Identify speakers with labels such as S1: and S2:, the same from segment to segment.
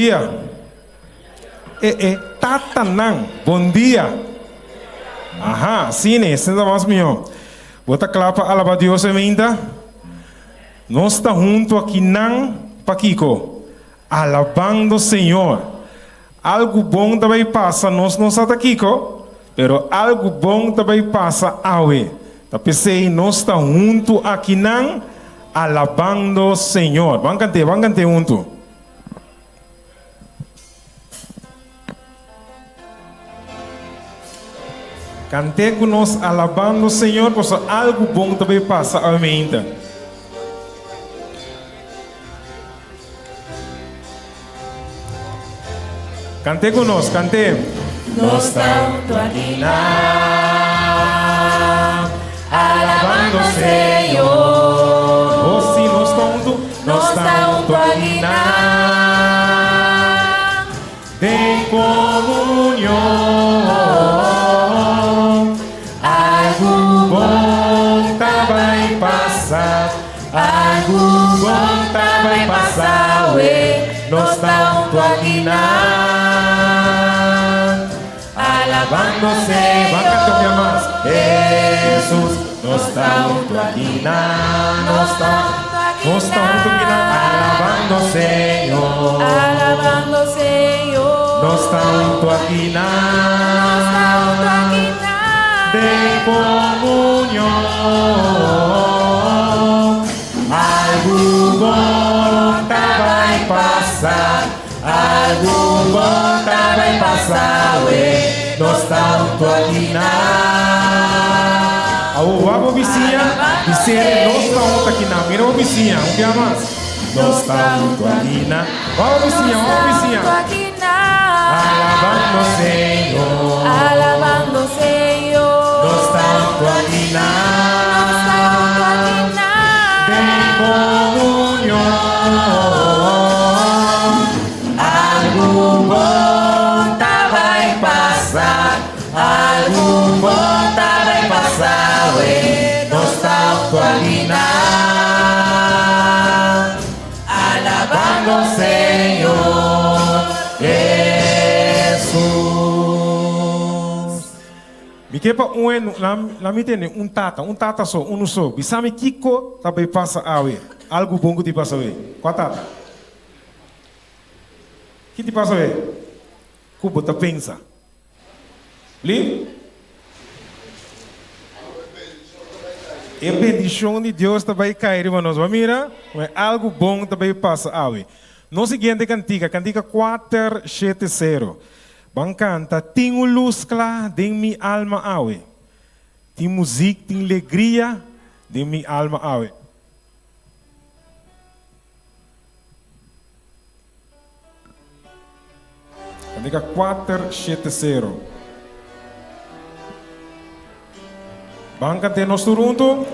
S1: Dia. E e tatanan, bon dia. Aha, asina, esei ta mas mihó. Bo ta kla pa alabá Dios e meinta? Nos ta huntu akinan pakiko? Alabando Señor. Algu bon ta bai pasa, nos no sa ta kiko, pero algu bon ta bai pasa awe. Ta p'esei nos ta huntu akinan alabando Señor. Ban kant'é, ban kant'é huntu. Kant'é ku nos alabando Señor pasobra algu bon ta bai pasa awe meinta. Kant'é ku nos, kant'é.
S2: Nos ta huntu aki nan, alabando Señor.
S1: Oh sí, nos ta huntu.
S2: Nos ta huntu aki nan.
S1: Den komunion.
S2: Algu
S1: bon ta bai pasa, algu bon ta bai pasa awe. Nos ta huntu aki nan, alabando Señor. Ban kanta un bia mas. Hesus, nos ta huntu aki nan, nos ta, nos ta huntu aki nan, alabando Señor.
S2: Alabando Señor.
S1: Nos ta huntu aki nan.
S2: Nos ta huntu aki nan.
S1: Den komunion. Algu bon ta bai pasa, algu bon ta bai pasa awe. Nos ta huntu aki nan. Awor wak bo bisiña i sere nos ta huntu aki nan. Mira bo bisiña un bia mas. Nos ta huntu aki nan. Wak bo bisiña, wak bo bisiña. Alabando Señor.
S2: Alabando Señor.
S1: Nos ta huntu aki nan.
S2: Nos ta huntu aki nan.
S1: Den komunion.
S2: Algu bon ta bai pasa. Algu bon ta bai pasa we.
S1: Nos ta huntu aki nan.
S2: Alabando Señor
S1: Hesus. Mi ke pa un hende, la mi tende un tata, un tata so, unu so, bisa mi kiko ta bay pasa awe, algu bon ku tin pasa awe. Kua tata? Ki tin pasa awe ku bo ta pensa? Li? E bendishon di Dios ta bai kai riba nos. Bo a mira? Bo algu bon ta bai pasa awe. Nos siguiente kantika, kantika kuater shete sero. Ban kanta, Tin un lus kla den mi alma awe. Tin muzik, tin legria den mi alma awe. Kantika 470. Ban kant'é nos tur huntu.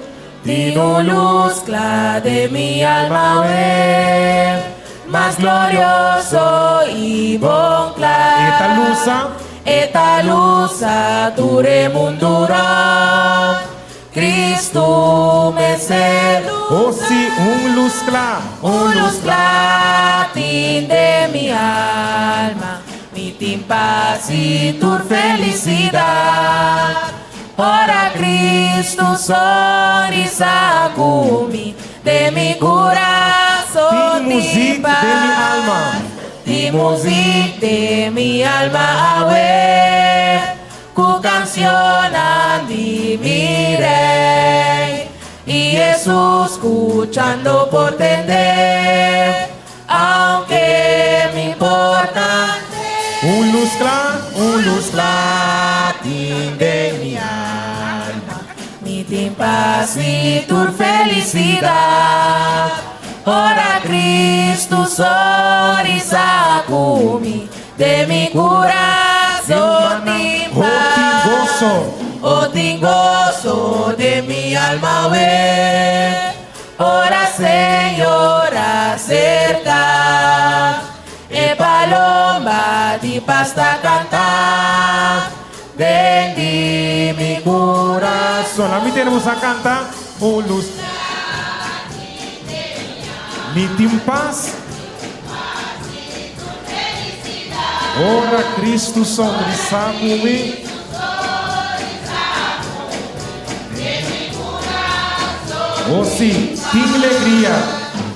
S2: Tin un lus kla den mi alma awe, mas glorioso i bon kla.
S1: E ta lusa.
S2: E ta lusa tur e mundu rònt. Cristo mester lusa.
S1: Oh si, un lus kla.
S2: Un lus kla tin den mi alma. Mi tin pas i tur felisidat. Ora Cristo sonrisa ku mi, den mi kurason
S1: Tin muzik
S2: tin pas.
S1: den mi alma.
S2: Tin muzik den mi alma awe. Ku kansionnan di mi Rei i Hesus skuchando por tende, aunke mi por ta
S1: Un lus kla,
S2: un lus kla tin den mi alma, mi tin pas i tur felisidat, ora Cristo sonrisa ku mi. Den mi kurason tin pas, oh tin goso den mi alma awe. Ora Señor aserka, e palomba di pas ta kanta den di mi kurason.
S1: Laat mi tende boso a kanta, Un lus. Mi tin pas. Ora Cristo sonrisa cu mi. Oh si, tin legria.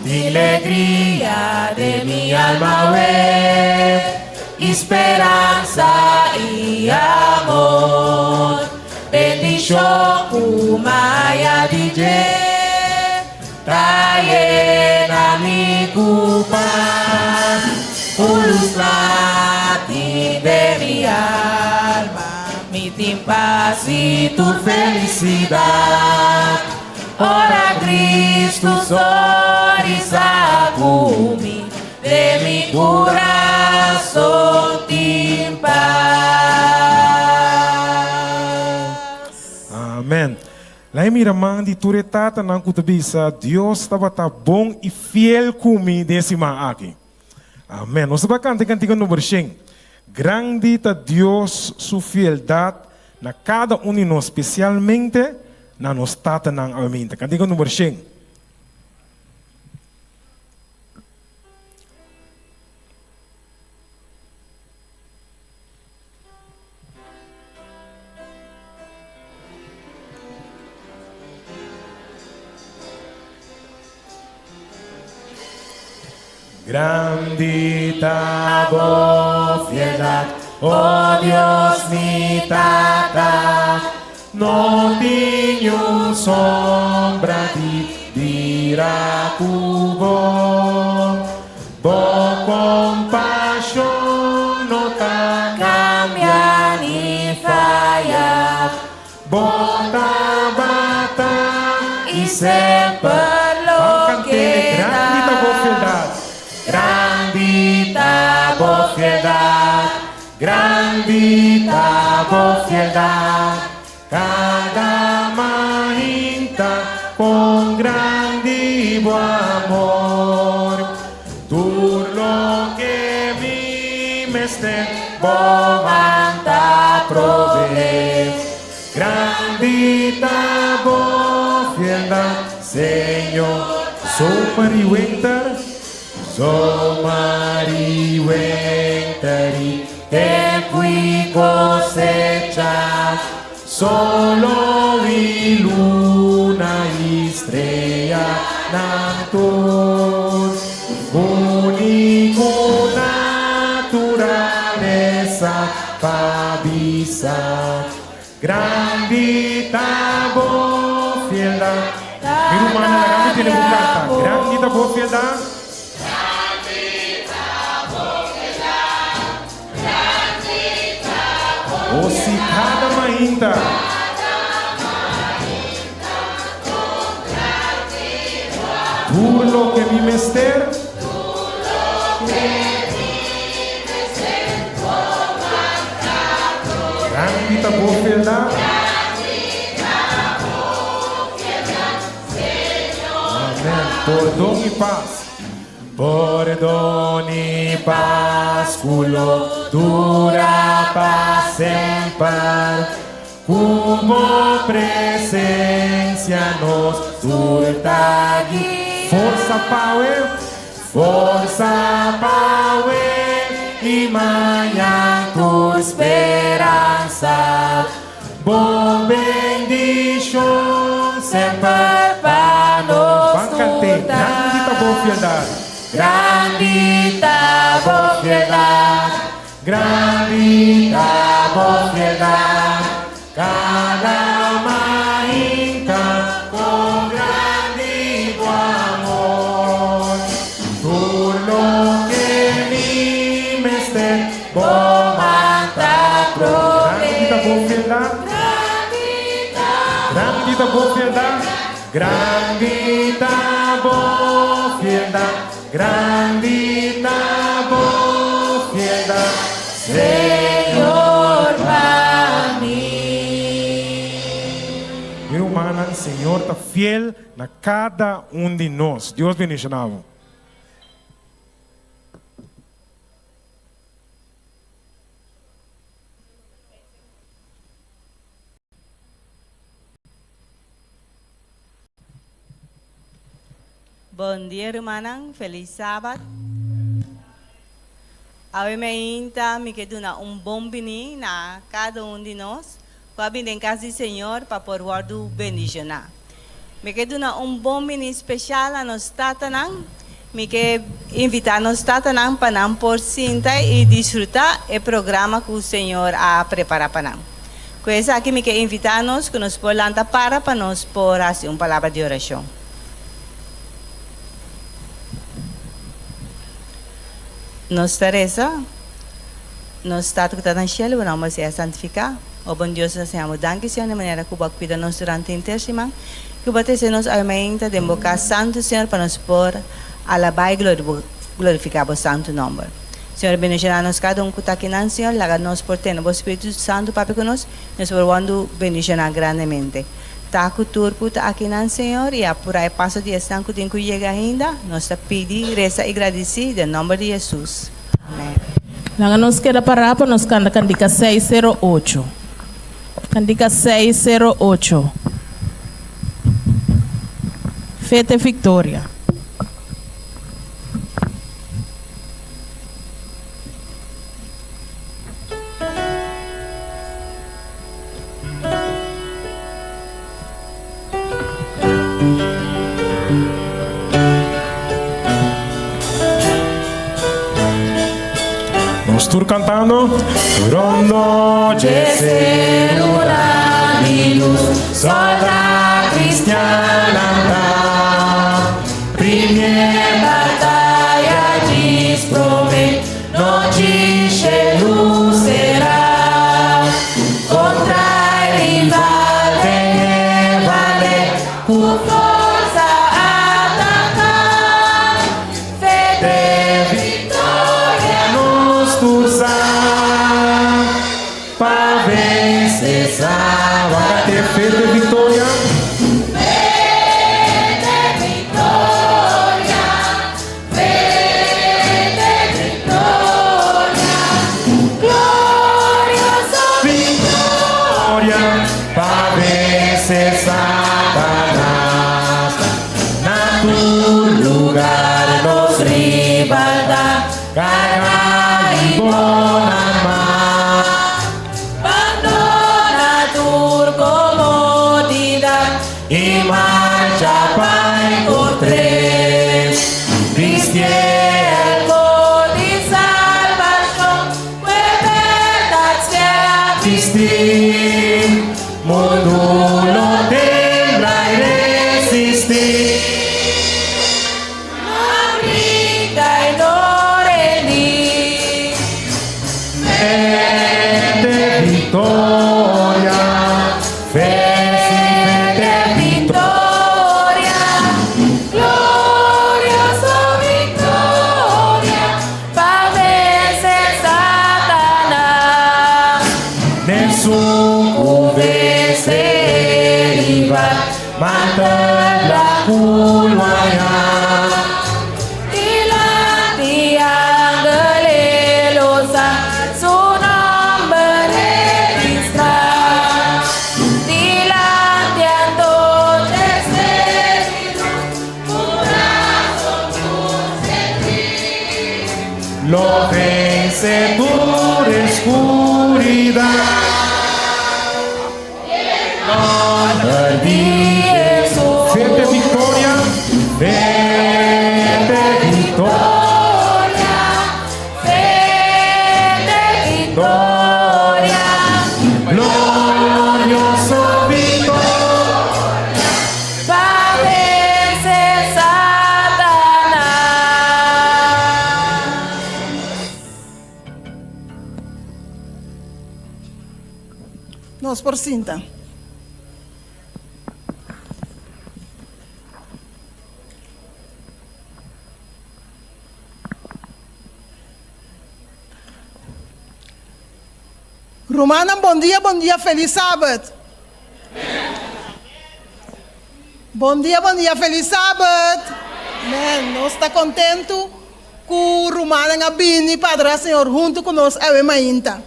S2: Tin legria den mi alma awe, y speransa y amor. Bendicion cu maya di dje ta yena mi cu pas. Un luz cla tin den mi alma, mi tin pas y tur felicidad. Ora Cristo sonrisa cu mi, den mi curason tin pas.
S1: Amen. La'i mira man di tur e tatanan ku ta bisa, Dios tabata bon i fiel ku mi den e siman aki. Amen. Nos ta bai kanta e kantika number shen. Grandi ta Dios su fieldat na kada un di nos, spesialmente na nos tatanan awe. Kantika number shen. Grandi ta bo fieldat, o Dios mi Tata, no tin niun sombra di bira ku bo. Bo kompashon no ta
S2: kambia ni faya.
S1: Bo tabata
S2: i semper lo keda.
S1: Grandi ta bo fieldat.
S2: Grandi ta bo fieldat,
S1: grandi ta bo fieldat. Kada mainta kon grandi bo amor. Tur loke mi mester
S2: bo man ta provee.
S1: Grandi ta bo fieldat, Señor. Zomer i winter, zomer i winter i
S2: Tempu i kosecha,
S1: solo i luna i streanan tur. Único naturalesa pa bisa, Grandi ta bo fieldat. Mi rumannan, laga mi tene un karta. Grandi ta bo fieldat. O si kada mainta. Tur loke mi mester. Grandi ta bo fieldat. Amen. Pordon i pas. Pordon i pas ku lo dura pa semper, ku bo presensia nos tur ta guia. Forsa pawe, forsa pawe i mañan
S2: tur speransa.
S1: Bo bendishon
S2: semper pa nos
S1: Ban kant'é,
S2: tur ta.
S1: Grandi ta bo fieldat.
S2: Grandi ta bo fieldat.
S1: Grandi ta bo fieldat. Kada mainta kon grandi bo amor. Tur loke mi mester
S2: Bo man ta prove.
S1: Grandi ta bo fieldat. Grandi ta bo fieldat. Grandi ta bo fieldat. Grandi ta bo fieldat,
S2: Señor pa mi.
S1: Mi rumannan, Señor ta fiel na kada un di nos. Dios bendiciona bo.
S3: Bon dia rumannan, felis sabat. Awe mainta mi ke duna un bon bini na kada un di nos ku a bini den kas di Señor pa por wòrdu bendishoná. Mi ke duna un bon bini speshal na nos tatanan. Mi ke invitá nos tatanan pa nan por sinta i disfrutá e programa ku Señor a prepará pa nan. Ku esaki mi ke invitá nos ku nos por lanta para pa nos por hasi un palabra di orashon. Nos ta resa, Nos Tata ku ta na shelu, bo nòmber sea santifiká. O bon Dios, nos ta siña bo danki, Señor, di manera ku bo a kuida nos durante henter siman, ku bo a trese nos awe mainta den bo kas santu, Señor, pa nos por alabá i glorifiká bo santu nòmber. Señor, bendishoná nos kada un ku ta akinan, Señor, laga nos por tene bo Spiritu Santu papia ku nos, nos por wòrdu bendishoná grandemente. Ta ku tur ku ta akinan, Señor, i apurá e paso di esnan ku tin ku yega ainda, nos ta pidi, resa i gradisí den nòmber di Hesus. Amèn.
S2: Laga nos keda pará pa nos kanta kantika 608. Kantika 608. Fe te Victoria.
S1: Nos tur cantando. Rondo dje celular di luz, solda cristian lanta. Primer batalla djis prome, Nochi shelu será kontra e rival den e vale ku forsa ataká. Fe te viktoria nos tur sa pa vense sa. Wak te fe te viktoria. Fe te viktoria. Victoria pa vence Satanas na tur lugar nos rival ta carga y bon arma. Bandona tur comodidad y marcha pa encontr'é. Bistié el di salbacion, cu e berdad sea bisti. Mundu lo tembla y resisti. No bringa y no rendí. Fe te victoria, fe sí fe te victoria, glorioso victoria pa vence Satanas. N'esun cu vence e rival, mata la culmaya. Dilanti angel el usa su nomber registrá. Dilanti anto ser di luz cu brazo tur sentí. Lo vence tur escuridad. Nomber di Hesus. Fe te victoria, fe te victoria, fe te victoria, glorioso victoria, pa vence Satanas.
S4: Nos por sinta. Rumannan bon dia bon dia felis sabat. Bon dia bon dia felis sabat. Men nos ta kontentu ku rumannan a bini pa adorá Señor huntu ku nos awe mainta.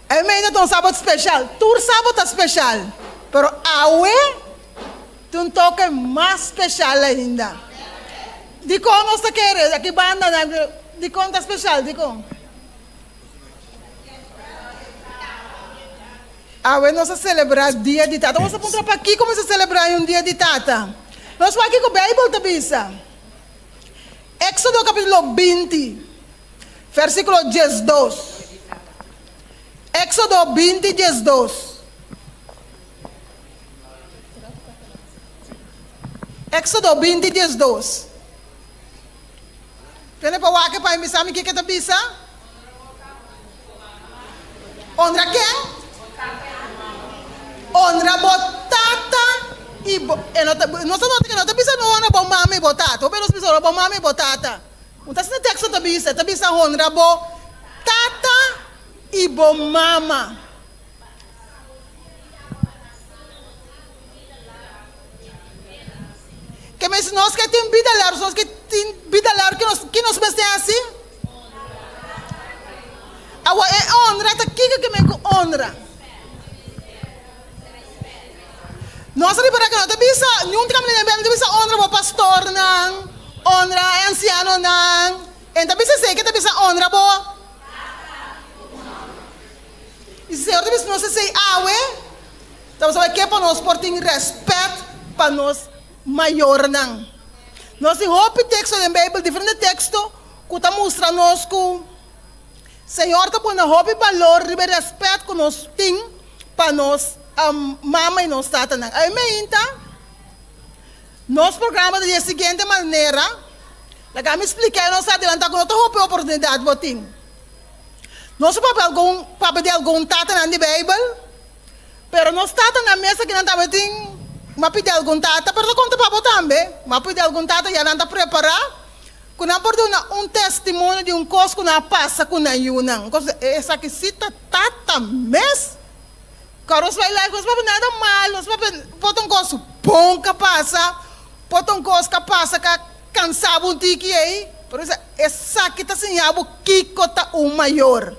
S4: E mei ta un sabot special. Tur sabot ta special, pero awe tin un toke mas special ainda. Dikon nos ta kere? Aki banda nan. Dikon ta spesial? Dikon? Awe nos a selebrá Dia di Tata. Nos a puntra pakiko nos a selebrá un Dia di Tata. Nos wak kiko Beibel ta bisa. Éksodo kapítulo 20, versíkulo 12. Éksodo 20, 12. Éksodo 20, 12. Tene pa wak pa mi bisa mi kiko e ta bisa. Honra ken? Honra bo tata i bo e no ta nos ta nota ke no ta bisa no honra bo mama i bo tata. Hopi nos bisa honra bo mama i bo tata. Un ta asina teksto ta bisa, e ta bisa honra bo tata i bo mama. Ke mes nos ke tin bida largu, nos ke tin bida largu, ke nos, ki nos mester hasi? Awor e honra ta kiko ke men ku honra? Nos a ripara ke no ta bisa, niun kaminda den Beibel ta bisa honra bo pastornan, honra e ansianonan, e no ta bisa esei, ke ta bisa honra bo. I si Señor ta bisa nos esei awe, Ta pasobra ke pa nos por tin rèspèt pa nos mayornan. Nos tin hopi teksto den Beibel, diferente teksto ku ta mustra nos ku Señor ta pone hopi balor riba e rèspèt ku nos tin pa nos mama i nos tatanan. Awe meinta, nos programa ta di e siguiente manera, Laga mi splika e nos adelantá ku no ta hopi oportunidat bo tin. Nos a papia algun papia di algun tatanan di Beibel. Pero nos tata na mesa kinan tabatin, m'a pidi algun tata, pero ta konta pa bo tambe, m'a pidi algun tata ya nan ta prepará ku nan por duna un testimonio di un kos ku nan a pasa ku nan yunan. Un kos, esaki si ta tata mes. Kòrda nos bai live, nos papia nada mal, nos papia por ta un kos bon ka pasa, por ta un kos ka pasa ka kansa bo un tiki ei, pero esaki ta siña bo kiko ta un mayor.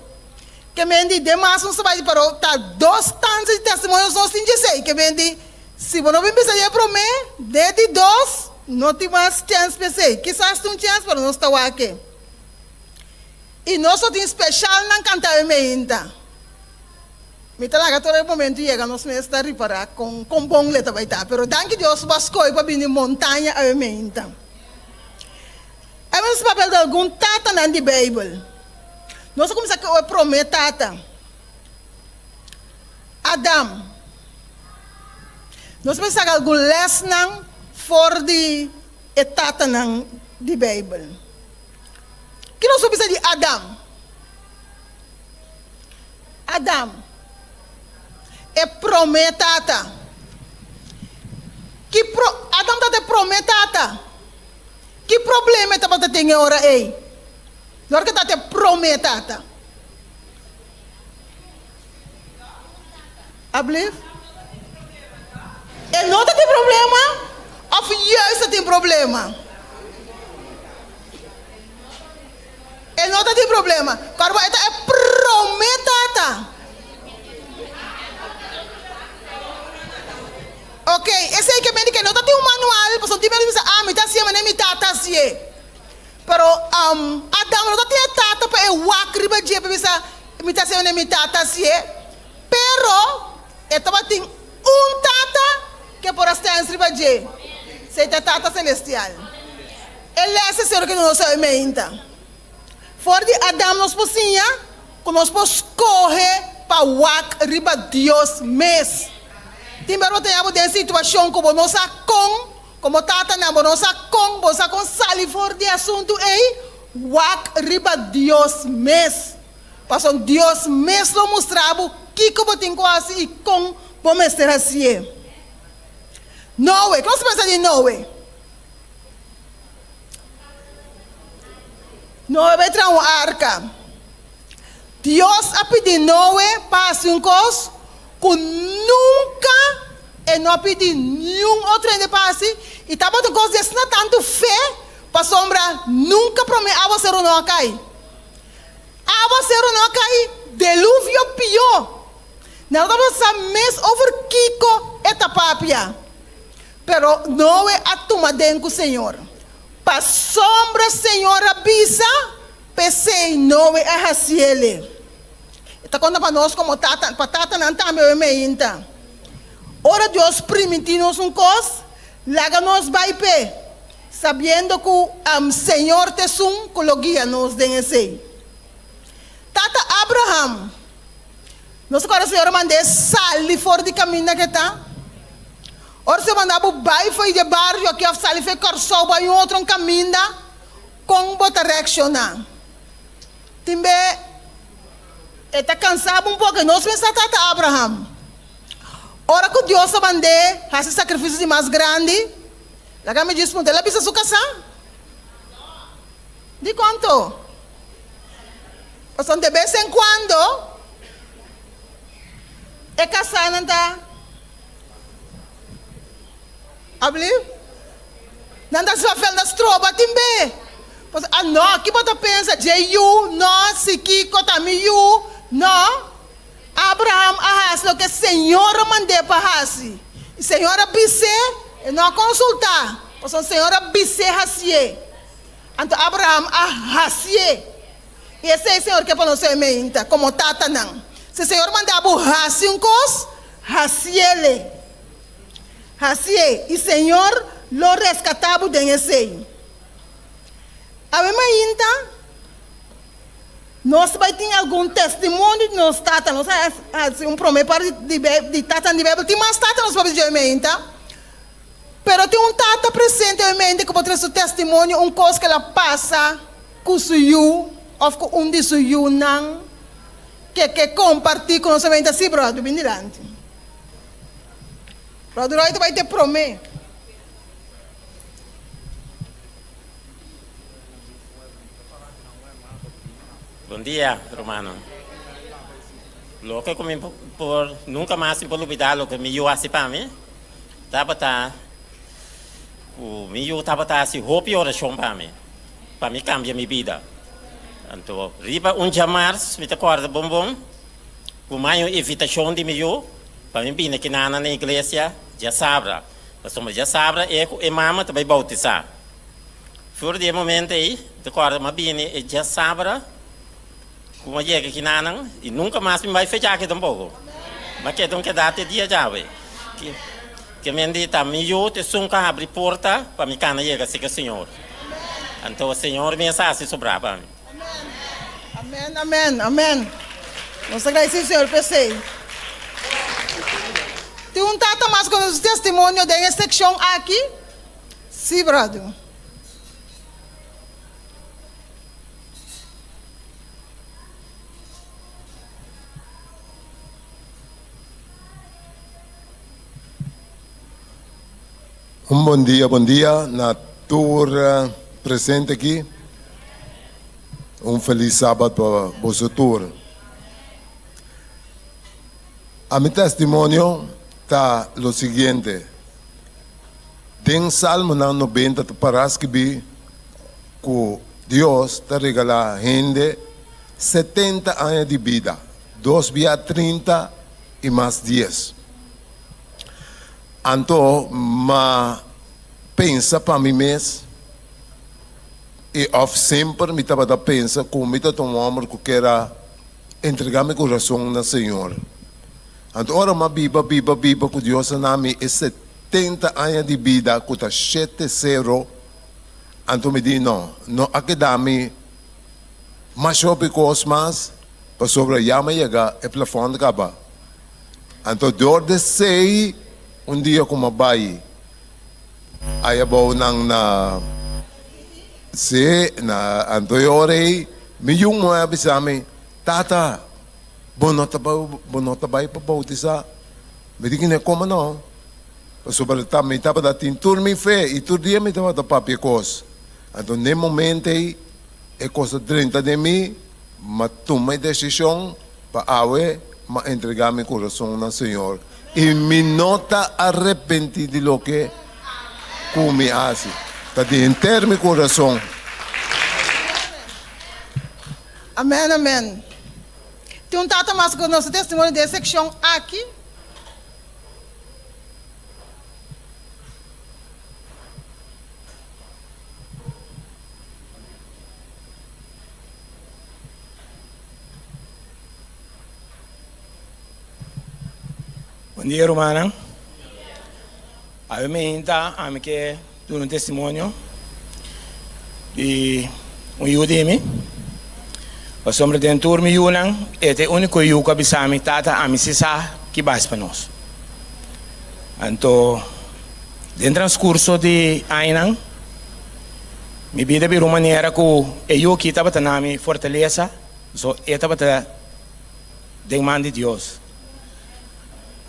S4: Ke men di, Demas nos ta bai, pero ta dos tansa di testimonios nos tin djesei. Ke men di, Si bo no bin bisa dje promé, den di dos no tin mas chèns p'esei. Kisas tin un chèns, pero nos ta wak e. I nos lo tin speshalnan kantá e meinta. Mi ta laga tur e momento yega nos mes ta ripará kon kon bon le ta bai ta. Pero danki Dios bo a skohe pa bini montaña awe meinta. Awe nos papia di algun tatanan di Beibel. Nos a kuminsá ku e promé tata, Adam. Nos por saka algun lèsnan for di e tatanan di Beibel. Ki nos por bisa di Adam? Adam, e promé tata. Ki pro, Adam tabata e promé tata. Ki problema e tabata tin e ora ei? Lor ke ta te prome tata. Ablief? E no ta tin problema of juist ta tin problema? E no ta tin problema. Kòrda bo e ta e prome tata. Ok, esei ke mende ke no ta tin un manual, pasobra tin mende bisa, ah, mi ta hasié manera mi tata hasié. Pero Adam no ta tin e tata pa e wak riba dje pa bisa, Mi ta hasié manera mi tata hasié. Pero e tabatin un tata ke por a stèns riba dje, esei ta e Tata Selestial. E lès esei loke nos a meinta. For di Adam nos por siña ku nos por skohe pa wak riba Dios mes. Tin bes bo ta haña bo den situashon ku bo no sa kon, komo tatanan bo no sa kon, bo sa kon sali for di e asuntu ei, wak riba Dios mes. Pasobra Dios mes lo mustra bo kiko bo tin ku hasi i kon bo mester hasié. Noe, kiko nos ta pensa di Noe? Noe bai traha un arka. Dios a pidi Noe pa hasi un kos ku nunka e no a pidi niun otro hende pa hasi, i tabata un kos di asina tantu fe pasobra nunka promé awaseru no a kai. Awaseru no a kai, deluvio pió. Nan no tabata sa mes over kiko e ta papia. Pero Noe a tuma den ku Señor. Pasobra Señor a bisa. P'esei Noe a hasiele. E ta konta pa nos komo tata, pa tatanan tambe oe meinta. Ora Dios primintí nos un kos, laga nos bai p'e, sabiendo ku Señor ta esun ku lo guia nos den esei. Tata Abraham, nos ta kòrda Señor a mand'é sali for di kaminda ku e ta. Ora Señor manda bo bai fo'i di e bario aki òf sali fo'i Kòrsou bai un otro kaminda, Kon bo ta reakshoná? Tin be e ta kansá bo un poko. Nos mester tata Abraham. Ora ku Dios a mand'é hasi sakrifisio di mas grandi, laga mi djis punta, el a bisa su kasá? Dikon anto? Pasobra de bes en kuando e kasánan ta Abli? Nan ta swavel na stroba tin be. Paso, ah no, ki bo ta pensa? Dje yu, no, si kiko ta mi yu, no. Abraham a hasi loke Señor a mand'é pa hasi. I Señor a bis'é, e no a konsultá, pasobra Señor a bis'é hasié. Anto Abraham a hasié. I esei Señor ke pa nos e meinta, komo tatanan. Si Señor manda bo hasi un kos, hasiele. Hasié, i Señor lo reskatá bo den esei. Awe mainta, nos bai tin algun testimonio di nos tata. Nos a hasi un promé parti di di tatanan di Beibel. Tin mas tata nos papia di dje awe mainta. Pero tin un tata presente awe mainta ku por trese su testimonio, un kos ku el a pasa ku su yu òf ku un di su yunan ke ke kompartí ku nos awe mainta. Sí, bròder, bin dilanti. Brother Roy ta bai te prome.
S5: Bon dia, rumannan. Loke ku mi por nunka mas mi por lubidá loke mi yu hasi pa mi tabata ku mi yu tabata hasi hopi orashon pa mi, pa mi kambia mi bida. Anto riba un djamars mi ta kòrda bon bon ku mi haña un invitashon di mi yu Pa mi bini kinana na iglesia djasabra, pasobra djasabra e ku e mama ta bai boutisá. For di e momento ei, mi ta kòrda mi a bini e djasabra ku mi a yega kinanan i nunka mas mi bai fecha aki tampoko. Mi a keda un keda te dia djawe. Ke men di ta mi yu ta esun ku a habri porta pa mi kana yega serka Señor. Anto Señor mes a hasi sobrá pa mi.
S4: Amen, amen, amen. Nos ta gradeci Señor pa esey. Tin un tata mas cu nos testimonio den e seccion aki? Si, brother.
S6: Un bon dia, bon dia na tur presente aki. Un felis sabat pa boso tur. A mi testimonio ta lo siguiente, Den Salmonan 90 ta para skibí ku Dios ta regalá hende 70 aña di bida, dos bia 30 i mas dies. Anto m'a pensa pa mi mes, i òf semper mi tabata pensa ku mi ta ta un hòmber ku kier a entregá mi kurason na Señor. Anto ora m'a biba, biba, biba ku Dios a na mi e 70 aña di bida ku ta shete sero, anto mi di, No, no a keda mi masha hopi kos mas, pasobra ya m'a yega e plafònt kaba. Anto dor di esei un dia ku m'a bai aya bou nan na si na anto e ora ei mi yu muhé a bisa mi, Tata, bo no ta bo no ta bai pa boutisá? Mi di kine komo no, pasobra ta mi tabata tin tur mi fe i tur dia mi tabata papia kos. Anto n'e momento ei e kos a drenta den mi, m'a tuma e desishon. Pa awe m'a entregá mi kurason na Señor i mi no ta arepentí di loke ku mi hasi. Ta di henter mi kurason.
S4: Amen amen. Tin un tata mas ku nos testimonio den e sekshon aki?
S7: Bon dia rumannan. Awe meinta ami ke duna un testimonio di un yu di mi. Pasobra den tur mi yunan e ta e uniko yu ku a bisa mi, Tata, ami si sa ki bas pa nos. Anto den transkurso di añanan mi bida bira un manera ku e yu aki tabata na mi fortalesa, so e tabata den man di Dios.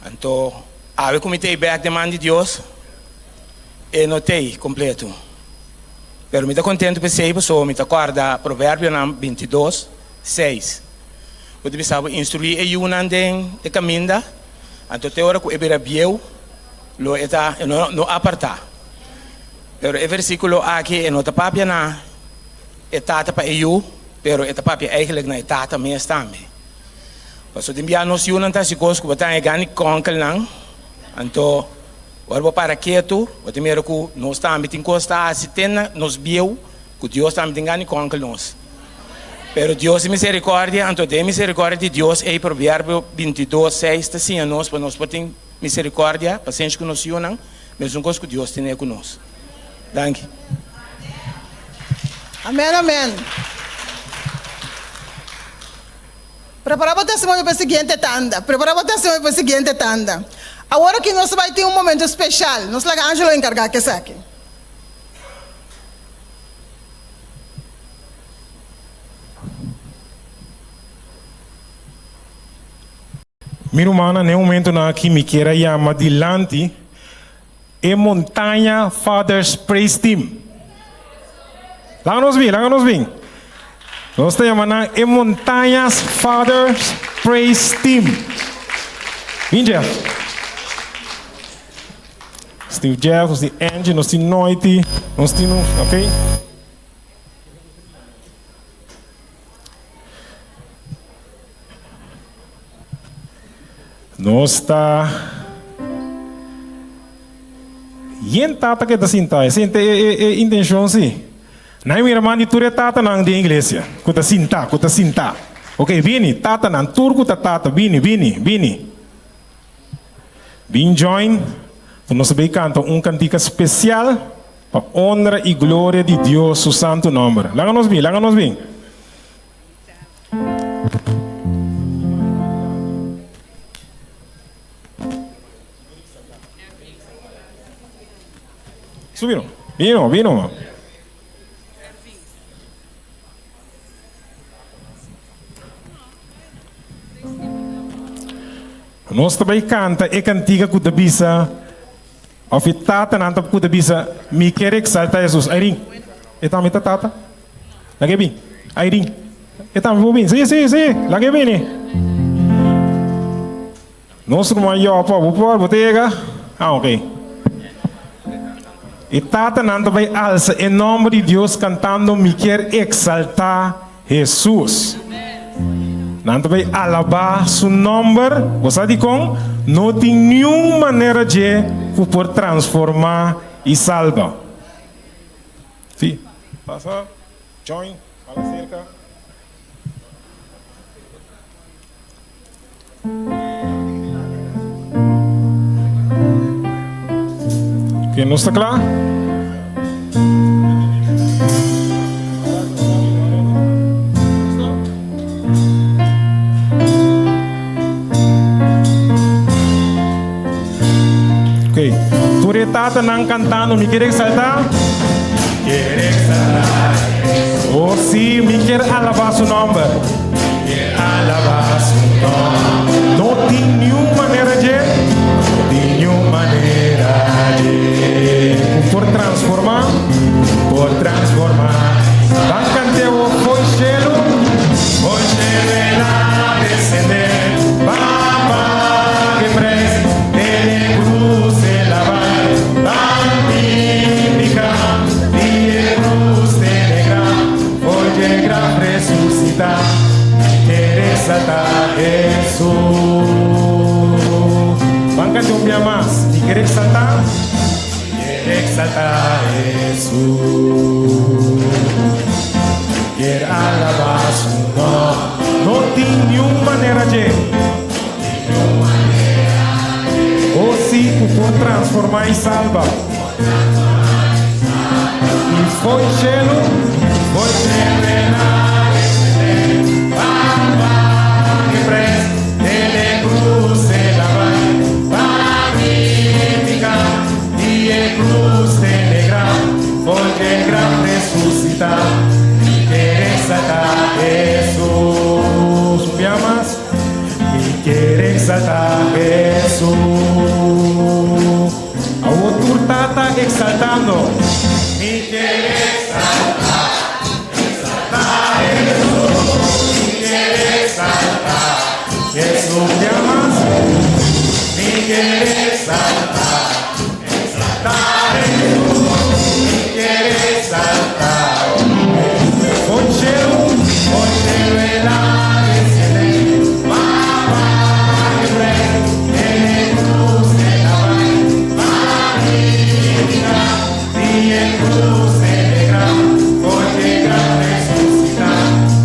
S7: Anto awe ku mi ta ei bek den man di Dios, e no ta ei kompleto. Pero mi ta kontentu p'esei pasobra mi ta kòrda Proverbionan 22, 6, ku ta bisa bo instruí e yunan den e kaminda, anto te ora ku e bira bieu lo e ta e no no apartá. Pero e versíkulo aki e no ta papia na e tata pa e yu, pero e ta papia eigentlik na e tata mes tambe. Pasobra tin bia nos yunan ta hasi kos ku bo ta haña gana di kònkelnan, anto ora bo para ketu bo ta mira ku nos tambe tin kos ta hasi te na nos bieu ku Dios tambe tin gana di kònkel nos. Pero Dios di miserikòrdia, anto den miserikòrdia di Dios ei Proverbio 22, 6 ta siña nos pa nos por tin miserikòrdia, pasenshi ku nos yunan, mesun kos ku Dios tene ku nos. Danki.
S4: Amen amen. Prepara bo testimonio pa e siguiente tanda. Prepara bo testimonio pa e siguiente tanda. Awor aki nos ta bai tin un momento special. Nos laga Angelo encarga cu esaki.
S1: Mi rumannan, na e momentonan aki mi kier a yama dilanti e Montaña Fathers Praise Team. Laga nos bin, laga nos bin. Nos ta yama nan e Montañas Fathers Praise Team. Bin Jeff. Nos tin Jeff, nos tin Angie, nos tin Noiti, nos tin, ok. Nos ta yen tata ke ta sinta. Esei ta e intencion si. Nan mira man di tur e tatanan den iglesia ku ta sinta, ku ta sinta. Ok, bini, tatanan, tur ku ta tata, bini, bini, bini. Bin join, ku nos ta bay kanta un kantika spesial pa honra i gloria di Dios su santu nomber. Laga nos bin, laga nos bin. Subi no. Bino, bino. Nos ta bai canta e cantica cu ta bisa of e tatanan ta cu ta bisa mi kier exalta Jesus. Airin, e tambe ta tata? Laga e bin. Airin, e tambe por bin. Si, si, si, laga e bini. Nos ruman Jopa, bo por, bo ta yega? Ah, ok. E tatanan ta bai alsa e nomber di Dios cantando Mi kier exalta Jesus. Nan ta bai alaba su nomber. Bo sa dikon? No tin niun manera dje ku por transforma i salba. Sí, pasa, join, hala cerca. Oké, nos ta kla? Ok, tur e tatanan cantando, mi kier exalta. Kier exalta. Oh sí, mi kier alaba su nomber. Mi kier alaba su nomber. No tin niun manera dje, no tin niun manera dje cu por transforma, por transforma. Ban canteo fo'i cielo, fo'i cielo el a descende. Ban paga e prijs, den e cruz el a bai. Ban vindica di e cruz den e graf, fo'i dje graf resucita. Mi kier exalta Jesus. Ban canta un bia mas. Mi kier exalta, mi kier exalta Jesus. Mi kier alaba su nom. No tin niun manera dje. Por transformá i salba. I fo'i shelu, fo'i shelu el a descendé, pa paga e prijs, den e cruz el a bai, pa mi piká, di e cruz telegrá, fo'i dje graf resucitá, mi ker exaltá Hesus. Un bia mas. Mi ker exaltá Hesus. Awor tur tata exaltando. Mi ker exaltá, exaltá Hesus. Mi ker exaltá Hesus. Un bia mas. Mi ker exaltá, exaltá Hesus. Mi ker exaltá Hesus. Fo'i shelu, fo'i shelu el a descendé, pa paga e prijs, den e cruz el a bai, pa limpia di e cruz telegrá, fo'i dje graf resucitá,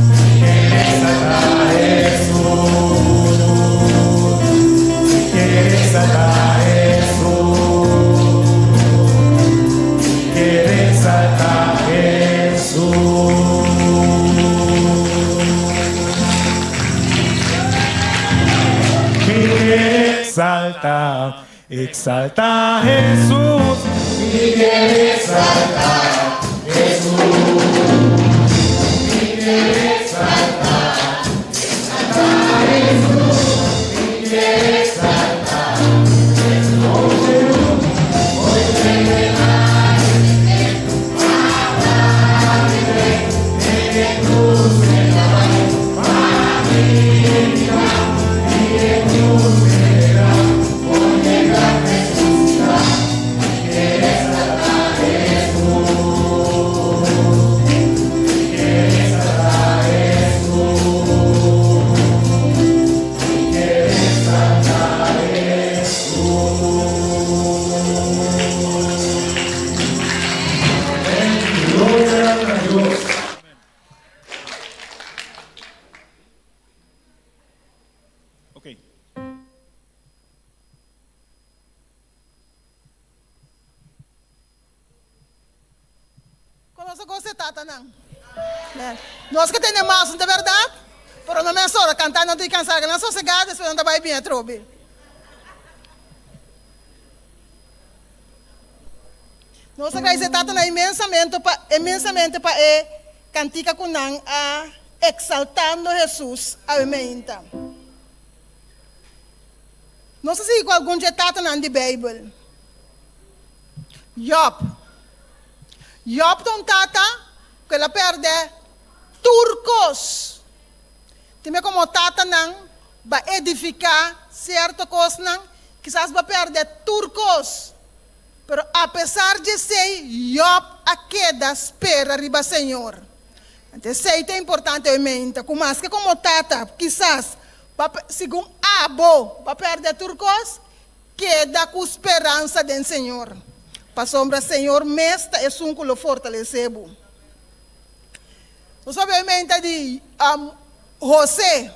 S1: mi ker exaltá Hesus, mi ker exaltá Hesus, mi ker exaltá Hesus. Mi ker exaltá, exaltá Hesus. Mi ker exaltá Hesus. Mi ker exaltá, exaltá Hesus. Mi ker exaltá Hesus. Gloria na Dios. Ok.
S4: Kon nos a gosa e tatanan? Nos ke tene mas, no ta bèrdat? Pero no mesora kanta nan tur i kansa laga nan sosegá, despues nan ta bai bin atrobe. Nos a gradisé tatanan inmensamente pa inmensamente pa e kantika ku nan a eksaltando Hesus awe meinta. Nos a sigui ku algun dje tatanan di Beibel. Job. Job ta un tata ku el a pèrdè tur kos. Tin komo tatanan ba edifiká sierto kosnan, kisas ba pèrdè tur kos. Pero apesar di esei, Job a keda spera riba Señor. Anto esei ta importante hoy meinta, ku maske komo tata kisas ba segun abo ba pèrdè tur kos, Keda ku speransa den Señor, pasobra Señor mes ta esun ku lo fortalesé bo. Nos papia menta di José,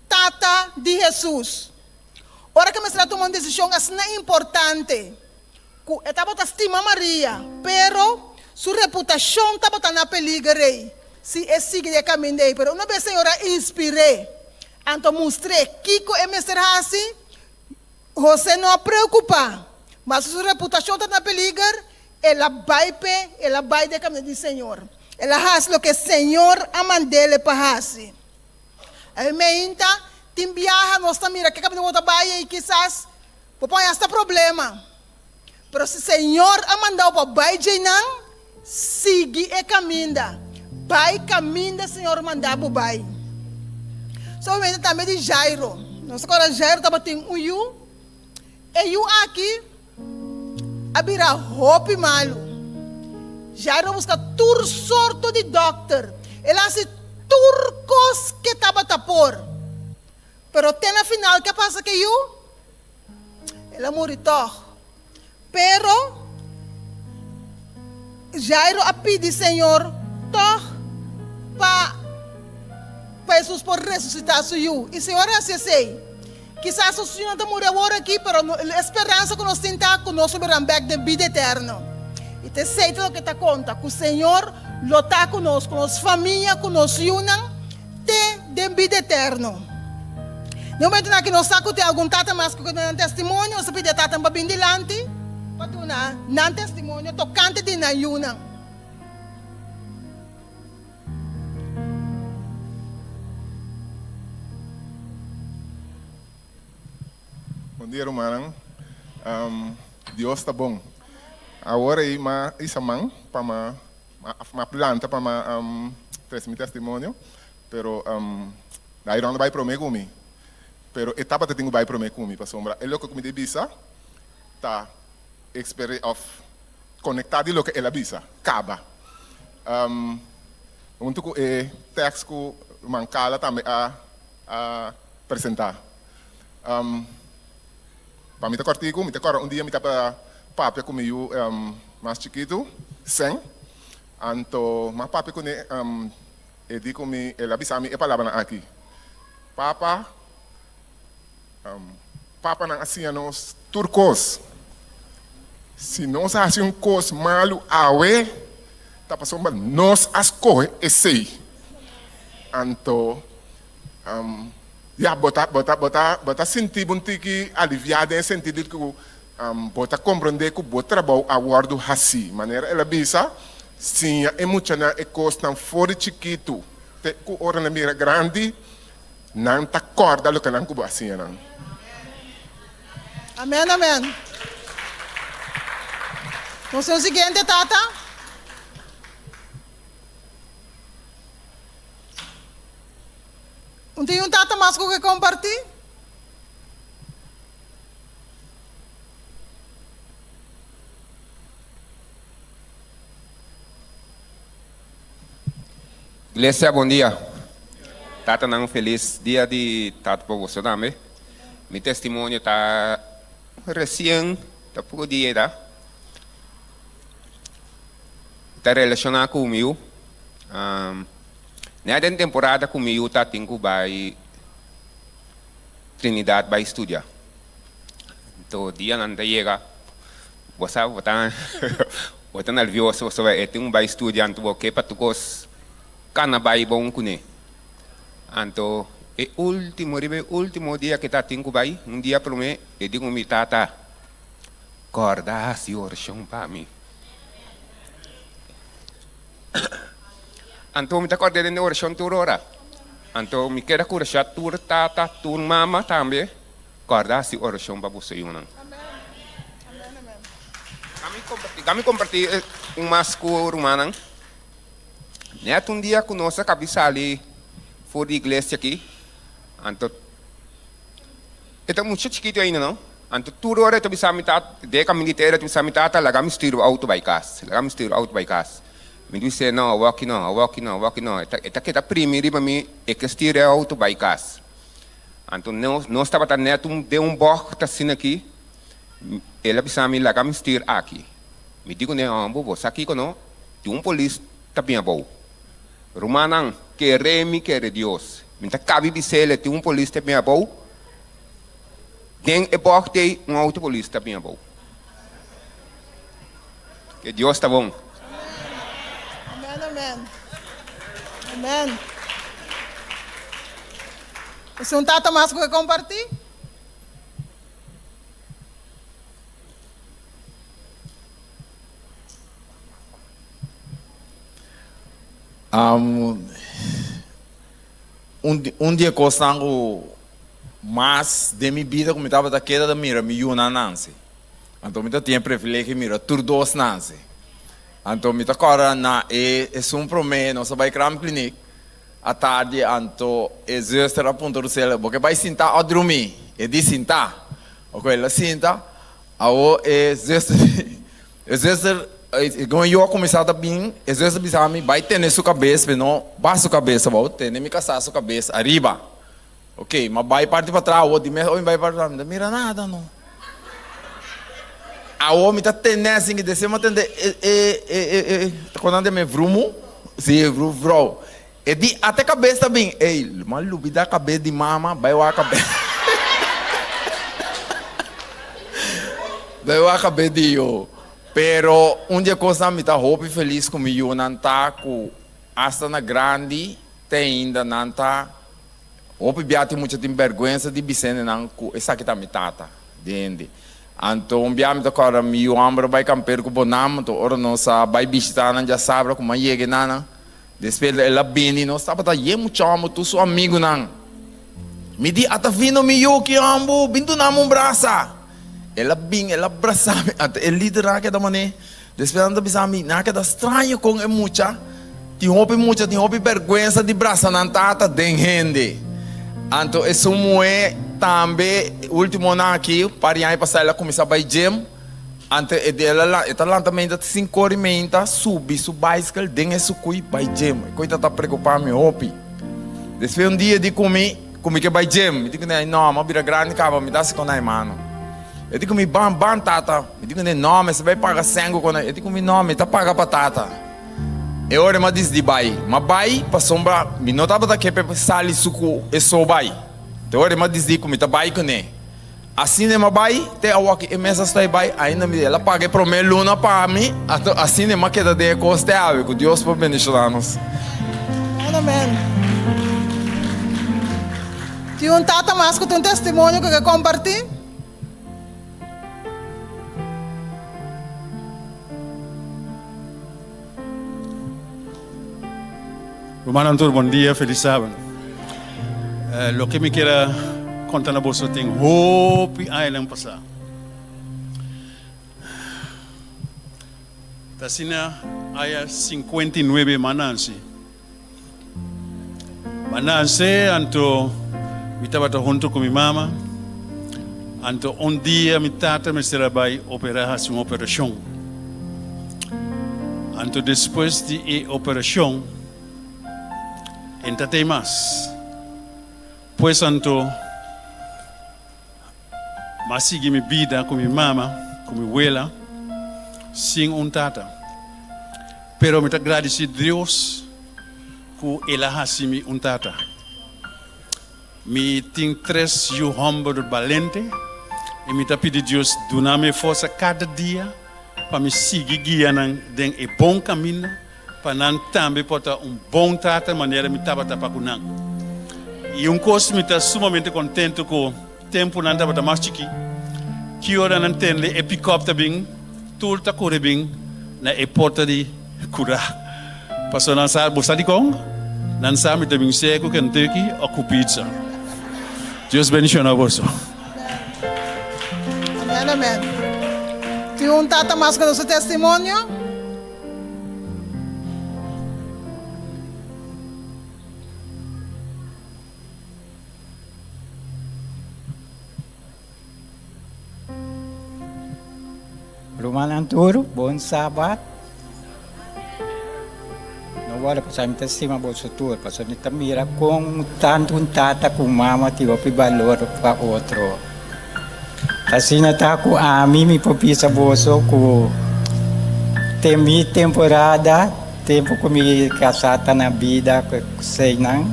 S4: tata di Hesus. Ora ku e mester a tuma un desishon asina importante, ku e tabata stima Maria, pero su reputashon tabata na peliger ei si e sigui den e kaminda ei. Pero una bes Señor a inspir'é, anto mustr'é kiko e mester hasi, José no a preokupá, ma su reputashon ta na peliger, el a bai p'e, el a bai den kaminda di Señor. El a hasi loke Señor a mand'el pa hasi. Awe meinta, tin biaha nos ta mira ke kaminda bo ta bai ei kisas bo por haña asta problema. Pero si Señor a manda bo pa bai djeinan, sigui e kaminda. Bai kaminda Señor manda bo bai. Solamente tambe di Jairo. Nos ta kòrda Jairo tabatin un yu. E yu aki a bira hopi malu. Jairo a buska tur sorto di dòkter. El a hasi tur kos ke tabata por. Pero te na final ke a pasa ku e yu? El a muri tòg. Pero Jairo a pidi Señor tòg pa pa Hesus por resusitá su yu. I Señor a hasi esei. Kisas nos yunan ta muri awor aki, pero e speransa ku nos tin ta ku nos lo bira bèk den bida eterno. I ta esei ta loke ta konta, ku Señor lo ta ku nos, ku nos famia, ku nos yunan te den bida eterno. Den momentunan aki nos sa ku tin algun tata mas ku ke duna nan testimonio, nos ta pidi e tatanan pa bin dilanti pa duna nan testimonio tokante di nan yunan.
S8: Bon dia rumannan. Dios ta bon. Awor ei m'a isa man pa m'a m'a planta pa m'a trese mi testimonio, pero Dairon a bai prome ku mi. Pero e tabata tin ku bai prome ku mi pasobra e loke ku mi di bisa ta experi of konektá di loke el a bisa kaba. Huntu ku e tèks ku ruman Carla tambe a a presentá. Pa mi ta kòrtiku, mi ta kòrda un dia mi tabata papia ku mi yu mas chikitu, Sen. Anto mi a papia kuné, e di ku mi, el a bisa mi e palabranan aki, Papa, Papanan a siña nos tur kos. Si nos a hasi un kos malu awe, ta pasobra nos a skohe esei. Anto, ya, bo ta, bo ta, bo ta, bo ta sinti bo un tiki aliviá den e sentido di ku bo ta komprondé ku bo trabou a wòrdu hasí. Manera el a bisa, siña e muchanan e kosnan for di chikitu te ku ora nan bira grandi. Nan ta kòrda loke nan ku bo a siña nan.
S4: Amen amen. Nos tin un siguiente tata. Un tin un tata mas ku ke kompartí?
S9: Iglesia bon dia. Tatanan felis dia di tata pa boso tambe. Mi testimonio ta resien, ta poko dia ta. Ta relashona ku mi yu. Nèt den temporada ku mi yu ta tin ku bai Trinidad bai studia. Anto dianan ta yega, bo sa bo ta bo ta nervioso pasobra e tin un bai studia anto bo ke pa tur kos kana bai bon kuné. Anto e ultimo riba e ultimo dia ke ta tin ku bai, un dia promé e di ku mi tata, kòrda hasi orashon pa mi. Anto mi ta kòrda den e orashon tur ora. Anto mi keda kurashá tur tata, tur mama tambe. Kòrda hasi orashon pa boso yunan. Kami kompartí un mas ku rumannan. Nèt un dia ku nos a kabi sali for di iglesia aki, anto e ta mucha chikitu ainda no, anto tur ora e ta bisa mi tata, den e kaminda di tera e ta bisa mi tata, laga mi stuur outo bai kas, laga mi stuur outo bai kas. Mi di no, awor ki no, awor ki no, awor ki no. E ta keda primi riba mi, e ke stuur e outo bai kas. Anto nos tabata net un den un bocht asina aki, el a bisa mi laga mi stuur aki. Mi di kuné, Homber, bo sa kiko no? Tin un polis ta bin abou. Rumannan, kere mi kere Dios. Mi ta kabi bis'el tin un polis ta bin abou. Den e bocht ei un auto polis ta bin abou. Ke Dios ta bon.
S4: Amen amen amen Esun tata mas ku ke kompartí?
S10: Un di e kosnan ku mas den mi bida ku mi tabata keda ta mira mi yunan nanse. Anto mi ta tin e privilegio di mira tur dos nanse. Anto mi ta kòrda na e esun promé nos a bai kraamkliniek atardi anto e zuster a puntra Rusela bo ke bai sinta òf drumí? E di sinta. Oke el a sinta awo e zuster e zuster kon yo a kuminsá ta bin e zuster bisa mi bai tene su kabes pe no baha su kabes abou tene mi kasá su kabes ariba. Ok, ma bai parti pa tras awo, di mes ora mi bai parti pa tras, mi ta mira nada no. Awo mi ta tende asin ki deseo mi a tende e e e e e ta konta den mi vrumu, si e vru vrou. E di ata e kabes ta bin, ey, mi a lubida kabes di mama, bai wak kabes. Bai wak a bedi yo. Pero un di e kosnan mi ta hopi felis ku mi yunan ta ku asta na grandi te ainda nan ta hopi bia tin mucha tin bèrgwensa di bisende nan ku esaki ta mi tata di hende. Anto un bia mi ta kòrda mi yu hòmber a bai kamper ku bonam anto ora nos a bai bishita nan djasabra ku mi a yega enanan Despues el a bini, nos tabata yen mucha hòmber, tur su amigunan. Mi di, Ata vino mi yu, ki hòmber, bin duna mi un brasa. El a bin, el a brasa mi. Anto e lidernan a keda manera. Despues nan ta bisa mi, nan a keda straño kon e mucha, tin hopi mucha tin hopi bèrgwensa di brasa nan tata den hende. Anto esun muhé tambe, últimonan aki, par di aña pasá el a kuminsá bai gym. Anto e di el a e ta lanta meinta sinku ora i meinta subi su baiskel den e sukui bai gym. E koi ta ta preocupa mi hopi. Despues un dia e di ku mi ku mi ke bai gym. Mi di ku ne, no, mi a bira grandi kaba, mi ta hasi kon ai mano. E di ku mi, ban, ban tata. Mi di ku ne, no, mester bai paga sengu kon ai. E di ku mi, no, mi ta paga pa tata. E ora mi a disidi bai. Mi a bai pasobra mi no tabata ke pa e sali suku e so bai. Te ora mi a disidi ku mi ta bai ku ne. Asina e ma bai te awor e mes a sta e bai ainda mi el a paga e prome luna pa mi anto asina e ma keda den e kos te awe ku Dios por bendishona nos.
S4: Amen amen. Tin un tata mas ku tin un testimonio ku ke kompartí?
S11: Rumannan tur bon dia, felis sabat. Loke mi kier a konta na boso tin hopi añanan pasá. Ta asina aña 59 m'a nansi. M'a nanse anto mi tabata hunto ku mi mama. Anto un dia mi tata mester a bai operá hasi un operashon. Anto despues di e operashon e no ta tei mas. Pues anto m'a sigui mi bida ku mi mama, ku mi wela, sin un tata. Pero mi ta gradisí Dios ku el a hasi mi un tata. Mi tin tres yu hòmber balente i mi ta pidi Dios duna mi e forsa kada dia pa mi sigui guia nan den e bon kaminda pa nan tambe por ta un bon tata manera mi tabata pa ku nan. I un kos mi ta sumamente kontentu ku tempu nan tabata mas chikí, ki ora nan tende e pikòp ta bin, tur ta kore bin na e porta di kurá. Pasobra nan sa, bo sa dikon? Nan sa mi ta bin sea ku Kentucky o ku pizza. Dios bendiciona boso.
S4: Amen amen. Tin un tata mas ku nos su testimonio?
S12: Rumannan tur, bon Sabat. No wòrdu pasobra mi ta stima boso tur, pasobra mi ta mira kon tantu un tata ku mama tin hopi balor pa otro. Asina ta ku ami, mi por bisa boso ku den mi temporada, tempu ku mi kasá ta na bida ku eseinan,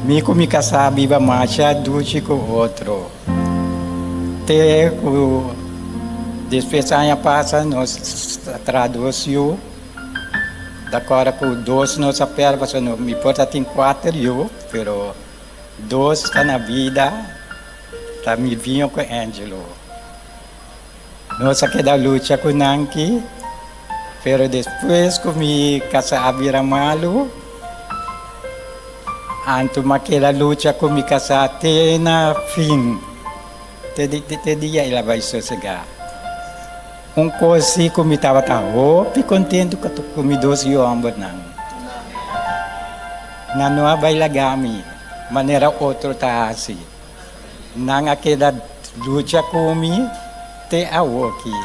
S12: mi ku mi kasá biba masha dushi ku otro. Te ku despues aña pasa nos a traha dos yu, ta kòrda ku dos nos a pèrdè pasobra mi por ta tin kuater yu, pero dos ta na bida, ta Milvinho ku Angelo. Nos a keda lucha ku nan ki, pero despues ku mi kasá a bira malu, anto mi a keda lucha ku mi kasá te na fin, te te dia el a bai sosegá. Un kos si ku mi tabata hopi kontentu ku mi dos yu hòmbernan. Nan no a bai laga mi manera otro ta hasi. Nan a keda lucha ku mi te awoki.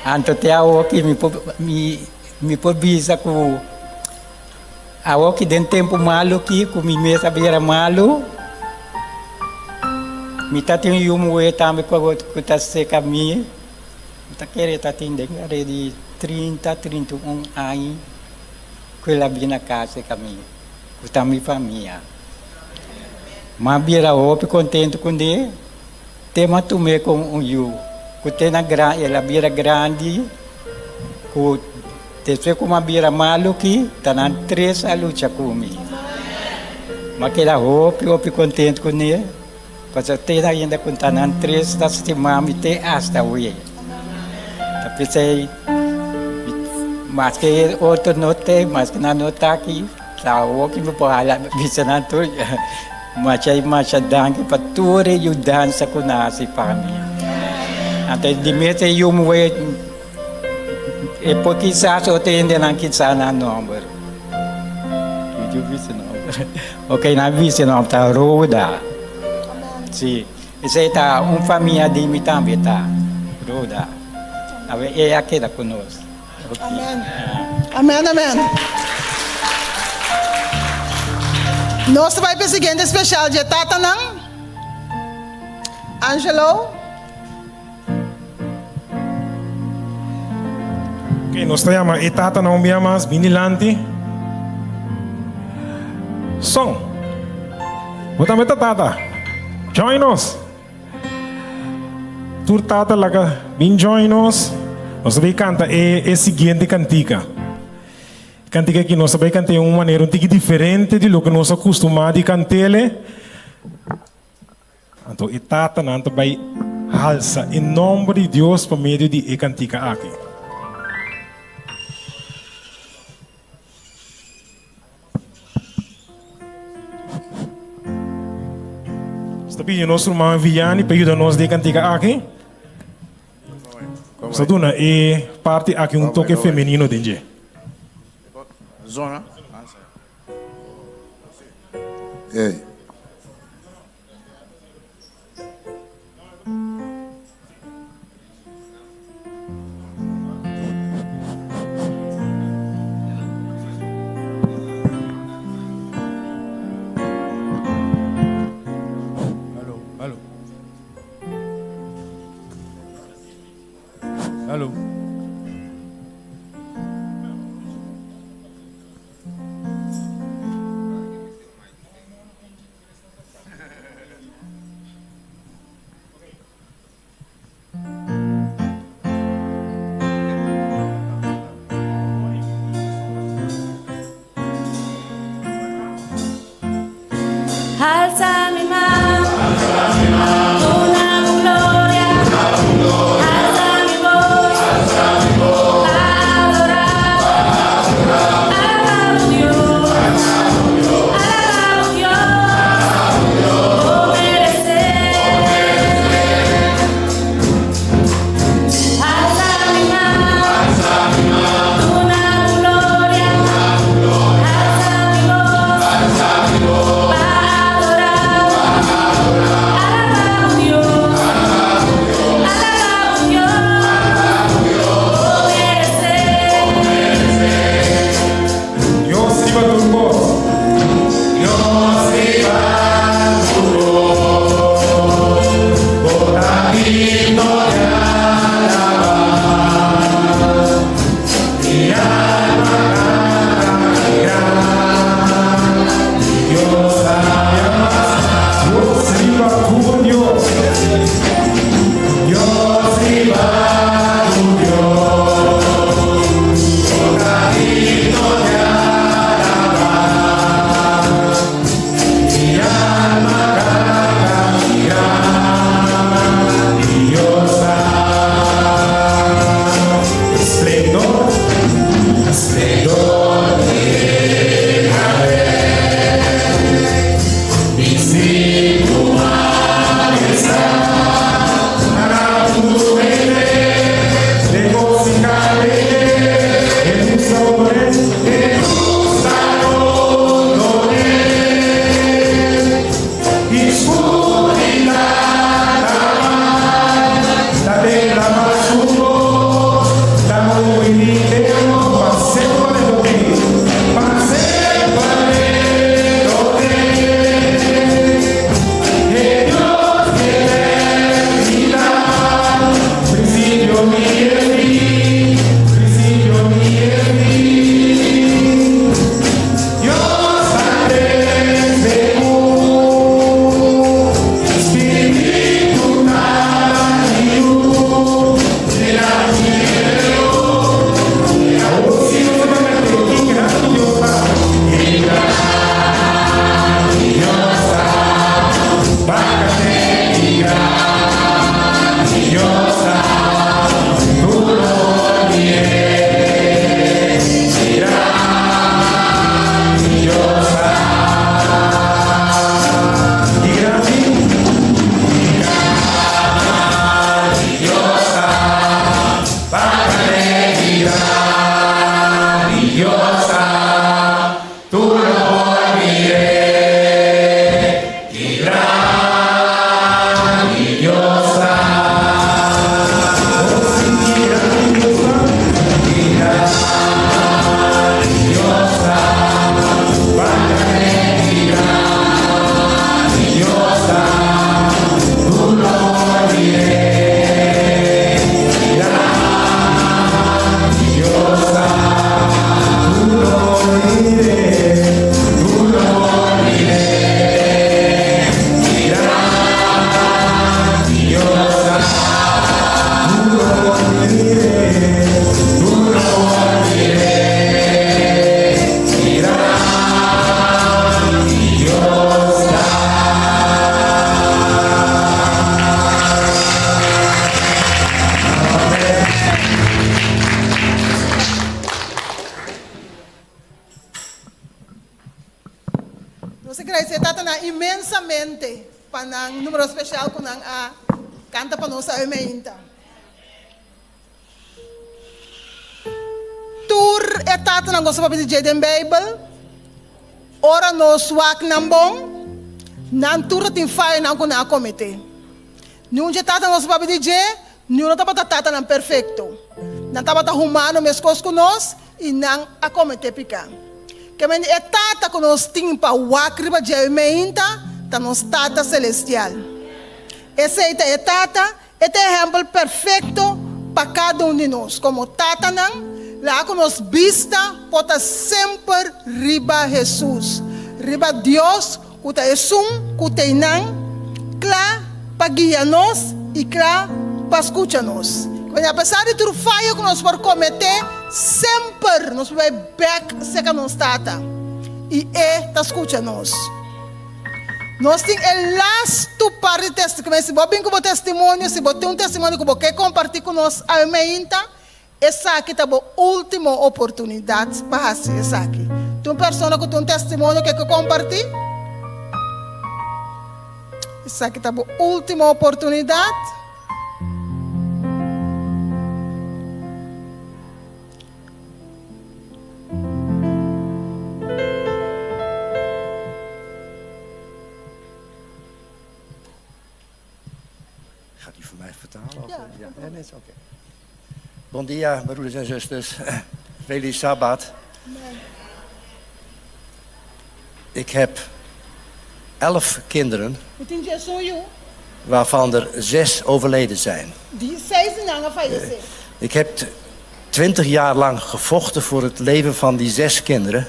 S12: Anto te awoki mi por mi mi por bisa ku awoki den tempu malu ki ku mi mes a bira malu, mi ta tin un yu muhé tambe ku ku ta seka mi, mi ta kere ta tin den alrededor di trinta, 31 aña ku el a bini na kas seka mi. Ku ta mi famia. M'a bira hopi kontentu ku ne. Te m'a tum'é kon un yu ku te na gran el a bira grandi ku despues ku m'a bira malu ki ta nan tres a lucha ku mi. M'a keda hopi hopi kontent kuné pasobra te ainda ku ta nan tres ta stima mi te asta awe. Ta p'esei maske e otro no te maske nan no ta aki ta awor ki mi por hala bisa nan tur. Masha i masha danki pa tur e yudansa ku nan hasi pa mi. Anto di mes e yu muhé e por kisas otro hendenan kisa nan nòmber. Yu bisa nòmber. Ok, nan bisa nòmber ta Roda. Si, esei ta un famia di mi tambe ta Roda. Awe e a keda ku nos.
S4: Amen. Amen, amen. Nos ta bai pa e siguiente special dje tatanan. Angelo.
S1: Ok, nos ta yama e tatanan un bia mas, bin dilanti. Son. Bo tambe ta tata. Join nos. Tur tata laga bin join nos. Nos ta bay canta e e siguiente cantica. E cantica aki nos ta bay canta den un manera un tiki diferente di loke nos a custuma di cantele. Anto e tatanan ta bay halsa e nomber di Dios pa medio di e cantica aki. Nos ta pidi nos ruman Vianney pa yuda nos den e kantika aki. Nos ta duna e parti aki un toke femenino den dje.
S6: Ey.
S2: Alsa mi man, duna bo gloria. Alsa mi bos.
S4: Nos a gradisé tatanan inmensamente pa nan numero spesial ku nan a kanta pa nos awe meinta. Tur e tatanan ku nos a papia di dje den Beibel, ora nos wak nan bon, nan tur ta tin fayonan ku nan a kometé. Niun dje tatanan ku nos a papia di dje, niun no tabata tatanan perfekto. Nan tabata humano meskos ku nos i nan a kometé piká. Kemende e Tata ku nos tin pa wak riba dje meinta ta nos Tata Selestial. Esei ta e Tata, e ta e ehèmpel perfekto pa kada un di nos. Komo tatanan, laga ku nos bista por ta semper riba Hesus, riba Dios ku ta esun ku ta einan kla pa guia nos i kla pa skucha nos. Pasobra apesar di tur fayo ku nos por kometé, semper nos por bai bèk serka nos Tata i e ta skucha nos. Nos tin e lastu par di testimonio. Si bo bin ku bo testimonio, si bo tin un testimonio ku bo ke kompartí ku nos awe meinta, Esaki ta bo último oportunidat pa hasi esaki. Tin un persona ku tin un testimonio ke ke kompartí? Esaki ta bo último oportunidat.
S13: Gaat u voor mij vertalen? Of? Ja, ja. Nee, nee, is oké. Bon dia, broeders en zusters. Felis Sabbat. Ik heb 11 kinderen. Waarvan er 6 overleden zijn. Ik heb 20 jaar lang gevochten voor het leven van die 6 kinderen.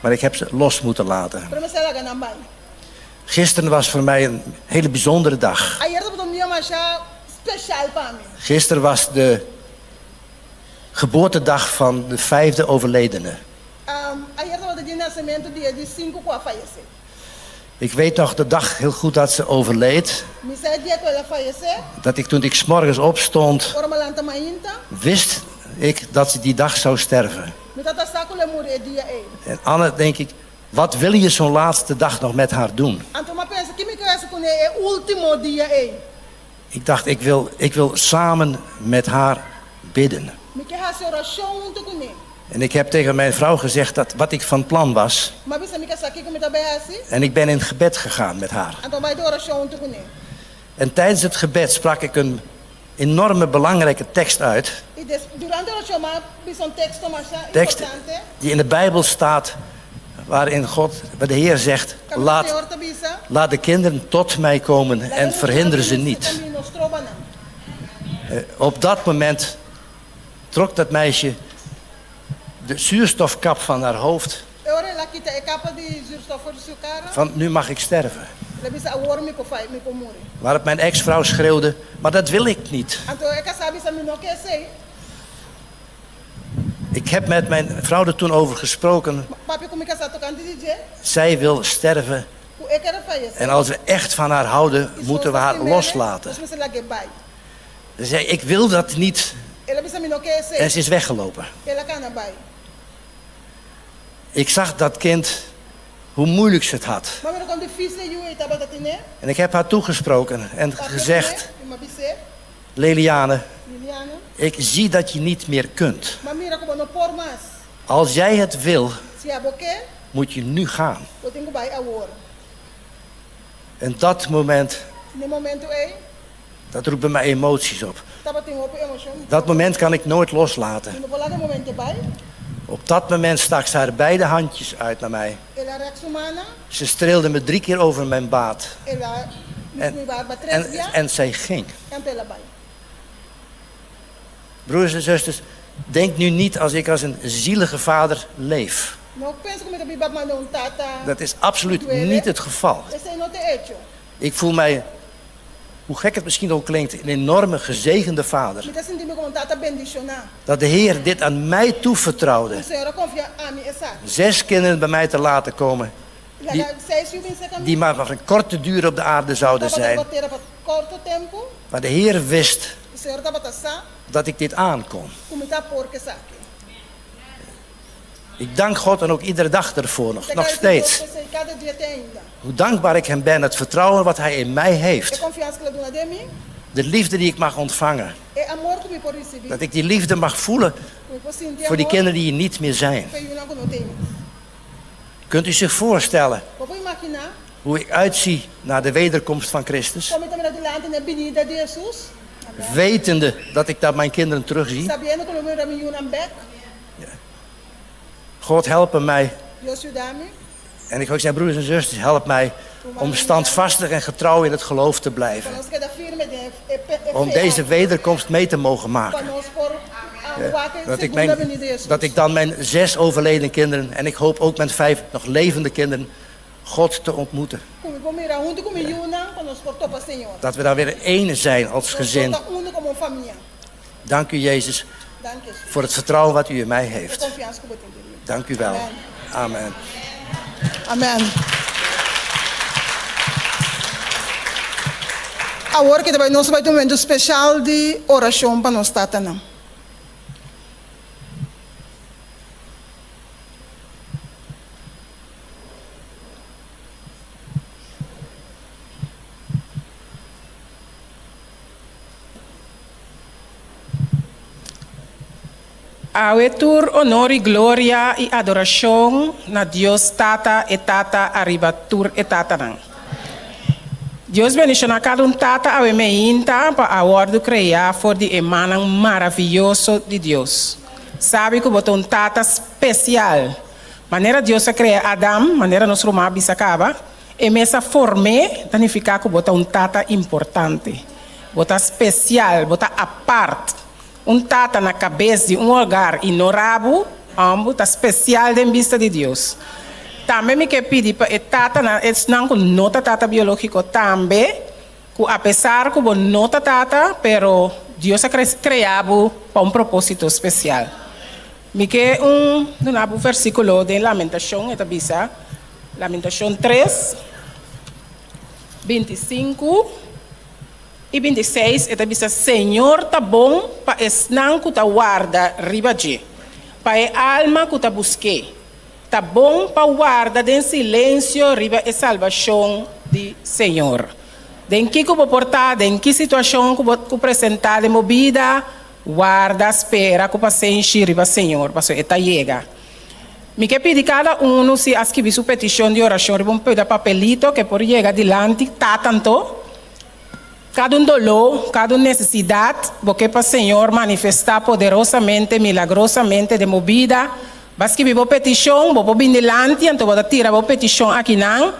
S13: Maar ik heb ze los moeten laten. Gisteren was voor mij een hele bijzondere dag. Gisteren was de geboortedag van de vijfde overledene. Ik weet nog de dag heel goed dat ze overleed. Dat ik toen ik 's morgens opstond, wist ik dat ze die dag zou sterven. En Anne, denk ik, wat wil je zo'n laatste dag nog met haar doen? Ik dacht, ik wil, ik wil samen met haar bidden. En ik heb tegen mijn vrouw gezegd dat wat ik van plan was. En ik ben in gebed gegaan met haar. En tijdens het gebed sprak ik een enorme belangrijke tekst uit. Tekst die in de Bijbel staat, waarin God, waar de Heer zegt, laat, laat de kinderen tot mij komen en verhinder ze niet. Op dat moment trok dat meisje de zuurstofkap van haar hoofd. Van nu mag ik sterven. Waarop mijn ex-vrouw schreeuwde, maar dat wil ik niet. Ik heb met mijn vrouw er toen over gesproken. Zij wil sterven. En als we echt van haar houden, moeten we haar loslaten. Ze zei, ik wil dat niet. En ze is weggelopen. Ik zag dat kind, hoe moeilijk ze het had. En ik heb haar toegesproken en gezegd, Leliane, ik zie dat je niet meer kunt. Als jij het wil, moet je nu gaan. En dat moment, dat roept bij mij emoties op. Dat moment kan ik nooit loslaten. Op dat moment stak ze haar beide handjes uit naar mij. Ze streelde me 3 keer over mijn baard. En, en, en zij ging. Broers en zusters, denk nu niet als ik als een zielige vader leef. Dat is absoluut niet het geval. Ik voel mij, Hoe gek het misschien ook klinkt, een enorme gezegende vader.
S4: Mi ta sinti mi komo un tata bendishoná.
S13: Dat de Heer dit aan mij toevertrouwde.
S4: Ku Señor a konfia ami esaki.
S13: Zes kinderen bij mij te laten komen. Die,
S4: Laga seis yu bin serka mi.
S13: die maar van een korte duur op de aarde zouden
S4: Tabata
S13: zijn.
S4: riba tera pa korto tempu.
S13: Maar de Heer wist
S4: Señor tabata sa.
S13: dat ik dit aankon.
S4: Ku mi ta por ku esaki.
S13: Ik dank God en ook iedere dag ervoor nog,
S4: Ta
S13: nog
S4: gradisí Dios
S13: steeds.
S4: pa esei kada dia te ainda.
S13: Hoe dankbaar ik hem ben, het vertrouwen wat hij in mij
S4: E
S13: heeft.
S4: konfiansa ku el a duna den mi.
S13: De liefde die ik mag ontvangen.
S4: E amor ku mi por risibí.
S13: Dat ik die liefde mag voelen
S4: Ku mi por sinti
S13: voor die
S4: amor
S13: kinderen die hier niet meer zijn.
S4: pa e yunan ku no t'ei mas.
S13: Kunt u zich voorstellen
S4: Bo por imaginá
S13: hoe ik uitzie naar de wederkomst van Christus?
S4: kon mi ta mira dilanti na e binida di Hesus?
S13: Wetende dat ik daar mijn kinderen terugzie.
S4: Sabiendo ku lo mi mira mi yunan bèk.
S13: God help mij.
S4: Dios yuda mi.
S13: En ik ook zijn broeders en zusters, help mij om standvastig en getrouw in het geloof te
S4: Pa
S13: blijven.
S4: nos keda firme den e fe
S13: Om deze
S4: aki.
S13: wederkomst mee te mogen
S4: Pa
S13: maken.
S4: nos por wak e
S13: Dat ik,
S4: segunda
S13: mijn,
S4: benida di Hesus.
S13: dat ik dan mijn zes overleden kinderen en ik hoop ook mijn vijf nog levende kinderen God te ontmoeten.
S4: Ku mi por mira huntu ku mi yunan pa nos por topa Señor.
S13: Dat we daar weer één zijn als
S4: Nos por
S13: gezin.
S4: ta unu komo un famia.
S13: Dank u Jezus
S4: Dank Hesus.
S13: voor het vertrouwen wat u in mij
S4: E
S13: heeft.
S4: konfiansa ku bo tin den mi.
S13: Dank u wel.
S4: Amen.
S13: Amen.
S4: Amen. Awor ke ta bai nos bai tin un momento special di oracion pa nos tatanan.
S7: Awe tur honor i gloria i adorashon na Dios Tata e Tata ariba tur e tatanan. Dios bendishona kada un tata awe meinta pa a wòrdu kreá for di e mannan maravioso di Dios. Sabi ku bo ta un tata spesial. Manera Dios a krea Adam, manera nos ruman a bisa kaba, e mes a form'é, ta nifiká ku bo ta un tata importante. Bo ta spesial, bo ta apart. Un tata na kabes di un hogar i no rabu, òmbu, ta spesial den bista di Dios. Tambe mi ke pidi pa e tatanan, esnan ku no ta tata biológiko tambe, ku apesar ku bo no ta tata, pero Dios a krea bo pa un propósito spesial. Mi ke un duna bo un versíkulo den Lamentashon, e ta bisa, Lamentashon tres, bintisinku. I bintiseis e ta bisa, Señor ta bon pa esnan ku ta warda riba dje, pa e alma ku ta busk'é. Ta bon pa warda den silensio riba e salbashon di Señor. Den kiko bo por ta, den ki situashon ku bo ku presentá den bo bida, warda, spera ku pasenshi riba Señor, pasobra e ta yega. Mi ke pidi kada unu si a skibi su petishon di orashon riba un peda papelito ke por yega dilanti Tata anto. Kada un doló, kada un nesesidat, bo ke pa Señor manifestá poderosamente, milagrosamente den bo bida. Ba skibi bo petishon, bo por bin dilanti, anto bo ta tira bo petishon akinan,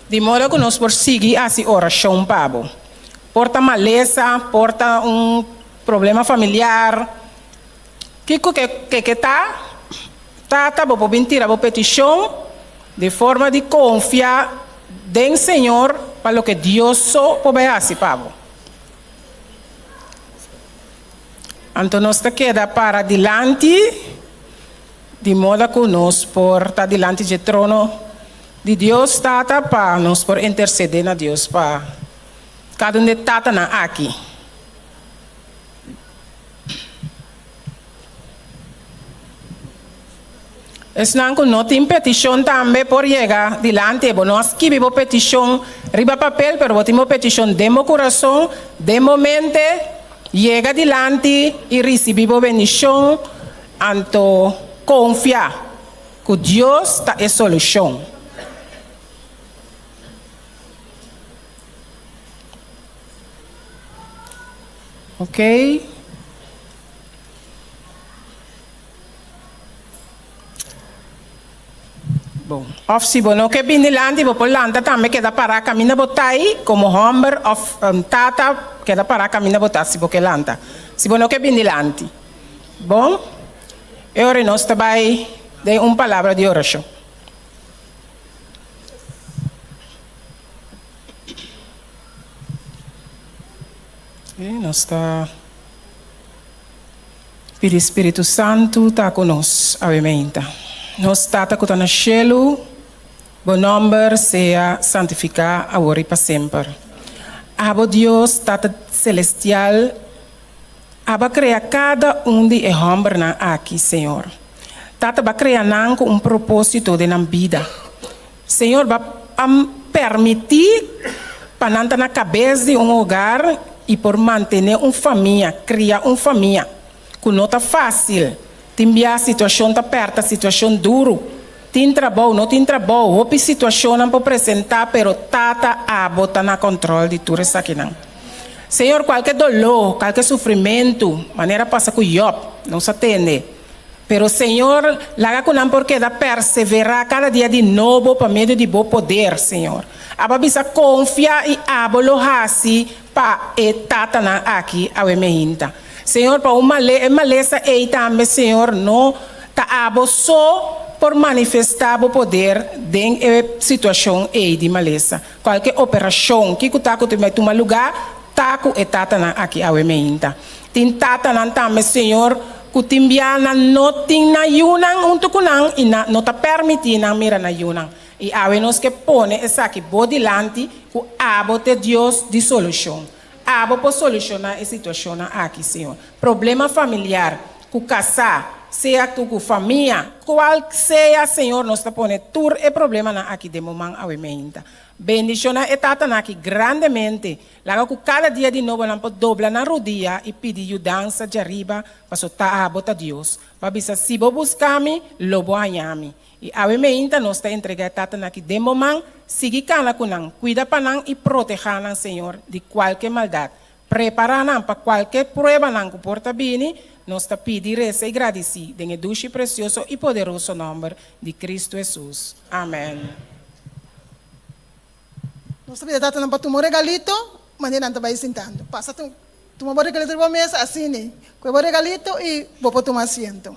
S7: di moda ku nos por sigui hasi orashon pa bo. Por ta malesa, por ta un problema familiar, kiko ke ke ke ta, Tata, bo por bin tira bo petishon di forma di konfia den Señor pa loke Dios so por bai hasi pa bo. Anto nos ta keda para dilanti di moda ku nos por ta dilanti dje trono di Dios Tata pa nos por intersedé na Dios pa kada un di e tatanan aki. Esnan ku no tin petishon tambe por yega dilanti. Bo no a skibi bo petishon riba papel, pero bo tin bo petishon den bo kurason, den bo mente. Yega dilanti i risibí bo bendishon, anto konfia ku Dios ta e solushon. Oké. Bon, òf si bo no ke bin dilanti, bo por lanta tambe keda pará kaminda bo ta ei komo hòmber òf tata, keda pará kaminda bo ta si bo ke lanta, si bo no ke bin dilanti. Bon, e ora nos ta bai den un palabra di orashon. Sí, nos ta pidi Spiritu Santu ta ku nos awe meinta. Nos Tata ku ta na shelu, bo nòmber sea santifiká awor i pa semper. Abo Dios, Tata Selestial, abo a krea kada un di e hòmbernan aki, Señor. Tata, bo a krea nan ku un propósito den nan bida. Señor, bo a permití pa nan ta na kabes di un hogar i por mantené un famia, kria un famia, ku no ta fásil. Tin bia situashon ta pèrta, situashon duru. Tin trabou, no tin trabou, hopi situashonnan por presentá, pero Tata, abo ta na kòntròl di tur esakinan. Señor, kualke doló, kualke sufrimentu, manera a pasa ku Yòb, nos a tende. Pero Señor, laga ku nan por keda perseverá kada dia di nobo pa medio di Bo poder, Señor. Abo a bisa konfia i Abo lo hasi pa e tatanan aki awe meinta. Señor, pa un male, e malesa ei tambe, Señor, no ta Abo so por manifestá Bo poder den e situashon ei di malesa. Kualke operashon, kiko ta ku ta bai tuma lugá, ta ku e tatanan aki awe meinta. Tin tatanan tambe, Señor, ku tin bia nan no tin nan yunan huntu ku nan i nan no ta permití nan mira nan yunan. I awe nos ke pone esaki bo dilanti ku abo t'e Dios di solushon. Abo por solushoná e situashonnan aki, Señor. Problema familiar, ku kasá, sea ku ku famia, kual sea, Señor, nos ta pone tur e problemanan aki den bo man awe meinta. Bendishoná e tatanan aki grandemente. Laga ku kada dia di nobo nan por dobla nan rudia i pidi yudansa djariba, paso ta abo ta Dios. Bo a bisa, Si bo buska mi, lo bo haña mi. I awe meinta nos ta entregá e tatanan aki den bo man, sigui kana ku nan, kuida pa nan i protehá nan, Señor, di kualke maldat. Prepará nan pa kualke pruebanan ku por ta bini, nos ta pidi, resa i gradisí den e dushi, presioso i poderoso nòmber di Kristu Hesus. Amèn.
S4: Nos ta pidi e tatanan pa tuma un regalito, manera nan ta bai sintando. Pasa tuma bo regalito riba mesa, asina. Kohe bo regalito i bo por tuma asiento.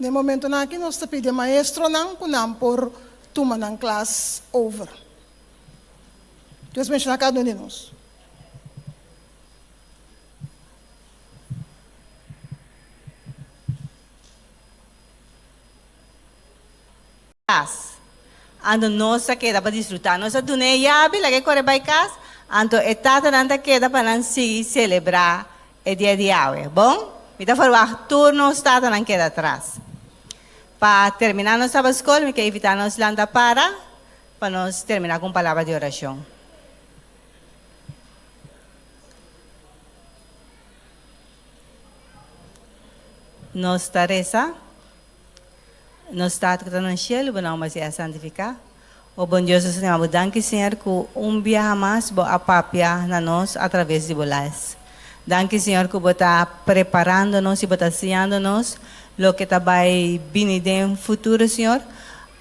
S4: Den e momentonan aki nos ta pidi e maestronan ku nan por tuma nan klas over. Dios benshoná kada un di nos.
S3: Kas. Anto nos ta keda pa disfrutá. Nos a duna e yabi, laga e kore bai kas, anto e tatanan ta keda pa nan sigui selebrá e dia di awe. Bon, mi ta ferwagt tur nos tatanan keda atras. Pa terminá nos Sabat Skol, mi ke invitá nos lanta para pa nos terminá ku un palabra di orashon. Nos ta resa. Nos Tata ku ta na shelu, bo nòmber sea santifiká. O bon Dios, nos ta yama bo danki, Señor, ku un biaha mas bo a papia na nos atraves di bo lès. Danki, Señor, ku bo ta preparando nos i bo ta siñando nos loke ta bai bini den futuro, Señor.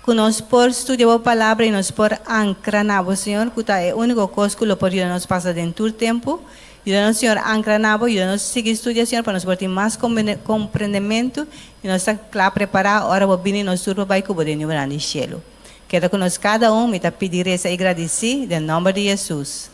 S3: Ku nos por studia bo Palabra i nos por ankra na bo, Señor, ku ta e úniko kos ku lo por yuda nos pasa den tur tempu. Yuda nos, Señor, ankra na bo. Yuda nos sigui studia, Señor, pa nos por tin mas komprendementu i nos ta kla prepará ora bo bini nos tur pa bai ku bo den Niunan di shelu. Keda ku nos kada un, mi ta pidi, resa i gradisí den nòmber di Hesus.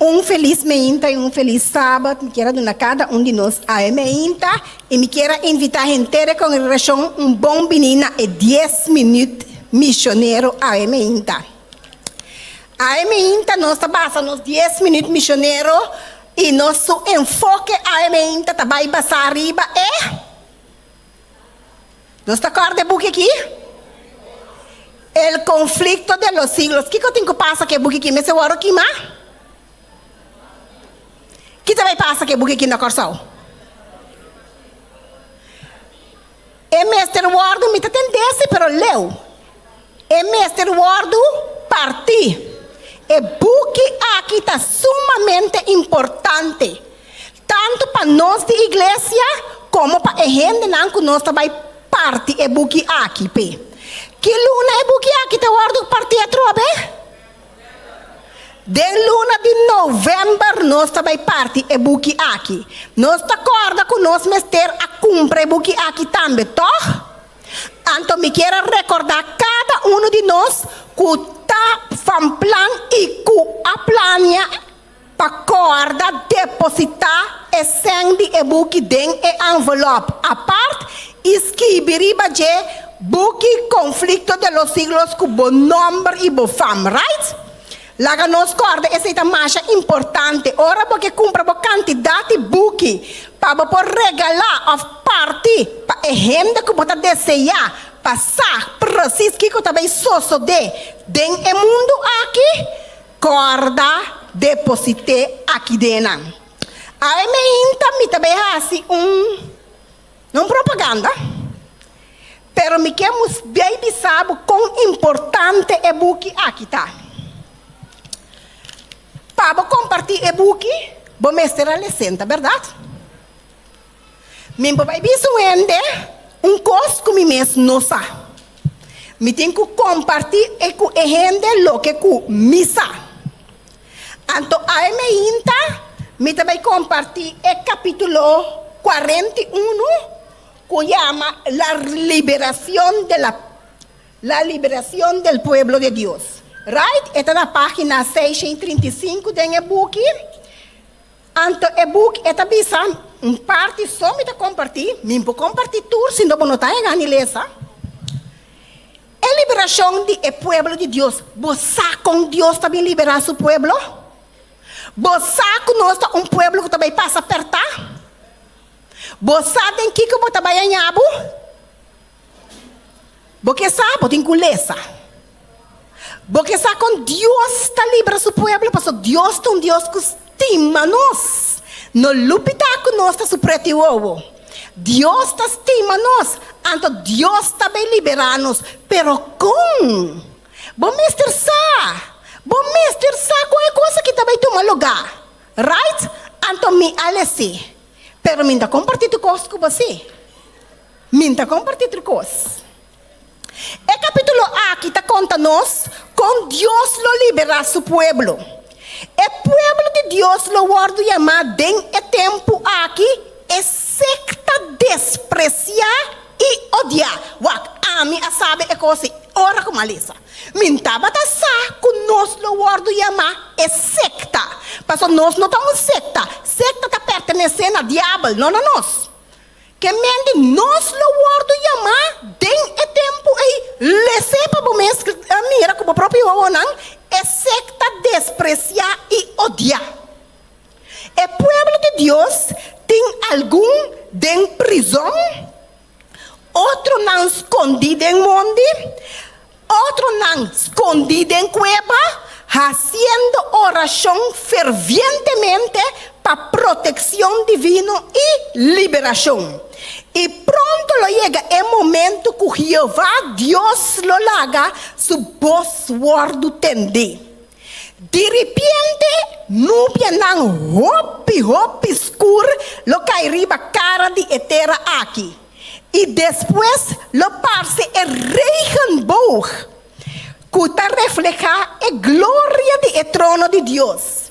S14: Un felis meinta y un felis sabat mi kier a duna cada un di nos awe meinta y mi kier a invita henter e congregacion un bon bini na e dies minuut misionero awe meinta. Awe meinta nos ta basa nos dies minuut misionero y nos su enfoke awe meinta ta bay basa riba e Nos ta corda e buki aki? El conflicto de los siglos. Kico tin cu pasa cu e buki aki? Mester worde kima? Ki ta bay pasa cu e buki aki na Corsou? E mester wòrdu, mi ta tendesi pero leu, e mester wòrdu partí. E buki aki ta sumamente importante, tantu pa nos di iglesia komo pa e hendenan ku nos ta bai parti e buki aki p'e. Ki luna e buki aki ta wòrdu partí atrobe? Den luna di novèmber nos ta bai parti e buki aki. Nos ta kòrda ku nos mester a kumpra e buki aki tambe, tòg? Anto mi kier a rekordá kada unu di nos ku ta van plan i ku a plania pa kòrda depositá e sèn di e buki den e envelòp apart i skibi riba dje Buki Conflicto de los Siglos ku bo nòmber i bo fam, right? Laga nos kòrda esei ta masha importante ora bo ke kumpra bo kantidat di buki pa bo por regalá òf parti pa e hende ku bo ta deseá pa sa presis kiko ta bai sosodé den e mundu aki. Kòrda deposit'é aki den nan. Awe meinta mi ta bai hasi un, no un propaganda, pero mi ke mus bai bisa bo kon importante e buki aki ta. Pa bo kompartí e buki, bo mester a les'é, ta bèrdat? Mi por bai bisa un hende un kos ku mi mes no sa. Mi tin ku kompartí e ku e hende loke ku mi sa. Anto awe meinta mi ta bai kompartí e kapítulo 41 ku yama La liberacion de la La liberacion del pueblo de Dios. Right? E ta na página 635 den e buki. Anto e buki e ta bisa, Un parti so mi ta kompartí, mi por kompartí tur sindo bo no ta hega ni lesa. E liberashon di e pueblo di Dios. Bo sa kon Dios ta bin liberá su pueblo? Bo sa ku nos ta un pueblo ku ta bai pasa pèrtá? Bo sa den kiko bo ta bai haña bo? Bo ke sa, bo tin ku lesa. Bo ke sa kon Dios ta libra su pueblo, pasobra Dios ta un Dios ku stima nos. No lubidá ku nos ta su preti wowo. Dios ta stima nos, anto Dios ta bai liberá nos. Pero kon? Bo mester sa! Bo mester sa kon e kos aki ta bai tuma lugá. Right? Anto mi a les'é. Pero mi no ta kompartí tur kos ku bo sí. Mi ta kompartí tur kos. E kapítulo aki ta konta nos kon Dios lo liberá su pueblo. E pueblo di Dios lo wòrdu yamá den e tempu aki e sekta despresiá i odiá. Wak, ami a sabe e kos ei ora ku mi a lesa. Mi tabata sa ku nos lo wòrdu yamá e sekta, pasobra nos no ta un sekta. Sekta ta pertenesé na diabel, no na nos. Ke men di nos lo wòrdu yamá den e tempu ei? Les'é pa bo mes mira ku bo propio wowonan, e sekta despresiá i odiá. E pueblo di Dios tin algun den prizòn, otronan skondí den mondi, Otronan skondí den kueba, hasiendo orashon fervientemente pa protekshon divino i liberashon. I pronto lo yega e momento ku Jehová Dios lo laga su bos wòrdu tendí. Diripiente, nubianan hopi hopi skur lo kai riba kara di e tera aki. I despues lo parse e regenboog ku ta reflehá e gloria di e trono di Dios.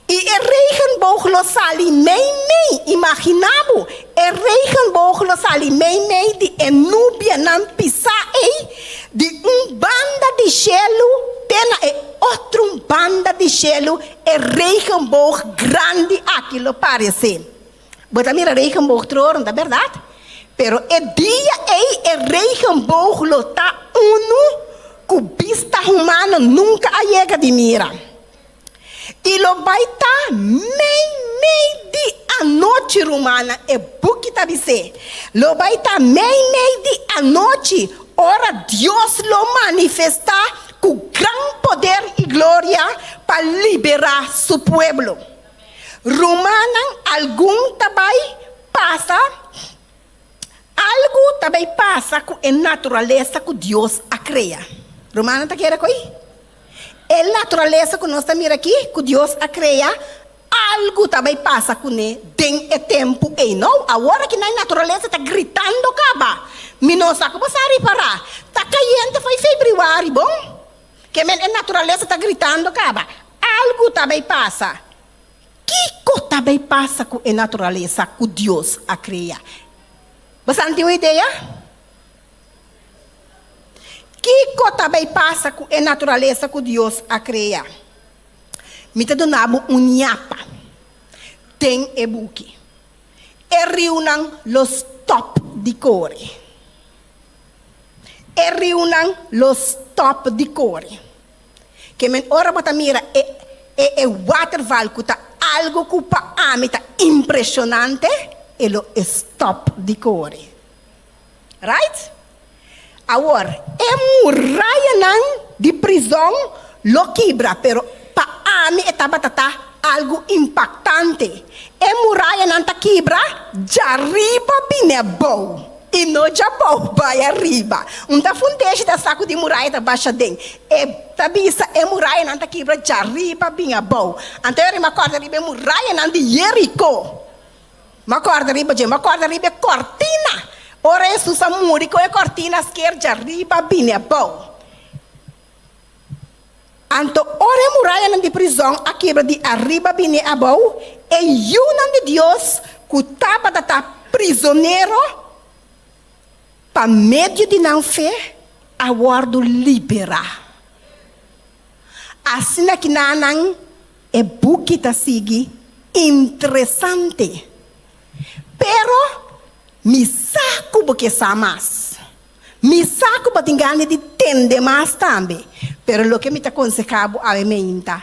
S14: I e regenboog lo sali meimei, imaginá bo, e regenboog lo sali meimei di e nubianan pisá ei, di un banda di shelu te na e otro banda di shelu e regenboog grandi aki lo paresé. Bo ta mira regenboog troron, ta bèrdat? Pero e dia ei e regenboog lo ta unu. ku bista humano nunka a yega di mira. I lo bai ta mei mei di anochi, rumannan, e buki ta bis'é, lo bai ta mei mei di anochi ora Dios lo manifestá ku gran poder i gloria pa liberá su pueblo. Rumannan, algun ta bai pasa, algu ta bai pasa ku e naturalesa ku Dios a krea. Rumannan ta kere ku ei? E naturalesa ku nos ta mira aki, ku Dios a krea, algu ta bai pasa kuné den e tempu ei. No, awor aki nan naturalesa ta gritando kaba. Mi no sa ku bo sa ripará. Ta kayente fo'i febrüari, bon? Ke men e naturalesa ta gritando kaba. Algu ta bai pasa. Kiko ta bai pasa ku e naturalesa ku Dios a krea? Bo sa tin un idea? Kiko ta bai pasa ku e naturalesa ku Dios a krea? Mi ta duna bo un ñapa den e buki. E riunan lo stòp di kore. E riunan lo stòp di kore. Ke men ora bo ta mira e e e waterval ku ta algu ku pa ami ta impreshonante, e lo e stòp di kore. Right? Awor, e murayanan di prizon lo kibra, pero pa ami e tabata ta algu impaktante. E murayanan ta kibra djariba bini abou, i no djabou bai ariba. Un ta fundeshi ta sa ku di muraya ta basha den. E ta bisa e murayanan ta kibra djariba bini abou. Anto e rima kòrda riba e murayanan di Jeriko. M'a kòrda riba dje, m'a kòrda riba e kòrtina. Ora Hesus a muri ku e kòrtina sker djariba bini abou. Anto ora e murayanan di prizòn a kibra di ariba bini abou, e yunan di Dios ku tabata ta prizonero pa medio di nan fe a wòrdu liberá. Asina ki nan E buki ta sigui interesante, pero mi sa ku bo ke sa mas. Mi sa ku bo tin gana di tende mas tambe, pero loke mi ta konsehá bo awe meinta,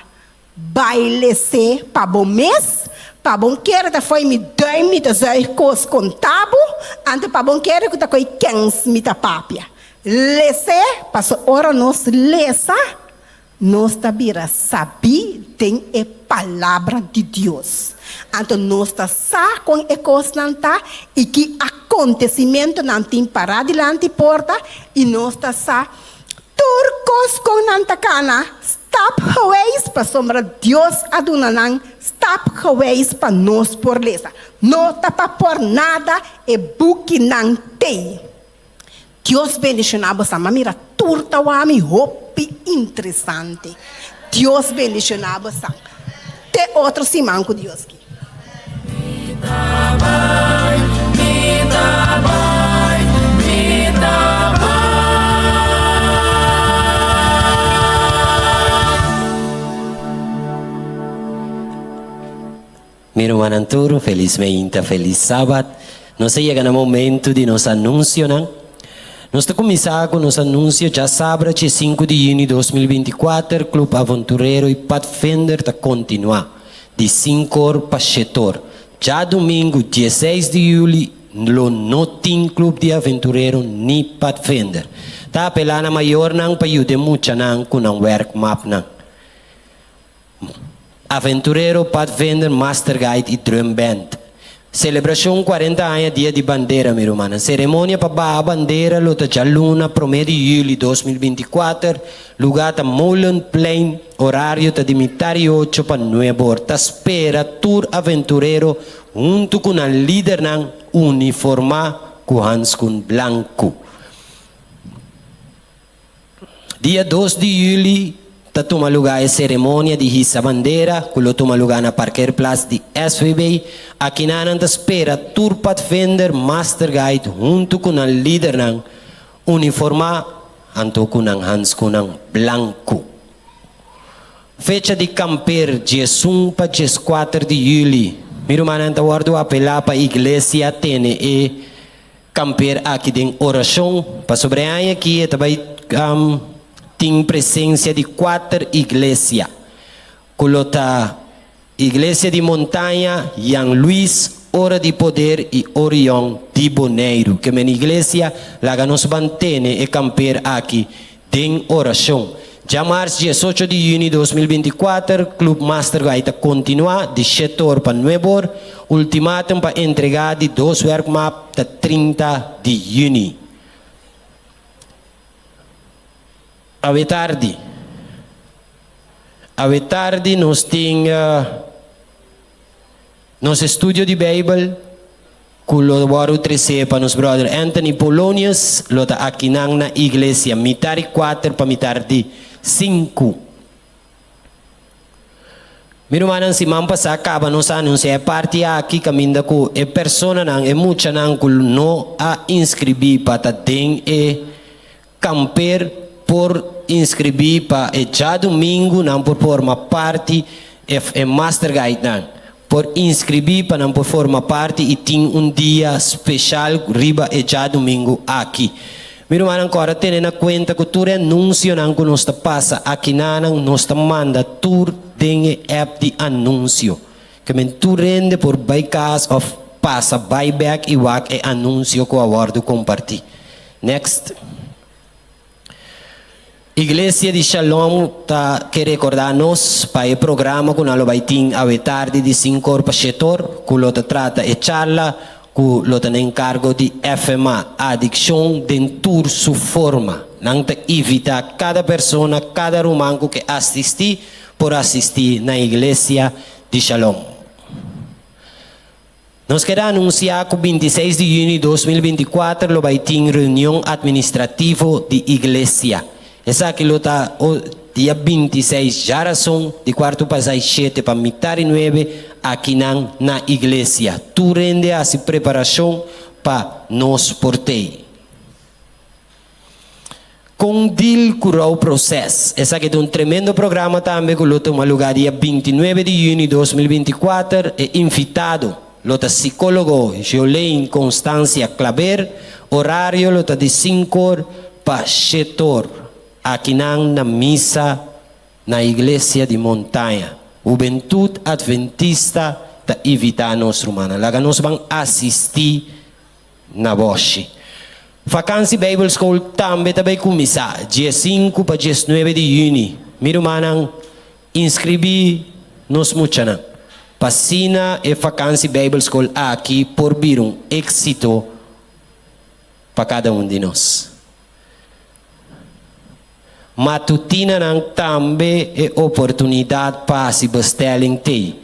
S14: bai les'é pa bo mes, pa bon kere ta fo'i mi duim mi ta zuig kos konta bo, anto pa bon kere ku ta ko'i kens mi ta papia. Les'é, paso ora nos lesa, Nos ta bira sabí den e Palabra di Dios. Anto nos ta sa kon e kosnan ta i ki akontesimentonan tin pará dilanti porta, i nos ta sa tur kos kon nan ta kana stapgewijs, pasobra Dios a duna nan stapgewijs pa nos por lesa. No ta pa por nada e bukinan t'ei. Dios bendiciona bo sa. M'a mira tur ta wami hopi interesante. Dios bendiciona bo sa. Te otro siman cu Dios ki.
S15: Mi rumannan tur, felis meinta, felis sabat. Nos a yega na momento di nos anuncionan. Nos ta cuminsa cu nos anuncio djasabra dje sinku di juni 2024, Club Avonturero y Padvinder ta continua di sinkor pa shetor. Djadumingu dieseis di juli lo no tin Club di Aventurero ni Padvinder. Ta apela na mayornan pa yuda e muchanan cu nan werkmapnan. Aventurero, Padvinder, Master Guide y Drum Band. Celebracion 40 aña Dia di Bandera mi rumannan. Ceremonia pa baha bandera lo ta djaluna prome di juli 2024, lugar ta Molenplein, horario ta di mitar y ocho pa nuebe or. Ta spera tur aventurero hunto cu nan lidernan uniforma cu handschoen blanco. Dia dos di juli ta tuma lugá e seremonia di hisa bandera ku lo tuma lugá na parkeerplaats di SVB. Akinan nan ta spera tur padvinder, master guide huntu ku nan lidernan uniformá anto ku nan handskunnan blanku. Fecha di kamper diesun pa dieskuater di juli. Mi rumannan ta wòrdu apelá pa iglesia tene e. Kamper aki den orashon pasobra e aña aki e ta bai. tin presensia di kuater iglesia, ku lo ta Iglesia di Montaña, Jan Luis, Ora di Poder i Orion di Boneiru. Ke men iglesia, laga nos ban tene e kamper aki den orashon. Djamars diesocho di yüni 2024, Club Master Guy ta kontinuá di shete or pa nuebe or. Ultimatum pa entregá di dos wèrkmap ta 30 di yüni. Awe tardi. Awe tardi nos tin nos estudio di Beibel ku lo wòrdu tresé pa nos bròder Anthony Polonius, lo ta akinan na iglesia mitar di kuater pa mitar di sinku. Mi rumannan, siman pasá kaba nos a anunsiá e parti aki kaminda ku e personanan, e muchanan ku no a inskribí pa ta den e Kamper por inskribí pa e djadumingu nan por forma parti e e master guide nan por inskribí pa nan por forma parti i tin un dia speshal riba e djadumingu aki. Mi rumannan kòrda tene na kuenta ku tur e anunsionan ku nos ta pasa akinanan nos ta manda tur den e app di anunsio. Ke men tur hende por bai kas òf pasa bai bèk i wak e anunsio ku a wòrdu kompartí. Next. Iglesia di Shalom ta ke rekordá nos pa e programa ku nan lo bai tin awe tardi di sinku or pa shete or, ku lo ta trata e charla ku lo ta na enkargo di FMA, Adikshon den tur su forma. Nan ta invitá kada persona, kada ruman ku ke asistí por asistí na Iglesia di Shalom. Nos keda anunsiá ku 26 di yüni 2024 lo bai tin reunion atministrativo di Iglesia. Esaki lo ta dia 26 djarason di kuartu pasá shete pa mitar di nuebe akinan na Iglesia. Tur hende hasi preparashon pa nos por tei. Kon deal ku rou proses. Esaki ta un tremendo programa tambe ku lo tuma lugá dia 29 di yüni 2024. E invitado lo ta sikólogo Jolene Constancia Klaber. Orario lo ta di sinkor pa shetor akinan na misa na Iglesia di Montaña. Hubentut Adventista ta invitá nos rumannan. Laga nos ban asistí na Boshi. Vakansi Bijbelschool tambe ta bay cuminsa 15 pa 19 di juni. Mi rumannan, inscribi nos muchanan pa asina e Vakansi Bijbelschool aki por bira un exito pa cada un di nos. Matutinanan tambe e oportunidat pa hasi bestelling t'ei.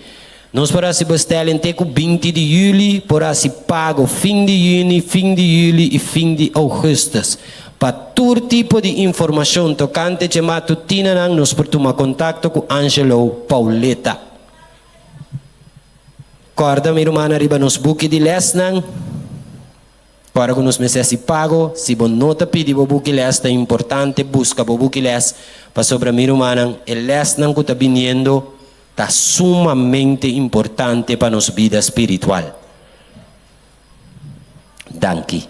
S15: Nos por hasi bestelling te ku 20 di yüli, por hasi pago fin di yüni, fin di yüli i fin di ougùstùs. Pa tur tipo di informashon tokante dje matutinanan nos por tuma kontakto ku Angelo Pauletta. Kòrda mi rumannan riba nos buki di lèsnan. Ora ku nos mester hasi pago, si bo no ta pidi bo buki lès, ta importante buska bo buki lès, pasobra mi rumannan, e lèsnan ku ta biniendo ta sumamente importante pa nos bida spiritual. Danki.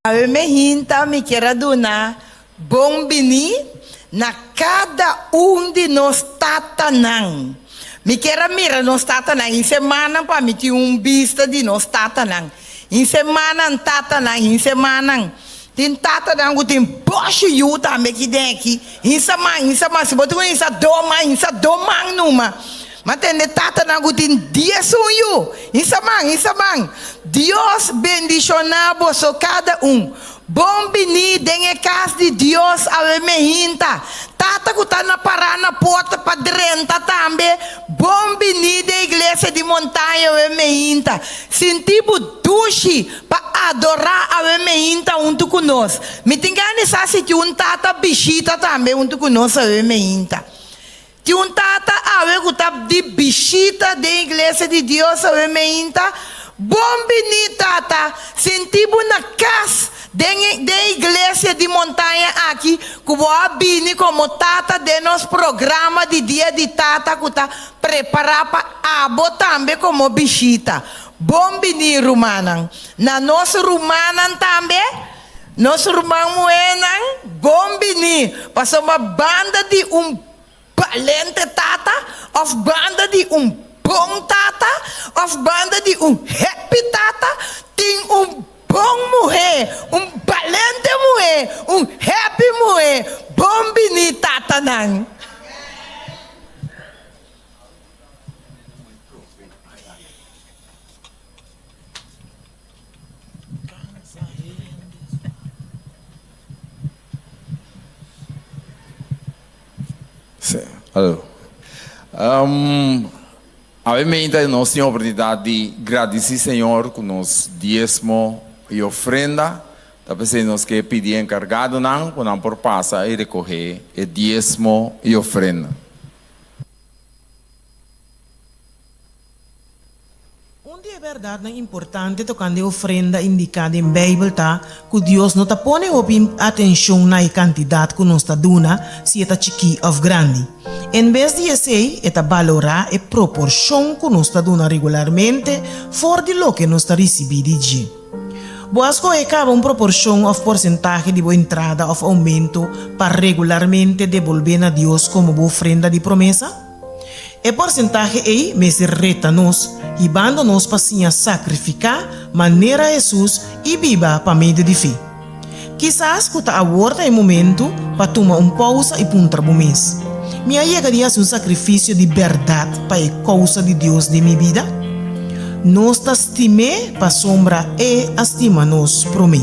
S16: Awe me hinta mi kier a duna bon bini na kada un di nos tatanan. Mi kier a mira nos tatanan hin semanan pa mi tin un bista di nos tatanan. Hin semanan tatanan, hin semanan. Tin tatanan ku tin boshi yu tambe ki den aki. Hin sa man, hin sa man. Si bo tin un hin sa do man, hin sa do man numa. Ma tende tatanan ku tin 11 yu. Hisa man, hisa man. Dios bendishoná boso kada un. Bon biní den e kas di Dios awe mehinta. Tata ku ta na pará na porta pa drenta tambe, bon biní den iglesia di Montaña awe mehinta. Sinti bo dushi pa adorá awe mehinta huntu ku nos. Mi tin gana di sa si tin un tata bishita tambe huntu ku nos awe mehinta. Tin un tata awe ku ta di bishita den iglesia di Dios awe meinta? Bon bini, tata! Sinti bo na kas den den iglesia di Montaña aki ku bo a bini komo tata den nos programa di Dia di Tata ku ta prepará pa abo tambe komo bishita. Bon bini rumannan. Na nos rumannan tambe, nos ruman muhénan, bon bini, pasobra banda di un balente tata òf banda di un bon tata òf banda di un happy tata tin un bon muhé, un balente muhé, un happy muhé. Bon bini tatanan.
S10: Sí, hallo. Um, awe meinta nos tin oportunidad di gradici Señor cu nos diezmo y ofrenda. Ta p'esey nos ke pidi encargadonan cu nan por pasa y recoge e diezmo y ofrenda.
S17: Un di e bèrdatnan importante tokante e ofrenda indiká den Beibel ta ku Dios no ta pone hopi atenshon na e kantidat ku nos ta duna, si e ta chikí òf grandi. En bes di esei, e ta balorá e proporshon ku nos ta duna regularmente for di loke nos ta risibí di dje. Bo a skohe kaba un proporshon òf porsentahe di bo entrada òf oumento pa regularmente debolbé na Dios komo bo ofrenda di promesa? E porsentahe ei mester reta nos, hibando nos pa siña sakrifiká manera Hesus i biba pa medio di fe. Kisas ku ta awor ta e momentu pa tuma un pousa i puntra bo mes, Mi a yega di hasi un sakrifisio di bèrdat pa e kousa di Dios den mi bida? Nos ta stim'é pasobra e a stima nos promé.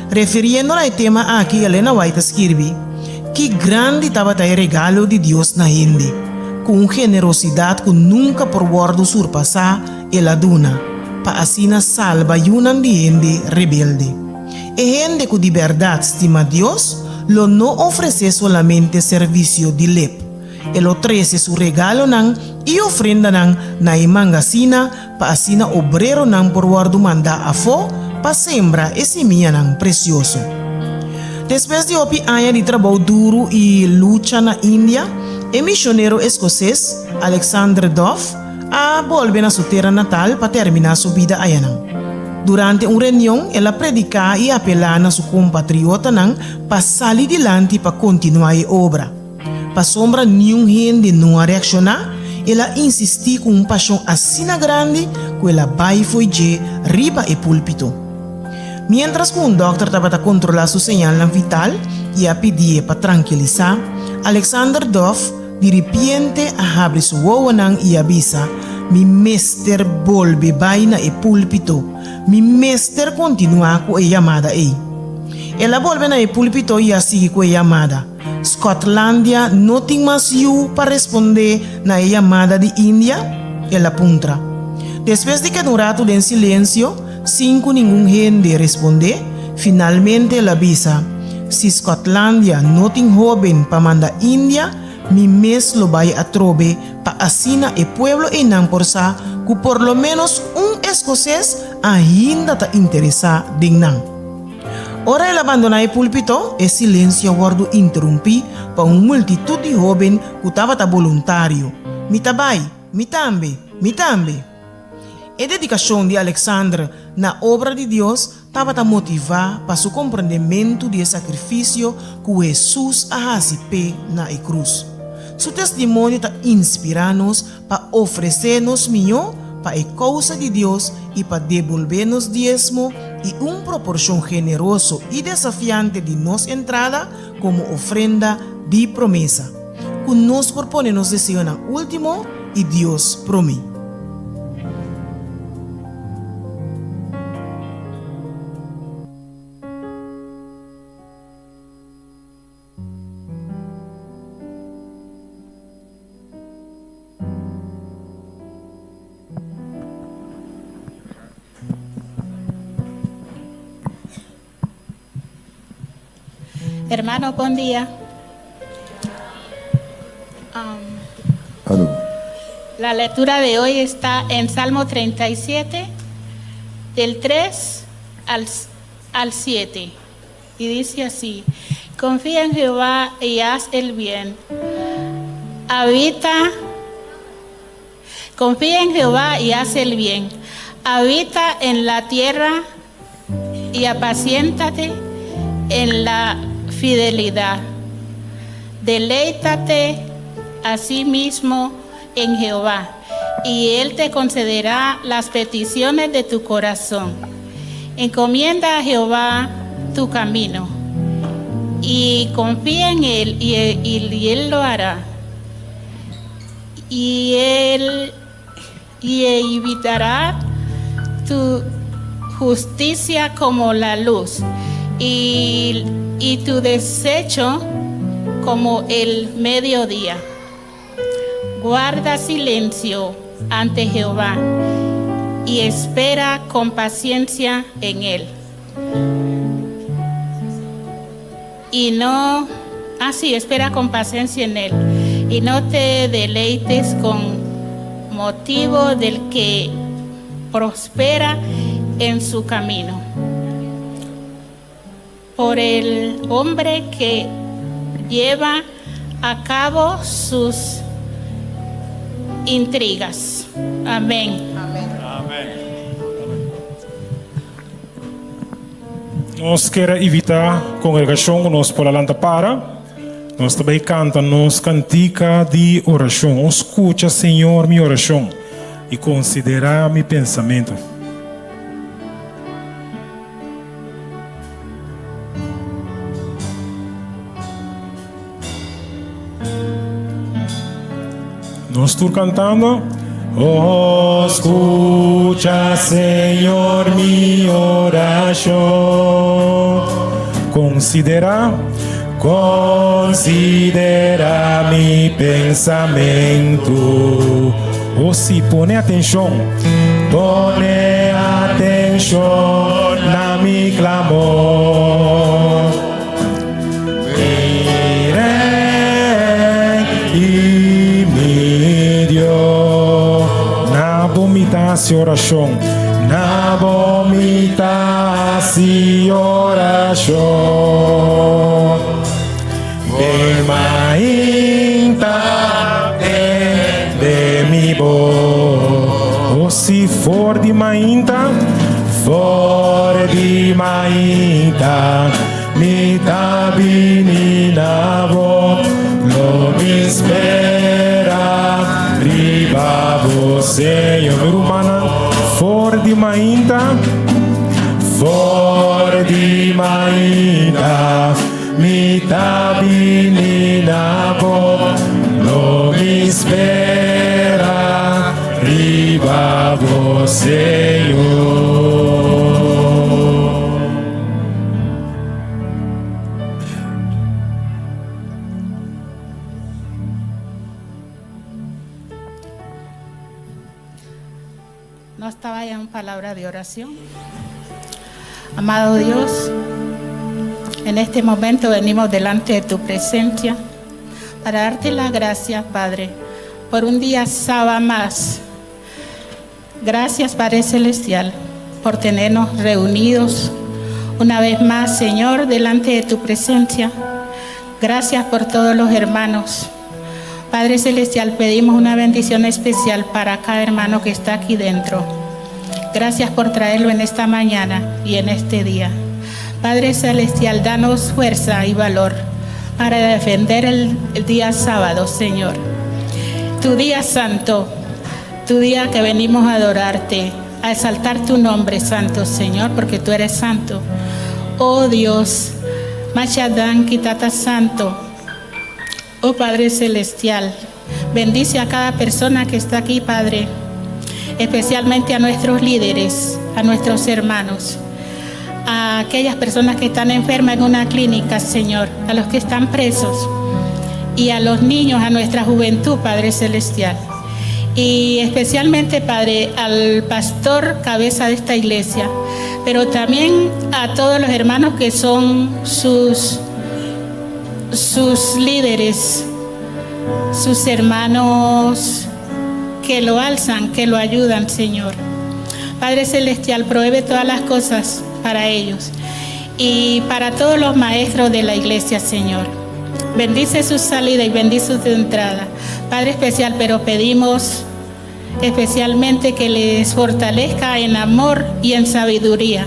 S17: Refiriendo na e tema aki Elena White a skirbi, Ki grandi tabata e regalo di Dios na hende, ku un generosidat ku nunka por wòrdu surpasá El a duna, pa asina salba yunan di hende rebelde. E hende ku di bèrdat stima Dios lo no ofresé solamente servisio di lep, e lo trese su regalonan i ofrendanan na e mangasina pa asina obreronan por wòrdu mandá afó pa sembra e simianan presioso. Despues di hopi aña di trabou duru i lucha na India, e misionero eskoses, Alexander Duff, a bolbe na su tera natal pa terminá su bida ayanan. Durante un reunion el a prediká i apelá na su kompatriotanan pa sali dilanti pa kontinuá e obra. Pasobra niun hende no a reakshoná, el a insistí ku un pashon asina grandi ku el a bai fo'i dje riba e púlpito. Miéntras ku un dòkter tabata kontrolá su señalnan vital i a pidié pa trankilisá, Alexander Duff diripiente a habri su wowonan i a bisa, Mi mester bolbe bai na e púlpito. Mi mester kontinuá ku e yamada ei. El a bolbe na e púlpito i a sigui ku e yamada. Skotlandia no tin mas yu pa respondé na e yamada di India? El a puntra. Despues di keda un ratu den silensio, sin ku ningun hende respondé, finalmente el a bisa, Si Skotlandia no tin hóben pa manda India, mi mes lo bai atrobe pa asina e pueblo einan por sa ku por lo ménos un eskoses ainda ta interesá den nan. Ora el a bandoná e púlpito, e silensio a wòrdu interumpí pa un multitut di hóben ku tabata boluntario, Mi ta bai! Mi tambe! Mi tambe! E dedikashon di Alexandre na obra di Dios tabata motivá pa su komprendementu di e sakrifisio ku Hesus a hasi p'e na e krus. Su testimonio ta inspirá nos pa ofresé nos mihó pa e kousa di Dios i pa debolbé nos diesmo i un proporshon generoso i desafiante di nos entrada komo ofrenda di promesa, ku nos por pone nos deseonan último i Dios promé.
S18: Hermano, bon dia.
S6: Aló.
S18: La lectura de hoy está en Salmo 37, del 3 al, al 7. Y dice así, confía en Jehová y haz el bien. Habita, confía en Jehová y haz el bien. Habita en la tierra y apaciéntate en la fidelidad. Deleítate a sí mismo en Jehová, y Él te concederá las peticiones de tu corazón. Encomienda a Jehová tu camino y confía en Él y, y Él lo hará. Y Él y evitará tu justicia como la luz y, y tu desecho como el mediodía. Guarda silencio ante Jehová y espera con paciencia en él. Y no, así espera con paciencia en él. Y no te deleites con motivo del que prospera en su camino. Por el hombre que lleva a cabo sus intrigas. Amén.
S1: Amén. Nos kier invitá kongregashon ku nos por a lanta para. Nos ta bai kanta nos kantika di orashon. O skucha, Señor, mi orashon i konsiderá mi pensamentu. Nos tur kantando. Oh, skucha, Señor, mi orashon. Konsiderá, konsiderá mi pensamentu. Oh, sí, pone atenshon. Pone atenshon na mi klamor. Mi Rei i mi Dios. Na bo mi ta hasi orashon. Na bo mi ta hasi orashon. Den mainta tende mi bos. O si for di mainta, for di mainta. Mi ta bini na bo, lo mi spera riba bo, Señor. Mi rumannan, for di mainta, for di mainta, mi ta bini na bo, lo mi spera riba bo, Señor.
S18: No estaba ya en palabra de oración. Amado Dios, en este momento venimos delante de tu presencia para darte las gracias, Padre, por un día sábado más. Gracias, Padre Celestial, por tenernos reunidos una vez más, Señor, delante de tu presencia. Gracias por todos los hermanos. Padre Celestial, pedimos una bendición especial para cada hermano que está aquí dentro. Gracias por traerlo en esta mañana y en este día. Padre Celestial, danos fuerza y valor para defender el, el día sábado, Señor. Tu día santo, tu día que venimos a adorarte, a exaltar tu nombre, Santo Señor, porque tú eres santo. Oh Dios, Masha danki Tata Santo, oh Padre Celestial, bendice a cada persona que está aquí, Padre, especialmente a nuestros líderes, a nuestros hermanos, a aquellas personas que están enfermas en una clínica, Señor, a los que están presos y a los niños, a nuestra juventud, Padre Celestial. Y especialmente, Padre, al pastor cabeza de esta iglesia, pero también a todos los hermanos que son sus, sus líderes, sus hermanos que lo alzan, que lo ayudan, Señor. Padre Celestial, provee todas las cosas para ellos y para todos los maestros de la iglesia, Señor. Bendice su salida y bendice su entrada. Padre especial, pero pedimos Especialmente que les fortalezca en amor y en sabiduría,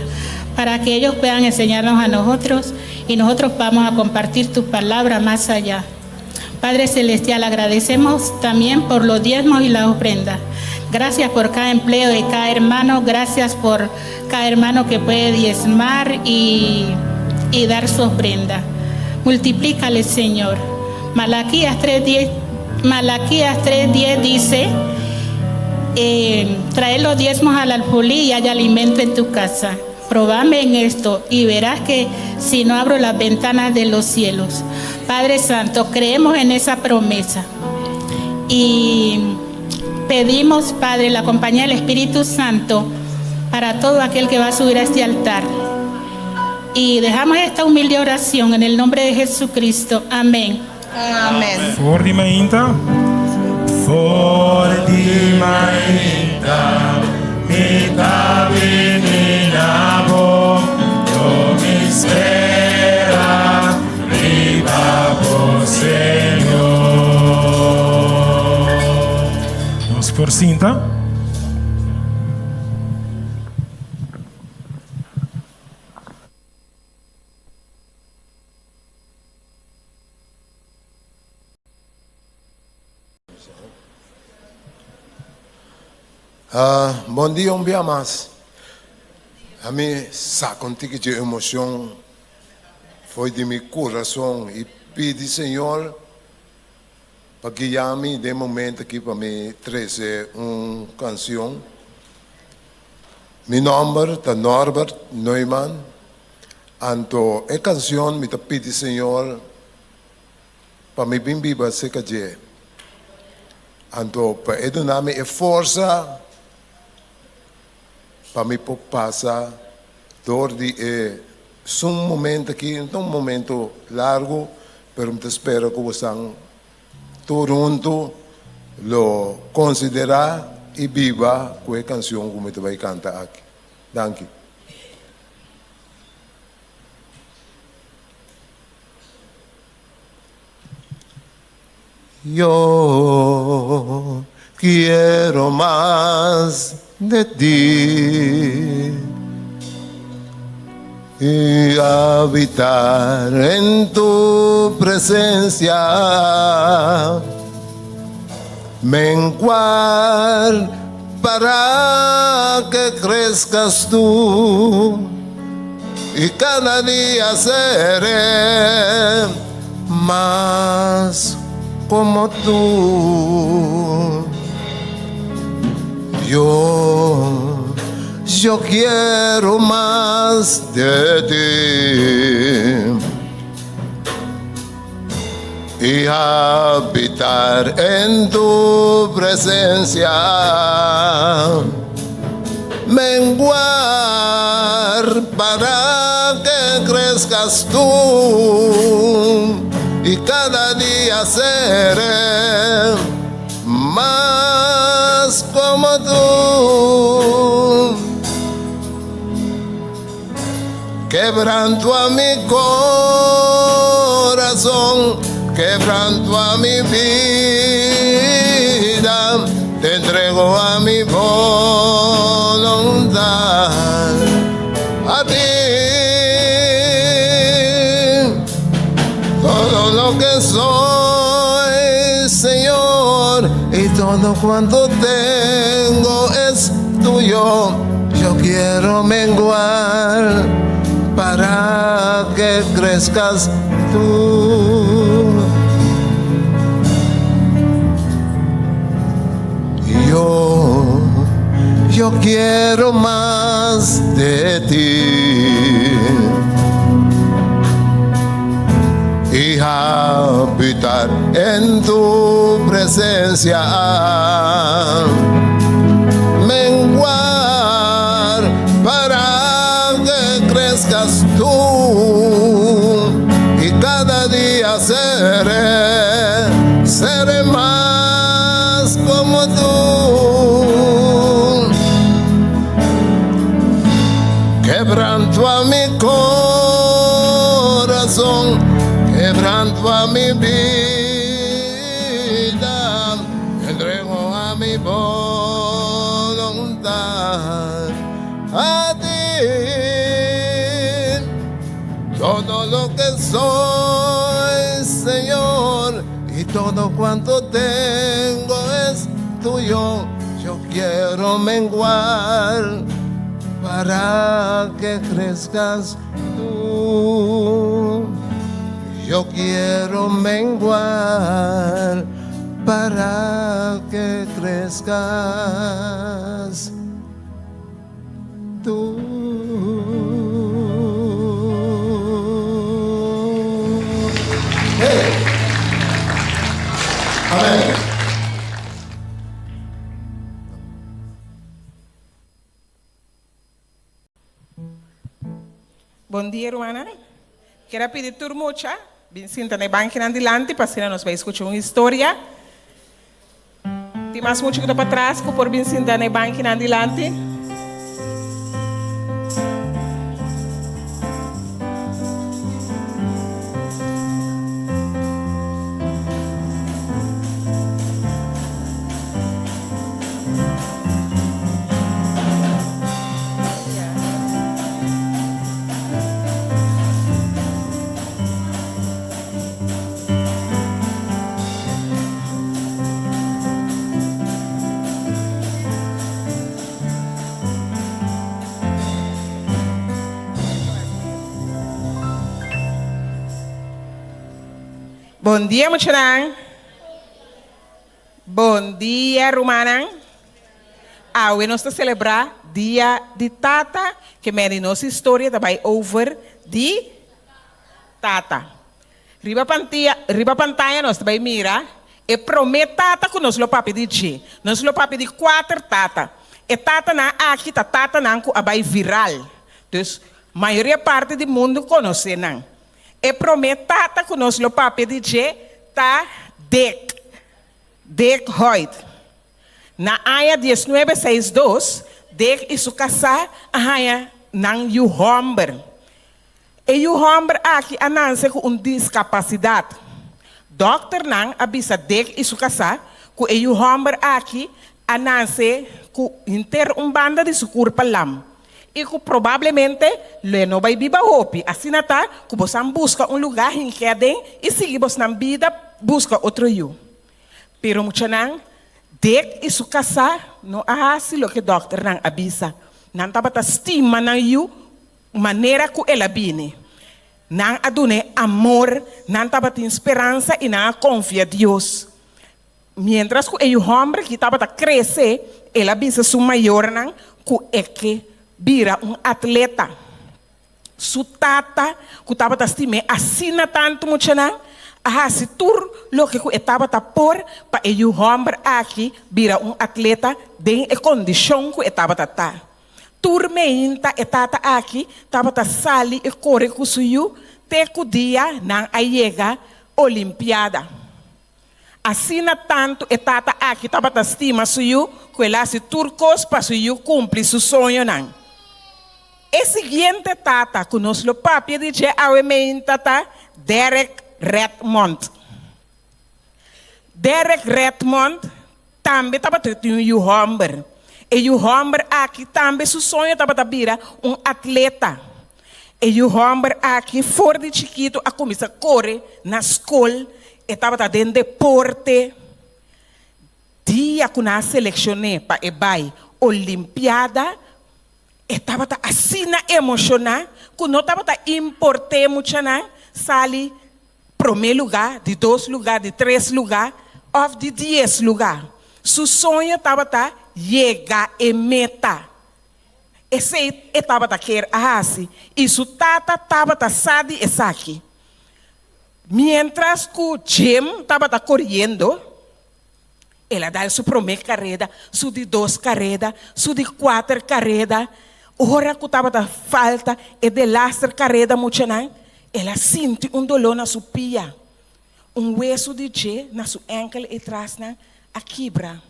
S18: para que ellos puedan enseñarnos a nosotros y nosotros vamos a compartir tu palabra más allá. Padre Celestial, agradecemos también por los diezmos y las ofrendas. Gracias por cada empleo de cada hermano, gracias por cada hermano que puede diezmar y, y dar su ofrenda. Multiplícale, Señor. Malaquías 3.10 Malaquías 3.10 dice, eh, trae los diezmos al alfolí y hay alimento en tu casa. Probame en esto y verás que si no abro las ventanas de los cielos. Padre Santo, creemos en esa promesa. Y pedimos, Padre, la compañía del Espíritu Santo para todo aquel que va a subir a este altar. Y dejamos esta humilde oración en el nombre de Jesucristo. Amén.
S4: Amén.
S1: For di mainta. For di mainta. Mi ta bini na bo. Lo mi spera. Riba bo Señor. Nos por sinta.
S6: Ah, bon dia un bia mas. Ami sa un tiki di emocion for di mi curason y pidi Señor pa guia mi den momento aki pa mi trece un cancion. Mi nomber ta Norbert Neumann. Anto e cancion mi ta pidi Señor pa mi bin biba cerca dje. Anto pa e duna mi e forsa pa mi por pasa door di e sun momento aki. No ta un momento largo, pero mi ta spera cu bosan tur hunto lo considera y biba cu e cancion cu mi ta bay canta aki. Danki. Yo quiero más de ti y habitar en tu presencia, menguar para que crezcas tú y cada día seré más como tú. Yo, yo quiero más de ti y habitar en tu presencia. Menguar para que crezcas tú y cada día seré más como tú. Quebranto a mi corazón, quebranto a mi vida, te entrego a mi voluntad. A ti, todo lo que soy, Señor, y todo cuanto tengo es tuyo. Yo quiero menguar para que crezcas tú. Yo, yo quiero más de ti y habitar en tu presencia. Menguar para que crezcas tú y cada día seré, seré más como tú. Quebranto a mi corazón, quebranto a mi vida, entrego a mi voluntad. Todo cuanto tengo es tuyo. Yo quiero menguar para que crezcas tú. Yo quiero menguar para que crezcas tú. Hey. Amen.
S19: Bon dia rumannan. Kier a pidi tur mucha bin sinta na e bankinan dilanti pa asina nos bai skucha un historia. Tin mas mucha ku ta patras ku por bin sinta na e bankinan dilanti? Bon dia muchanan. Bon dia rumannan. Awe nos ta selebrá Dia di Tata, ke meni nos historia ta bai over di tata. Riba pantia, riba pantaya nos ta bai mira e promé tata ku nos lo papia di dje. Nos lo papia di kuater tata. E tatanan aki ta tatanan ku a bai viral. Dus, mayoria parti di mundu konosé nan. E promé tata ku nos lo papia di dje ta Dick, Dick Hoyt. Na aña diesnuebe seis dos, Dick i su kasá a haña nan yu hòmber. E yu hòmber aki a nanse ku un diskapasidat. Dòkternan a bisa Dick i su kasá ku e yu hòmber aki a nanse ku henter un banda di su kurpa lam. I ku probablemente lo e no bai biba hopi. Asina ta ku bosan buska un lugá hink'é aden i sigui bosnan bida buska otro yu. Pero muchanan, Dick i su kasá no a hasi loke dòkternan a bisa. Nan tabata stima nan yu manera ku el a bini. Nan a dun'é amor, nan tabatin speransa i nan a konfia Dios. Miéntras ku e yu hòmber ki tabata krese, el a bisa su mayornan ku e ke bira un atleta. Su tata, ku tabata stim'é asina tantu muchanan, a hasi tur loke ku e tabata por pa e yu hòmber aki bira un atleta den e kondishon ku e tabata ta. Tur meinta e tata aki tabata sali i kore ku su yu te ku dia nan a yega Olimpiada. Asina tantu e tata aki tabata stima su yu ku el a hasi tur kos pa su yu kumpli su soñonan. E siguiente tata ku nos lo papia di dje awe meinta ta Derek Redmond. Derek Redmond tambe tabata tin un yu hòmber. E yu hòmber aki tambe su soño tabata bira un atleta. E yu hòmber aki for di chikitu a kuminsá kore na skol, e tabata den deporte. Dia ku nan a selekshon'é pa e bai Olimpiada, e tabata asina emoshoná ku no tabata import'é muchanan sali promé lugá, di dos lugá, di tres lugá òf di dies lugá. Su soño tabata yega e meta. Esei e tabata kier a hasi i su tata tabata sa di esaki. Miéntras ku Jim tabata koriendo, el a dal su promé kareda, su di dos kareda, su di kuater kareda. Ora ku tabata falta e delaster kareda muchanan, el a sinti un doló na su pia. Un wesu di dje na su ènkel ei trasnan a kibra.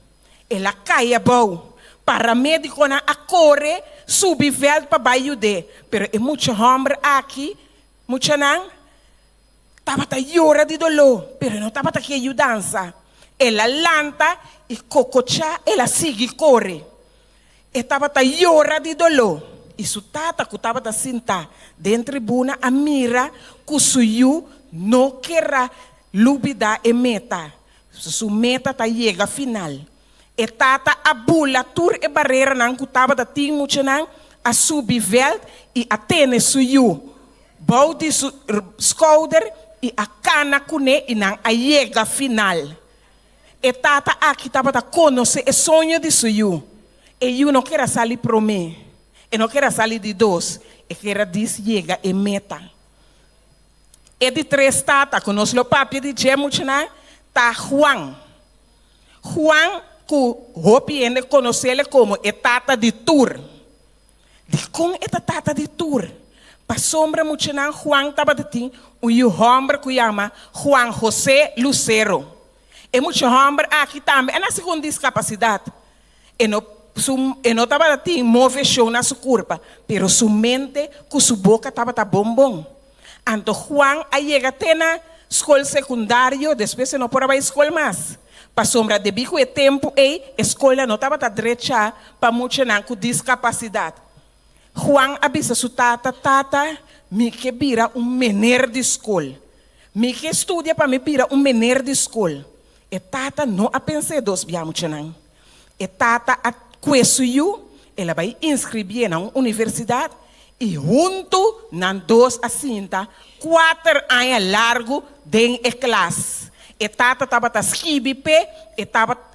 S19: El a kai abou. Paramedikonan a kore subi vèlt pa bai yud'é, pero e mucha hòmber aki, muchanan, tabata yora di doló, pero e no tabata ke yudansa. El a lanta i kokochá el a sigui kore. E tabata yora di doló, i su tata ku tabata sintá den tribuna a mira ku su yu no kera. lubidá e meta. Su meta ta yega final. E tata a bula tur e bareranan ku tabata tin muchanan a subi vèlt i a tene su yu bou di su skouder i a kana kuné i nan a yega final. E tata aki tabata konosé e soño di su yu. E yu no ker a sali promé, e no ker a sali di dos, e ker a dis yega e meta. E di tres tata ku nos lo papia di dje muchanan ta Juan. Juan ku hopi hende konosele komo e tata di tur. Dikon e ta tata di tur? Pasobra muchanan Juan tabata tin un yu hòmber ku yama Juan José Lucero. E mucha hòmber aki tambe a nase ku un diskapasidat. E no su e no tabata tin moveshon na su kurpa, pero su mente ku su boka tabata bon bon. Anto Juan a yega te na skol sekundario, despues e no por a bai skol mas, pasobra debí ku e tempu ei e skolnan no tabata drechá pa muchanan ku diskapasidat. Juan a bisa su tata, Tata, mi ke bira un mener di skol. Mi ke studia pa mi bira un mener di skol. E tata no a pens'é dos bia, muchanan. E tata a kue su yu, el a bai inscribié na un universidat i huntu nan dos a sinta kuater aña largu den e klas. E tata tabata skibi p'e, e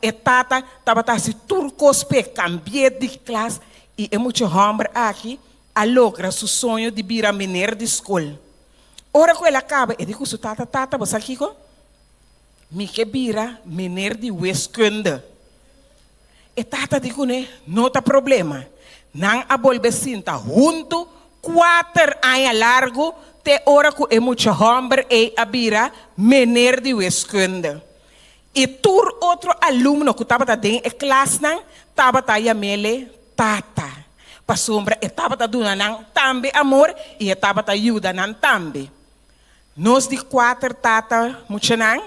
S19: e tata tabata hasi tur kos p'e, kambi'é di klas i e mucha hòmber aki a logra su soño di bira mener di skol. Ora ku el a kaba e di ku su tata, Tata, bo sa kiko? Mi ke bira meneer di wiskunde. E tata di kuné, No ta problema. Nan a bolbe sinta huntu kuater aña largu te ora ku e mucha hòmber ei a bira meneer di wiskunde. I tur otro alumno ku tabata den e klasnan tabata yam'ele tata, pasobra e tabata duna nan tambe amor i e tabata yuda nan tambe. Nos di kuater tata muchanan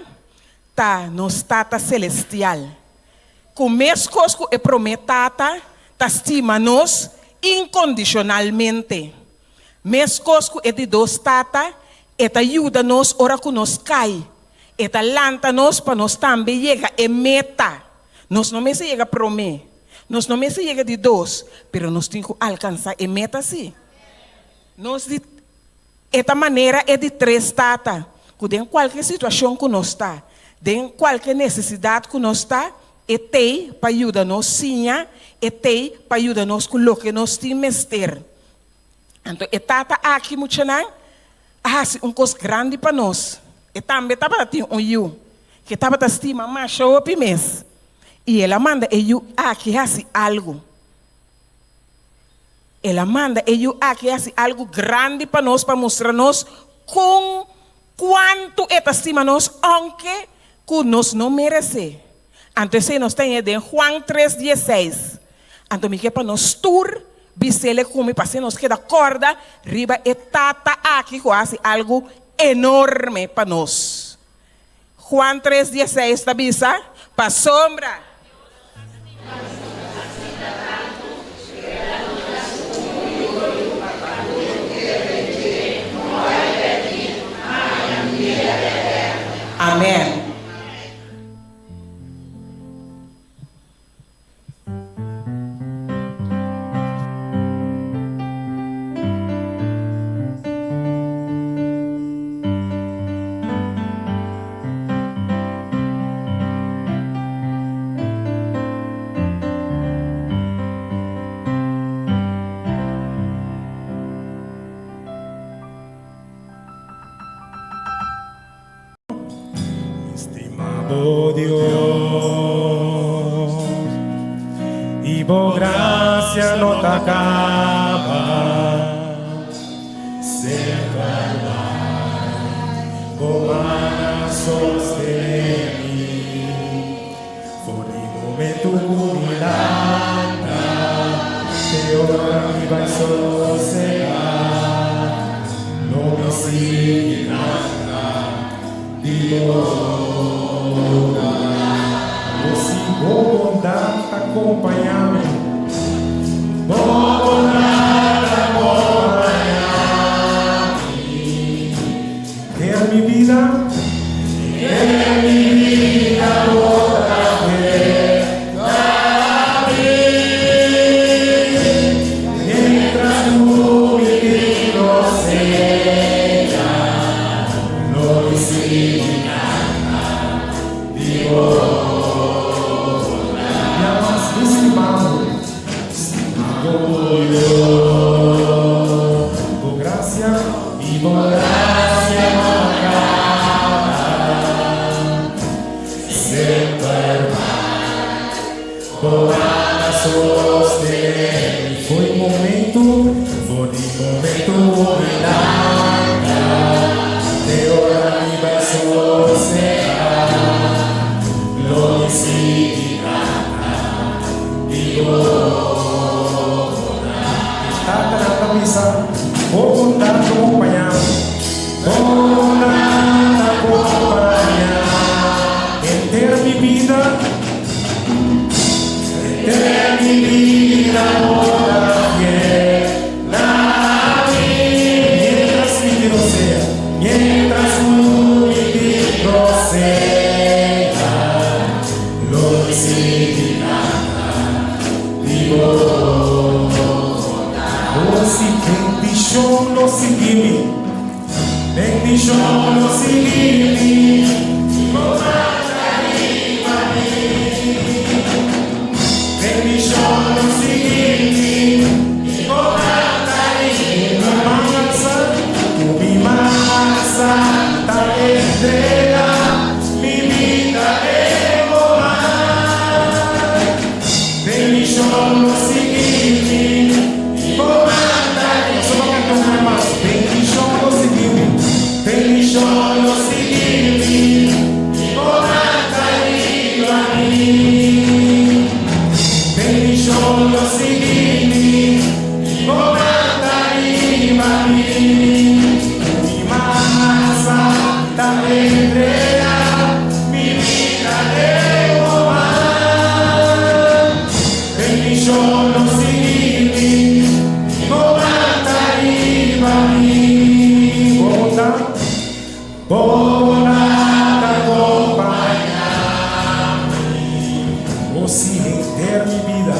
S19: ta nos Tata Selestial, ku meskos ku e promé tata ta stima nos inkondishonalmente. Meskos ku e di dos tata, e ta yuda nos ora ku nos kai. E ta lanta nos pa nos tambe yega e meta. Nos no mester yega promé, nos no mester yega di dos, pero nos tin ku alkansá e meta sí. Nos di. E ta manera e di tres tata, ku den kualke situashon ku nos ta, den kualke nesesidat ku nos ta, e t'ei pa yuda nos siña, e t'ei pa yuda nos ku loke nos tin mester. Anto e tata aki, muchanan, a hasi un kos grandi pa nos. E tambe tabata tin un yu, ku e tabata stima masha hopi mes, i el a manda e yu aki hasi algu. El a manda e yu aki hasi algu grandi pa nos pa mustra nos kon kuantu e ta stima nos ounke ku nos no meresé. Anto esei nos ta haña den Juan tres dieseis. Anto mi ke pa nos tur bis'el ku mi pas'é nos keda kòrda riba e Tata aki ku a hasi algu enorme pa nos. Juan tres dieseis ta bisa, Pasobra. Amen.
S1: Stima bo Dios y bo gracia no ta caba. Semper bai bo mana sostene mi. For di momento cu mi lanta te ora mi bai sosega, lo mi sigui canta di bo bondad. Lo si bo bondad ta compaña mi, bo bondad ta compaña mi. Henter mi bida. Den mi bida bo ta fiel na mi. Mientras ku mi tin rosea, lo mi sigui kanta di bo bondat. Ya mas mi stima bo, stima bo Dios. Bo gracia i bo gracia no a kaba. Semper bai bo a sostené mi. Foi momento, for di momento ku mi lanta, te ora mi bai sosegá, lo mi sigui kanta di bo bondat. E tatanan ta bisa, Bo bondat lo kompañá mi. Bo bondat ta kompañá henter mi bida, henter mi bida bo ta fiel na mi. Mientras mi tin rosea, mientras ku mi tin rosea, lo mi sigui kanta di bo bondat. Bo si bendishon lo sigui mi. Bendishon lo sigui mi. Bo manda riba mi. Bendishon lo sigui mi. Bo manda riba mi. Mansa ku mi mansa ta entrega mi bida den bo man. Bendishon lo sigui mi. Bo manda i Nos ta canta un vez mas. Bendishon lo sigui mi. Bendishon lo sigui mi. Bo manda riba mi. Bendishon lo sigui mi. Bo manda riba mi. Ku mi masa ta entrega mi bida den bo man. Bendishon lo sigui mi, bo manda riba mi. Bo bondat, bo bondat ta kompañá mi. O si henter mi bida,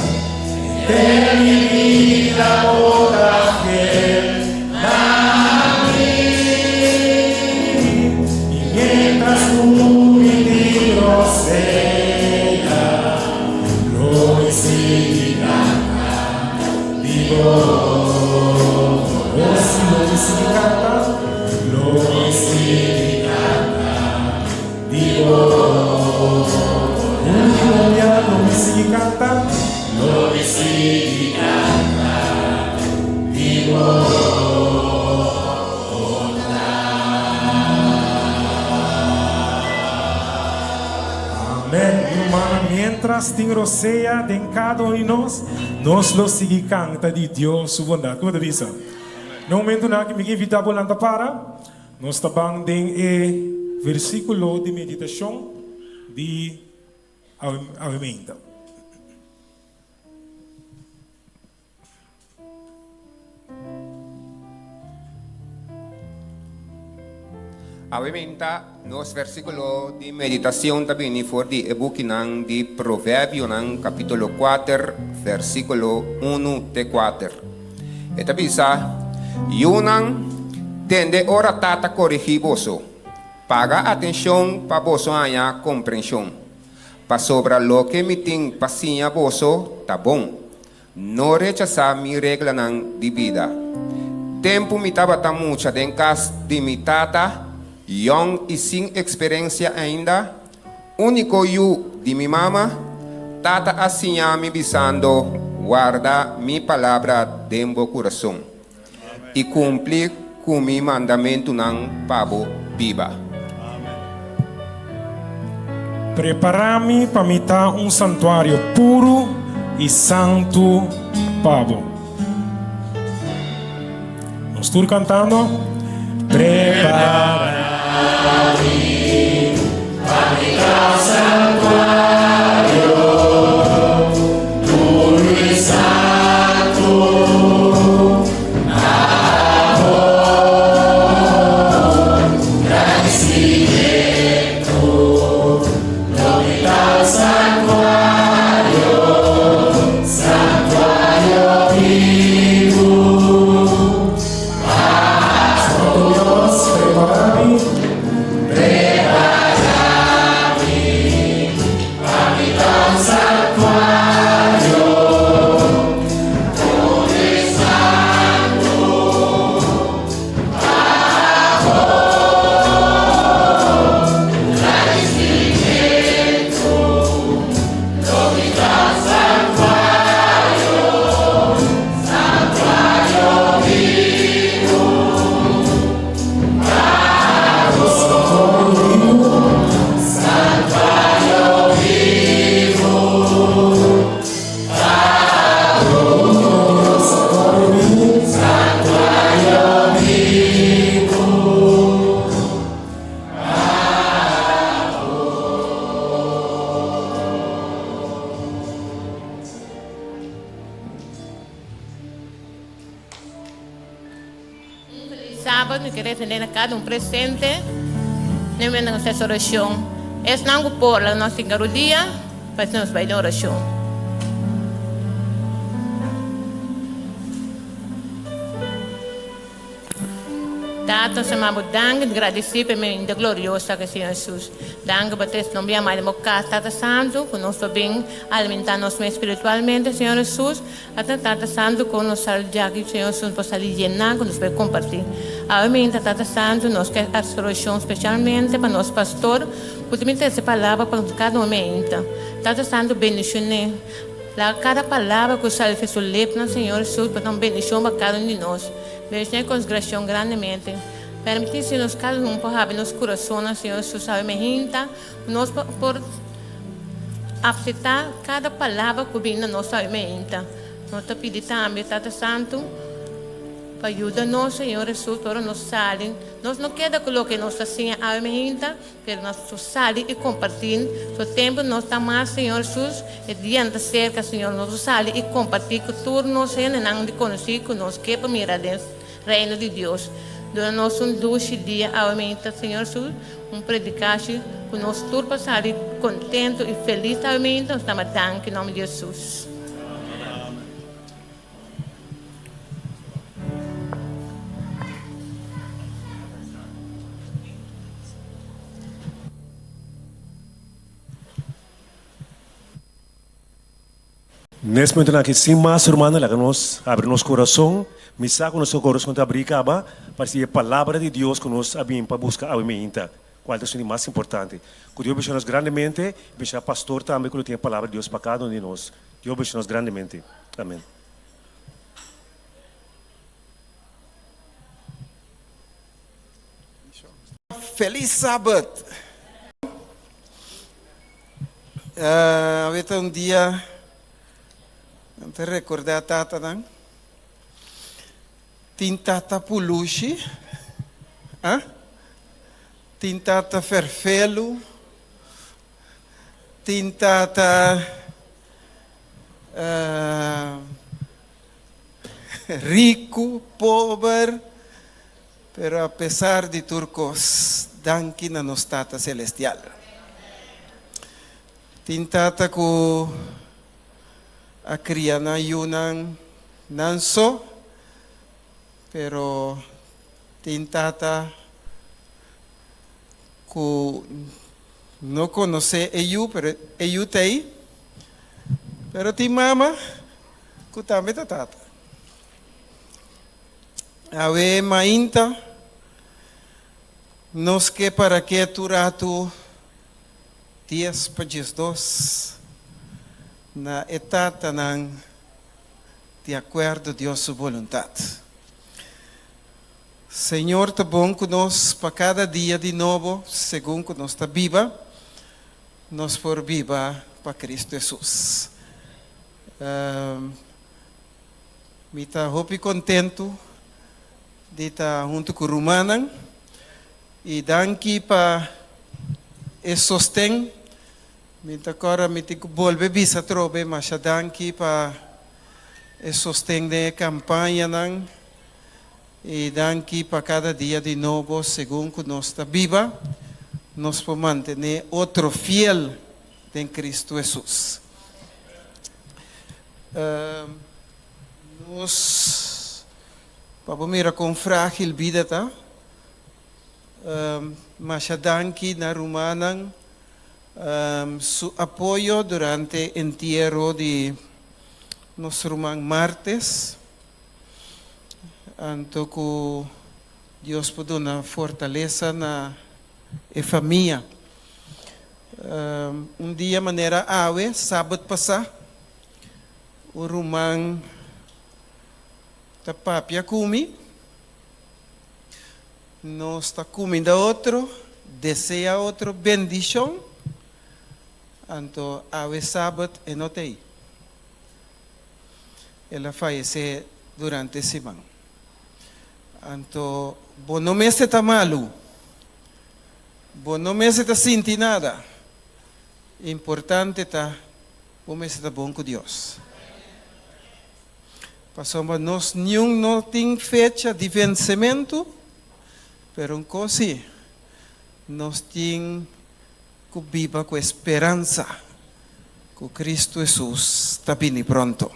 S1: henter mi bida bo ta fiel na mi. I mientras ku mi tin rosea. Lo mi sigui canta di bo. Oh si, lo mi sigui canta, lo mi sigui canta di bo. Ultimo bia, lo mi sigui canta, lo mi sigui canta di bo. Amen, mi rumannan, mientras tin rosea den cada un di nos, nos lo sigui canta di Dios su bondad. Como ta bisa? Na momentonan aki mi ke invita bo lanta para, nos ta ban den e versiculo di meditacion di awe meinta.
S9: Awe meinta nos versiculo di meditacion ta bini for di e bukinan di Proverbionan capitulo kuater versiculo unu te kuater. E ta bisa, Yunan, tende ora tata corigi boso, paga atencion pa boso haña comprension, pasobra loke mi tin pa siña boso ta bon. No rechasá mi reglanan di bida. Tempu mi tabata mucha den kas di mi tata, yòn i sin eksperensia ainda, úniko yu di mi mama, tata a siña mi bisando, Warda mi palabra den bo kurason i kumpli ku mi mandamentunan pa bo biba.
S1: Prepará mi pa mi ta un santuario puru i santu pa bo. Nos tur kantando. Prepará mi pa mi ta un santuario puru i santu pa bo. Gradisimentu.
S18: mi ke refendé na kada un presente den momento ku nos ta hasi orashon. Esnan ku por laga nos hinka rudia pa asina nos bai den orashon. Tata, nos ama bo danki, nos gradisí pa e mainta glorioso aki, Señor Hesus. Danki pa tres nomber yamá den bo kas, Tata Santu, ku nos por bin alimentá nos mes spiritualmente, Señor Hesus. Ata Tata Santu, kon nos sali djaki, Señor Hesus, nos por sali yená ku nos por kompartí. Awe mainta, Tata Santu, nos ke hasi orashon spesialmente pa nos pastor ku ta bin trese palabra pa kada un mainta. Tata Santu, bendishon'é. Laga kada palabra ku sali for su lepnan, Señor Hesus, por ta un bendishon pa kada un di nos. Bendicion y consgracion grandemente. Permiti si nos cada un por habri nos curasonnan, Señor Hesus, sabe mehinta nos por acepta cada palabra cu bini na nos sabe mehinta. Nos ta pidi tambe, Tata Santo, pa yuda nos, Señor Hesus, ora nos sali, nos no keda cu loke nos ta siña awe mehinta, Pero nos por sali i kompartí. Su tempu no ta mas, Señor Hesus. E dianan ta serka, Señor. Nos por sali i kompartí ku tur nos hendenan di konosí ku nos ke pa mira den Reino di Dios. Duna nos un dushi dia awe meinta, Señor Hesus, un predikashi ku nos tur por sali kontentu i felis awe meinta. Nos ta ama danki nomber di Hesus.
S20: Nes momentonan aki sin mas rumannan laga nos abri nos kurason. Mi sa ku nos kurason ta abrí kaba pa risibi e palabra di Dios ku nos a bin pa buska awe meinta, kual ta esun di mas importante. Ku Dios bendiciona nos grandemente i bendiciona pastor tambe ku lo tin e palabra di Dios pa kada un di nos. Dios bendiciona nos grandemente. Amen.
S21: Feliz Sabbat! Awe ta un dia nan ta recorda tatanan. Tin tata pulushi, ah? Tin tata ferfelu, tin tata Riku, pober, pero apesar di tur kos, danki na nos Tata Selestial. Tin tata ku a kria nan yunan nan so, pero tin tata ku no konosé e yu, pero e yu ta ei. Pero tin mama ku tambe ta tata. Awe mainta nos ke para ketu ratu dies pa 12 na e tatanan di akuerdo Dios su boluntat. Señor ta bon ku nos pa kada dia di nobo segun ku nos ta biba. Nos por biba pa Cristo Hesus. Mi ta hopi kontentu di ta huntu ku rumannan i danki pa e sosten. Mi ta kòrda mi tin ku bolbe bisa atrobe masha danki pa e sosten den e kampañanan i danki pa kada dia di nobo segun ku nos ta biba nos por mantené otro fiel den Cristo Hesus. Nos pa bo mira kon frágil bida ta. Masha danki na rumannan su apoyo durante entiero di nos ruman Martes. Anto ku Dios por duna fortalesa na e famia. Un dia manera awe, sabat pasá, un ruman ta papia ku mi. Nos ta kuminda otro, desea otro bendishon. Anto awe sabat e no ta ei. El a fayesé durante e siman. Anto bo no mester ta malu. Bo no mester ta sinti nada. Importante ta bo mester ta bon ku Dios. Pasobra nos niun no tin fecha di vensementu. Pero un kos sí, nos tin ku biba ku e speransa ku Kristu Hesus ta bini pronto.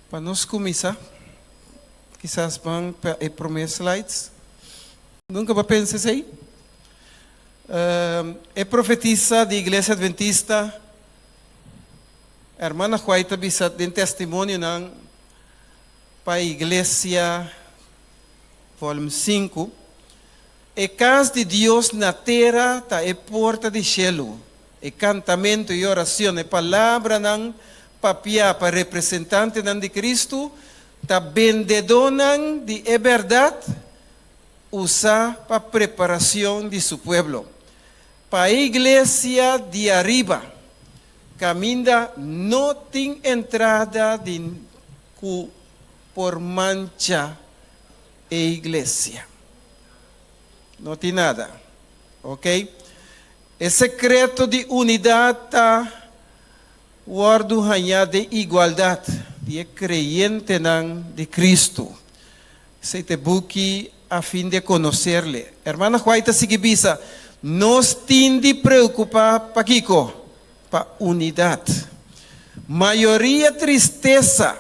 S21: Pa nos kuminsá, kisas ban pa e promé slides. Nunka bo a pensa esei? E profetisa di Iglesia Adventista, Hermana White ta bisa den Testimonionan pa e Iglesia, volume sinku, E kas di Dios na tera ta e porta di shelu. E kantamentu i oracion, e palabranan papiá pa representantenan di Cristo, ta bendedónan di e bèrdat usá pa preparacion di Su pueblo. Pa e iglesia di ariba, caminda no tin entrada di cu por mancha e iglesia. No tin nada. Ok? E secreto di unidad ta wordo hañá den igualdad di e creyentenan di Cristo. Esei ta e buki A fin de conocerle. Hermana White ta sigui bisa, Nos tin di preocupá pakiko? Pa unidad. Mayoria tristesa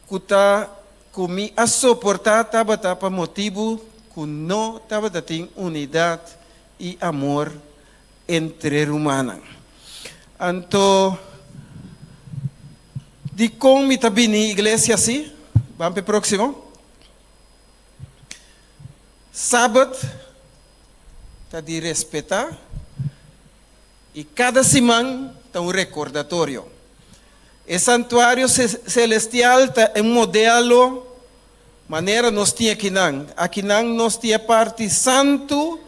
S21: ku ta ku mi a soportá tabata pa motibu ku no tabata tin unidat i amor entre rumannan. Anto, dikon mi ta bini iglesia si? Ban pa e próksimo. Sabat ta di respetá i kada siman ta un rekordatorio. E santuario selestial ta e modelo manera nos tin akinan. Akinan nos tin e parti santu,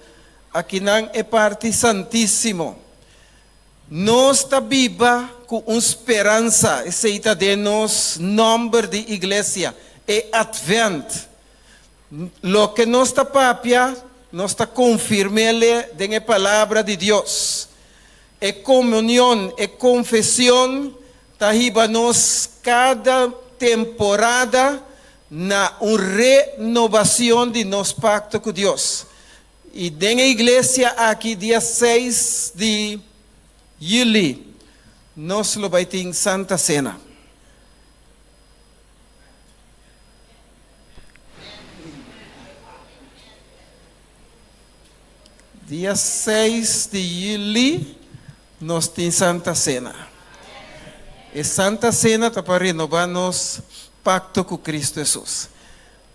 S21: akinan e parti santísimo. Nos ta biba ku un speransa, esei ta den nos nòmber di iglesia, e Advent. Loke nos ta papia, nos ta konfirm'ele den e Palabra di Dios. E komunion, e konfesion ta hiba nos kada temporada na un renobacion di nos pacto cu Dios. Y den e iglesia aki dia seis di juli nos lo bay tin Santa Cena. Dia seis di juli nos tin Santa Cena. E Santa Cena ta pa renoba nos pacto cu Cristo Jesus.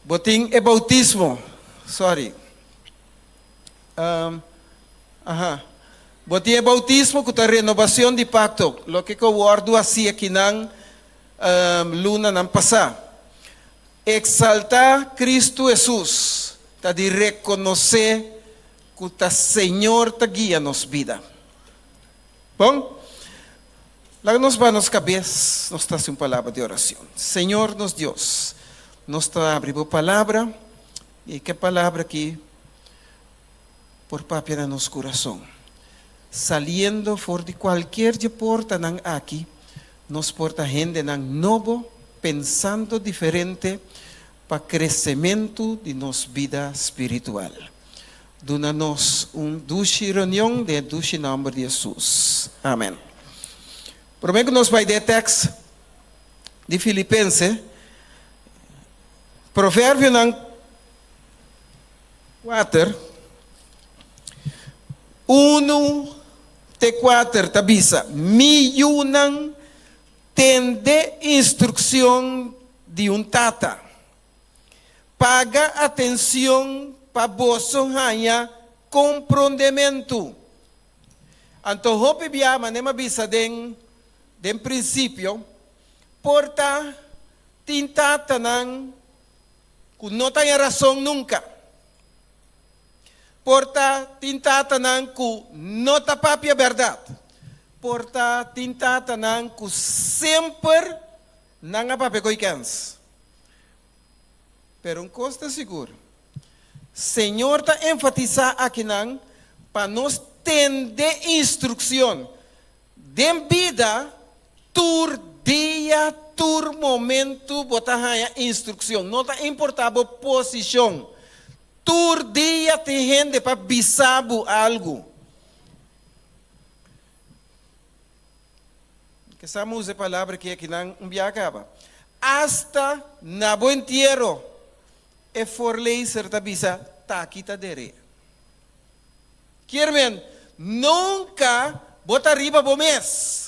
S21: Bo tin e bautismo, sorry. Um, aha. Bo tin e bautismo cu ta renobacion di pacto, loke cu a wordo haci akinan um, lunanan pasa. Exaltá Cristo Hesus ta di rekonosé ku ta Señor ta guia nos bida. Bon, laga nos baha nos kabes, nos ta hasi un palabra di oracion. Señor nos Dios, nos ta abri Bo Palabra i ke palabra aki por papia na nos kurason. Saliendo for di kualkier dje portanan aki, nos por ta hendenan nobo, pensando diferente pa kresementu di nos bida spiritual. Duna nos un dushi reunion den e dushi nòmber di Hesus. Amen. Promé ku nos bai den e tèks di Filipense, Proverbionan Kuater, Unu te kuater ta bisa, Mi yunan, tende instrukshon di un tata. Paga atenshon pa boso haña komprondementu. Anto hopi bia manera mi a bisa den den prinsipio, por ta tin tatanan ku no ta haña rason nunka. Por ta tin tatanan ku no ta papia bèrdat. Por ta tin tatanan ku semper nan a papia ko'i kèns. Pero un kos ta sigur, Señor ta enfatisá akinan pa nos tende instrukshon den bida tur. dia, tur momento bo ta haña instruccion. No ta importa bo posicion. Tur dia tin hende pa bisa bo algo. Ke sa mi usa e palabra aki akinan un bia kaba. Asta na bo entiero e voorlezer ta bisa taki ta dere. Kier men, nunka bo ta riba bo mes.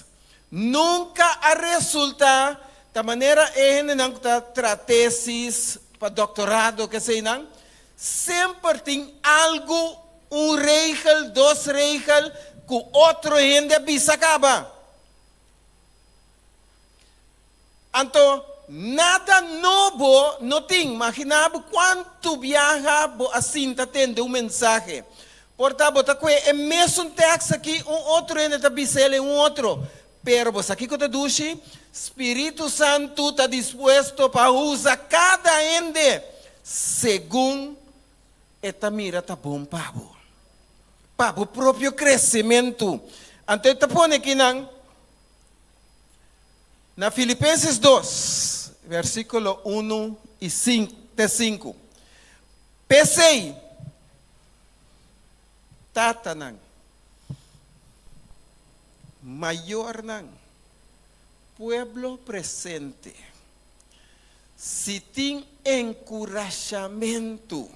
S21: Nunka a resulta ta manera e hendenan ku ta tra tesis pa doktorado keseinan, semper tin algu, un regel, dos regel, ku otro hende a bisa kaba. Anto nada nobo no tin. Magina bo kuantu biaha bo a sinta tende un mensahe. Por ta bo ta kue e mesun tèks aki, un otro hende ta bisa el en un otro. Pero bo sa kiko ta dushi? Spiritu Santu ta dispuesto pa usa kada hende segun e ta mira ta bon pa bo, pa bo propio kresementu. Anto e ta pone kinan. Na Filipenses dos, versíkulo unu i te sinku, P'esei, tatanan, mayornan, pueblo presente, si tin enkurashamentu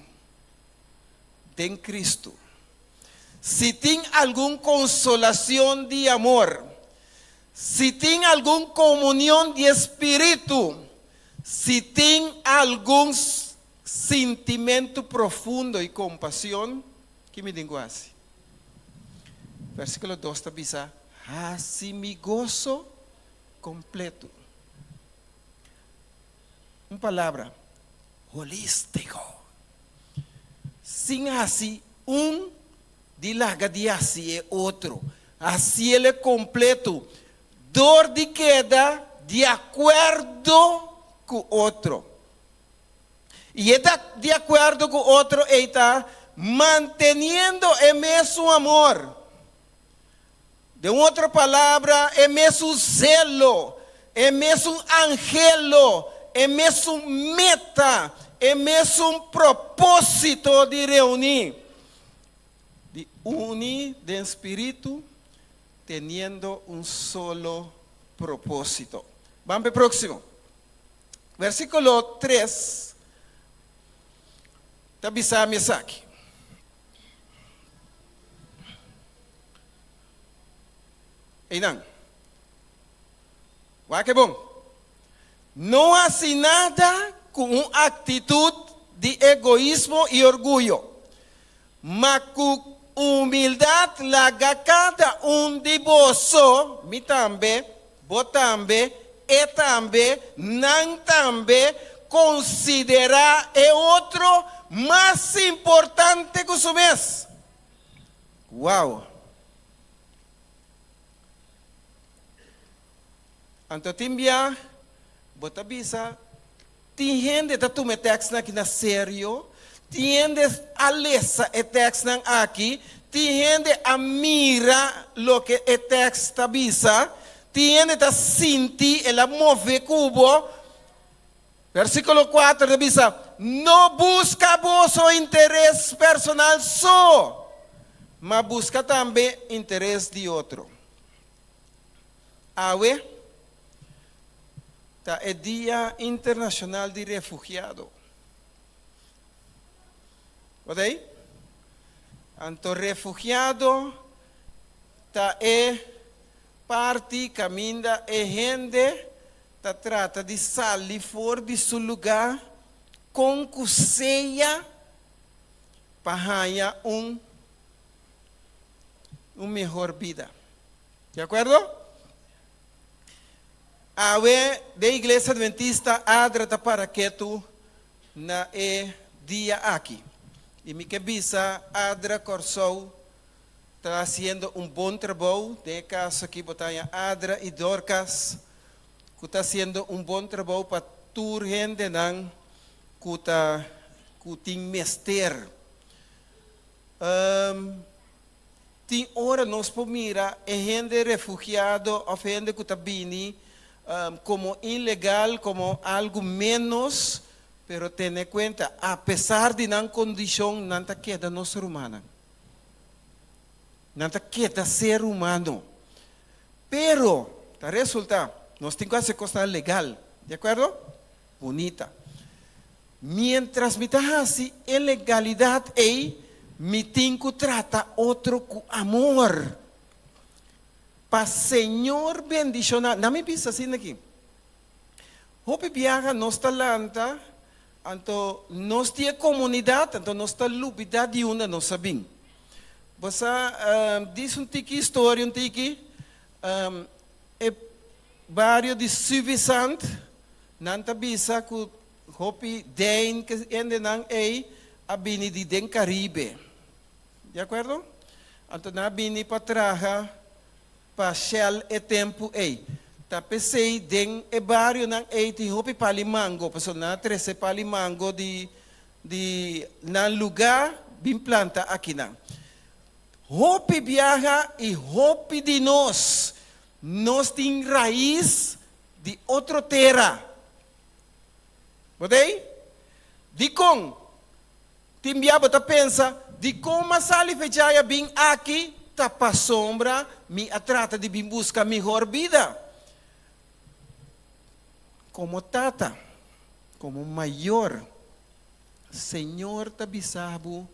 S21: den Kristu, Si tin algun consolacion di amor, si tin algun comunion di e Spiritu, si tin algun sintimento profundo y compasion, ki mi tin cu haci? Versiculo dos ta bisa, Haci mi goso completo. Un palabra, holistico. Sin hasi un di laga di hasi e otro. Hasiel e kompleto dor di keda di akuerdo ku otro. I e ta di akuerdo ku otro ei ta manteniendo e mesun amor. Den otro palabra, e mesun zelo, e mesun anhelo, e mesun meta, e mesun propósito di reuní, di uni den spiritu, teniendo un solo propósito. Ban p'e próksimo. Versíkulo tres ta bisa mi esaki. Einan. Wak e bon. No hasi nada ku un aktitut di egoismo i orguyo, ma ku humildat laga kada un di boso, mi tambe, bo tambe, e tambe, nan tambe, konsiderá e otro mas importante ku su mes. Wow! Anto tin bia bo ta bisa tin hende ta tuma e tèkstnan aki na serio, tin hende a lesa e tèkstnan aki, tin hende a mira loke e tèkst ta bisa, tin hende ta sinti el a move ku bo. Versíkulo kuater ta bisa, No buska boso interes personal so, ma buska tambe interes di otro. Awe ta e Dia Internashonal di Refugiado. Bo ta ei? Anto refugiado ta e parti kaminda e hende Ta trata di sali for di su lugá kon ku sea pa haña un un mehor bida. Di akuerdo? Awe den Iglesia Adventista Adra ta para ketu na e dia aki. I mi ke bisa Adra Kòrsou Ta hasiendo un bon trabou, den e kaso aki bo ta haña Adra i Dorcas ku ta hasiendo un bon trabou pa tur hendenan ku ta ku tin mester. Tin ora nos por mira e hende refugiado òf hende ku ta bini. komo ilegal, komo algu ménos, pero tene kuenta, apesar di nan kondishon, nan ta keda nos rumannan. Nan ta keda ser humano. Pero, ta resulta, nos tin ku hasi kosnan legal, di akuerdo? Bunita. Mientras mi ta hasi e legalidat ei, mi tin ku trata otro ku amor. Pa Señor bendishoná. Nan mi bisa asina aki. Hopi biaha nos ta lanta, anto nos di e komunidat, anto nos ta lubidá di unda nos a bin. Bo sa dis un tiki historia un tiki, e bario di Suffisant, nan ta bisa ku hopi den ke hendenan ei a bini di den Karibe. Di akuerdo? Anto nan a bini pa traha pa Shell e tempu ei. Ta p'esei den e barionan ei tin hopi pali mango, pasobra nan a trese pali mango di di nan lugá bin planta akinan. Hopi biaha i hopi di nos, nos tin rais di otro tera. Bo ta ei? Dikon? Tin bia bo ta pensa, Dikon m'a sali fechaya bin aki? Ta pasobra mi a trata di bin buska mihor bida. Komo tata, komo mayor, Señor ta bisa bo,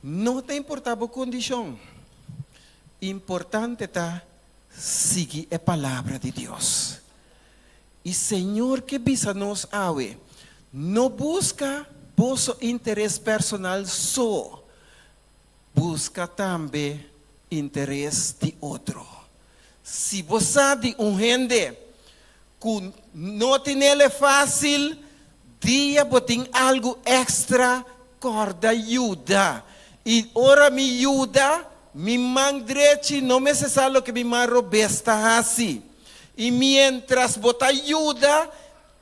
S21: no ta importá bo kondishon, importante ta sigui e palabra di Dios. I Señor ke bisa nos awe, No buska boso interes personal so, buska tambe interes di otro. Si bo sa di un hende ku no tinele fásil, dia bo tin algu èkstra, kòrda yuda. I ora mi yuda, mi man drechi no mester sa loke mi man robes ta hasi. I miéntras bo ta yuda,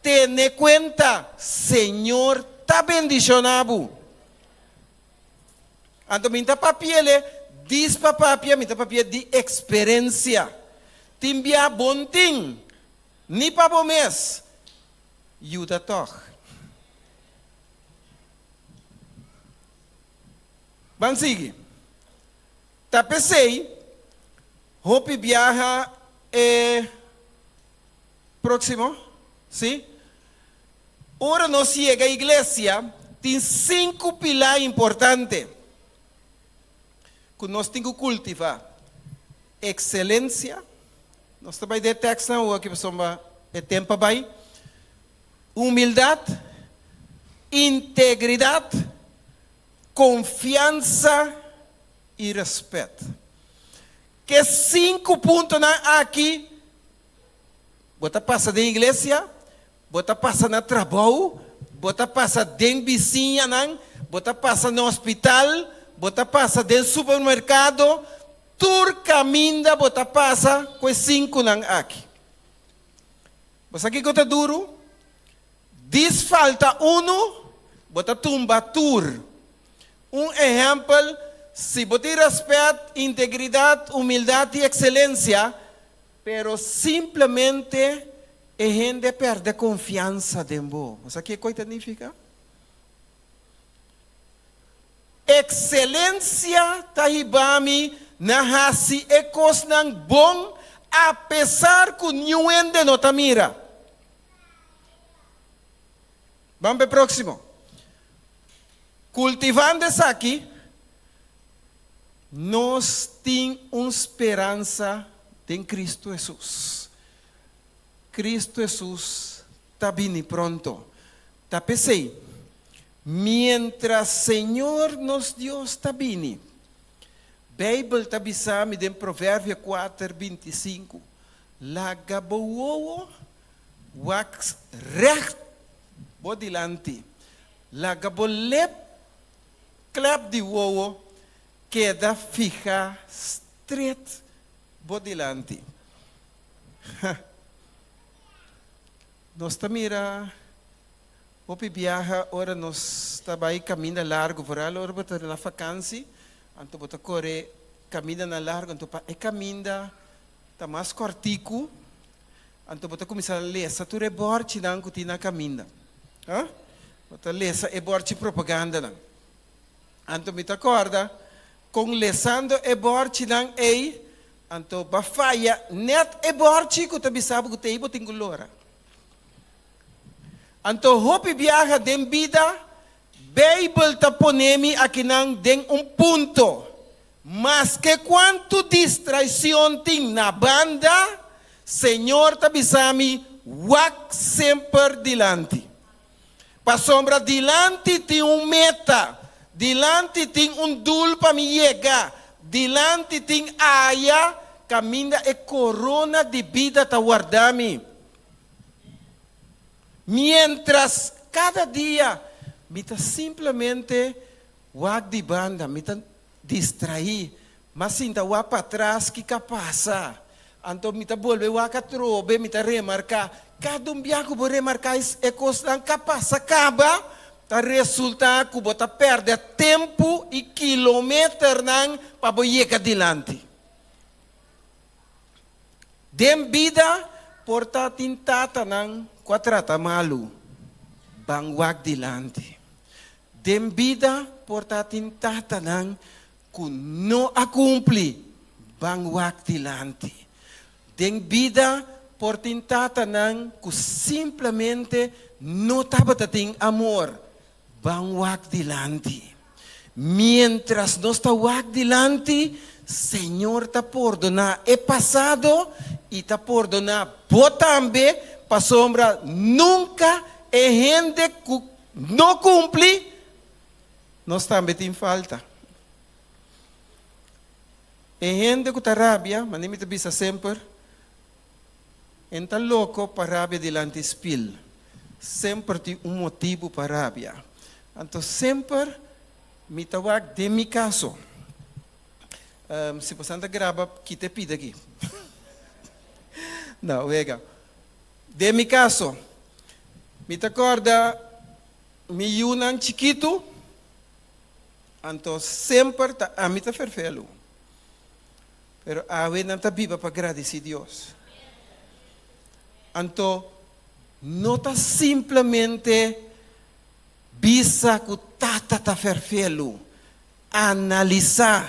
S21: tene kuenta, Señor ta bendishoná bo. Anto mi ta papi'el dis pa papia, mi ta papia di eksperensia. Tin bia bon tin, ni pa bo mes, yuda tòg. Ban sigui. Ta p'esei Hopi biaha e próximo, sí? Ora nos yega iglesia, tin sinku pilá importante ku nos tin ku kultivá. Ekselensia, nos ta bai den e tèkstnan awor aki pasobra e tempu a bai. Humildat, integridat, konfiansa i rèspèt. Ke sinku puntonan aki bo ta pasa den iglesia, bo ta pasa na trabou, bo ta pasa den bisiñanan, bo ta pasa na hospital, bo ta pasa den supermerkado, tur kaminda bo ta pasa ku e sinkunan aki. Bo sa kiko ta duru? Dis falta unu, bo ta tumba tur. Un ehèmpel, si bo tin rèspèt, integridat, humildat i ekselensia, pero simplemente e hende a pèrdè konfiansa den bo. Bo sa kiko ei ta nifiká? Ekselensia ta hiba mi na hasi e kosnan bon apesar ku niun hende no ta mira. Ban pa e próksimo. Kultivando esaki, nos tin un speransa den Kristu Hesus. Kristu Hesus ta bini pronto. Ta p'esei, miéntras Señor nos Dios ta bini, Beibel ta bisa mi den Proverbio kuater, 25, Laga bo wowo wak règt bo dilanti. Laga bo lep klep di wowo keda fiha stret bo dilanti. Ha! Nos ta mira hopi biaha ora nos ta bai kaminda largu, vooral ora bo ta na fakansi, anto bo ta kore kamindanan largu, anto pa e kaminda ta mas kòrtiku. Anto bo ta kuminsá lesa tur e bòrchinan ku tin na kaminda. Ha? Bo ta lesa e bòrchi propagandanan. Anto mi ta kòrda kon lesando e bòrchinan ei, anto bo a faya nèt e bòrchi ku ta bisa bo ku t'ei bo tin ku lora. Anto hopi biaha den bida, Beibel ta pone mi akinan den un punto. Maske kuantu distraicion tin na banda, Señor ta bisa mi, wak semper dilanti. Pasobra dilanti tin un meta, dilanti tin un doel pa mi yega, dilanti tin aya kaminda e korona di bida ta warda mi. Mientras kada dia mi ta simplemente wak di banda, mi ta distraí, m'a sinta wak patras kiko a pasa, anto mi ta bolbe wak atrobe, mi ta remarká. Kada un bia ku bo remarká e kosnan ku a pasa kaba, ta resultá ku bo ta pèrdè tempu i kilometernan pa bo yega dilanti. Den bida por ta tin tatanan ku a trata malu, ban wak dilanti. Den bida por ta tin tatanan ku no a kumpli, ban wak dilanti. Den bida por tin tatanan ku simplemente no tabata tin amor, ban wak dilanti. Miéntras nos ta wak dilanti, Señor ta pordoná e pasado i ta pordoná bo tambe, pasobra nunka e hende ku no kumpli, nos tambe tin falta. E hende ku ta rabia, manera mi ta bisa semper, En ta loko pa rabia dilanti spil. Semper tin un motibu pa rabia. Anto semper mi ta wak den mi kaso. Si bosan ta graba kita e pida aki. No, wega. Den mi kaso, mi ta kòrda mi yunan chikitu, anto semper ta ami ta ferfelu. Pero awe nan ta biba pa gradisí Dios. Anto, no ta simplemente bisa ku tata ta ferfelu. Analisá.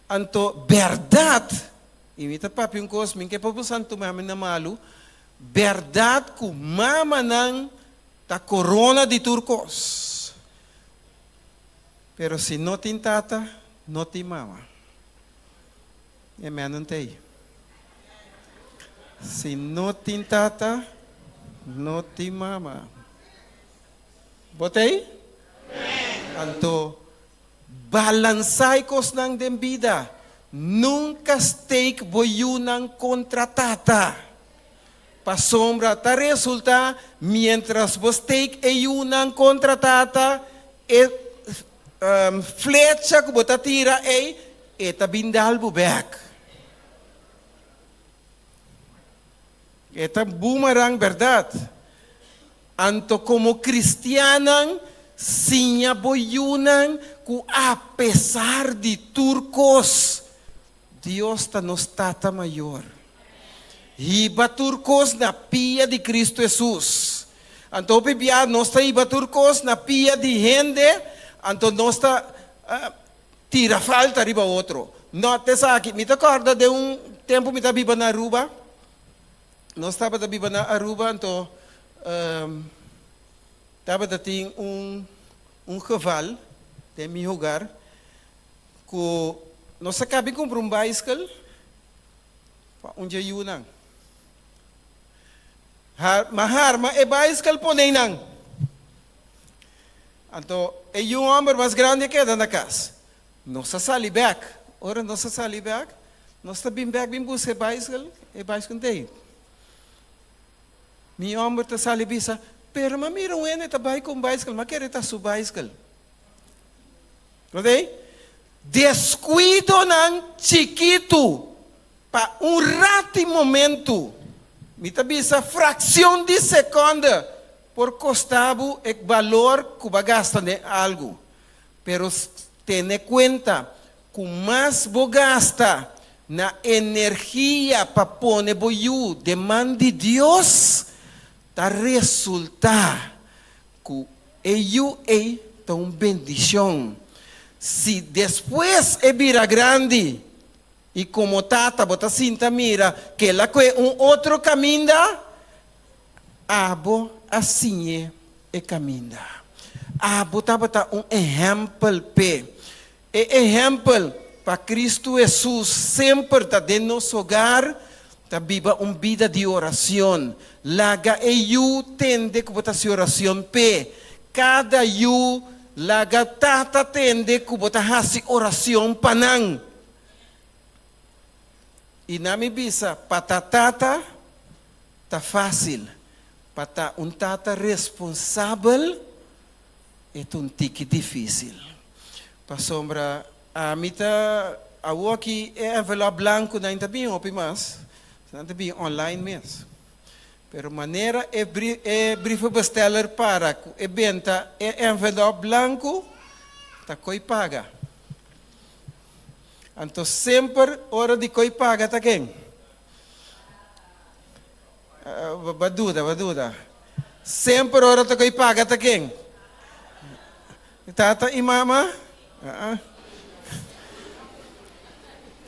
S21: Anto, bèrdat, i mi ta papia un kos, mi ke pa boso tuma mi na malu, bèrdat ku mamanan ta korona di tur kos. Pero si no tin tata, no tin mama. E menen t'ei. Si no tin tata, no tin mama. Bo t'ei? Anto, balansá e kosnan den bida. Nunka steek bo yunan kontra tata. Pasobra ta resultá miéntras bo steek e yunan kontra tata, e flecha ku bo ta tira ei, e ta bin dal bo bèk. E ta boomerang bèrdat. Anto komo kristiannan, siña bo yunan ku apesar di tur kos, Dios ta nos Tata Mayor. Hiba tur kos na pia di Kristu Hesus. Anto hopi bia nos ta hiba tur kos na pia di hende, anto nos ta tira falta riba otro. No ta esaki. Mi ta kòrda den un tempu mi ta biba na Aruba. Nos tabata biba na Aruba, anto tabata tin un un geval den mi hogar ku nos a kabi kumpra un baiskel pa un dje yunan. Har, ma harma e baiskel pone nan. Anto e yu hòmber mas grandi a keda na kas. Nos a sali bèk. Ora nos a sali bèk, nos ta bin bèk bin buska e baiskel, e baiskel no ta ei. Mi hòmber ta sali bisa, Pero m'a mira un hende ta bai ku un baiskel, m'a kere ta su baiskel. No ta ei? Deskuidonan chikitu pa un rati momentu, mi ta bisa frakshon di sekònde, por kosta bo e balor ku bo a gasta den algu. Pero tene kuenta ku mas bo gasta. na energia pa pone bo yu den man di Dios, ta resultá ku e yu ei ta un bendishon. Si despues e bira grandi i komo tata bo ta sinta mira ku el a kohe un otro kaminda, abo a siñ'é e kaminda. Abo tabata un ehèmpel p'e. E ehèmpel pa Kristu Hesus semper ta den nos hogar, ta biba un bida di oracion. Laga e yu tende ku bo ta hasi oracion p'e. Kada yu laga tata tende ku bo ta hasi oracion pa nan. I na mi bisa, pa ta tata ta fácil, pa ta un tata responsabel e ta un tiki difícil. Pasobra ami ta awoki e envelop blanco nan ta bin hopi mas, nan ta bin online mes. Pero manera e e brievenbesteller para cu e benta e envelop blanco ta coy paga. Anto semper ora di coy paga ta ken? Ba duda, ba duda. Semper ora ta coy paga ta ken? Tata y mama? Ah.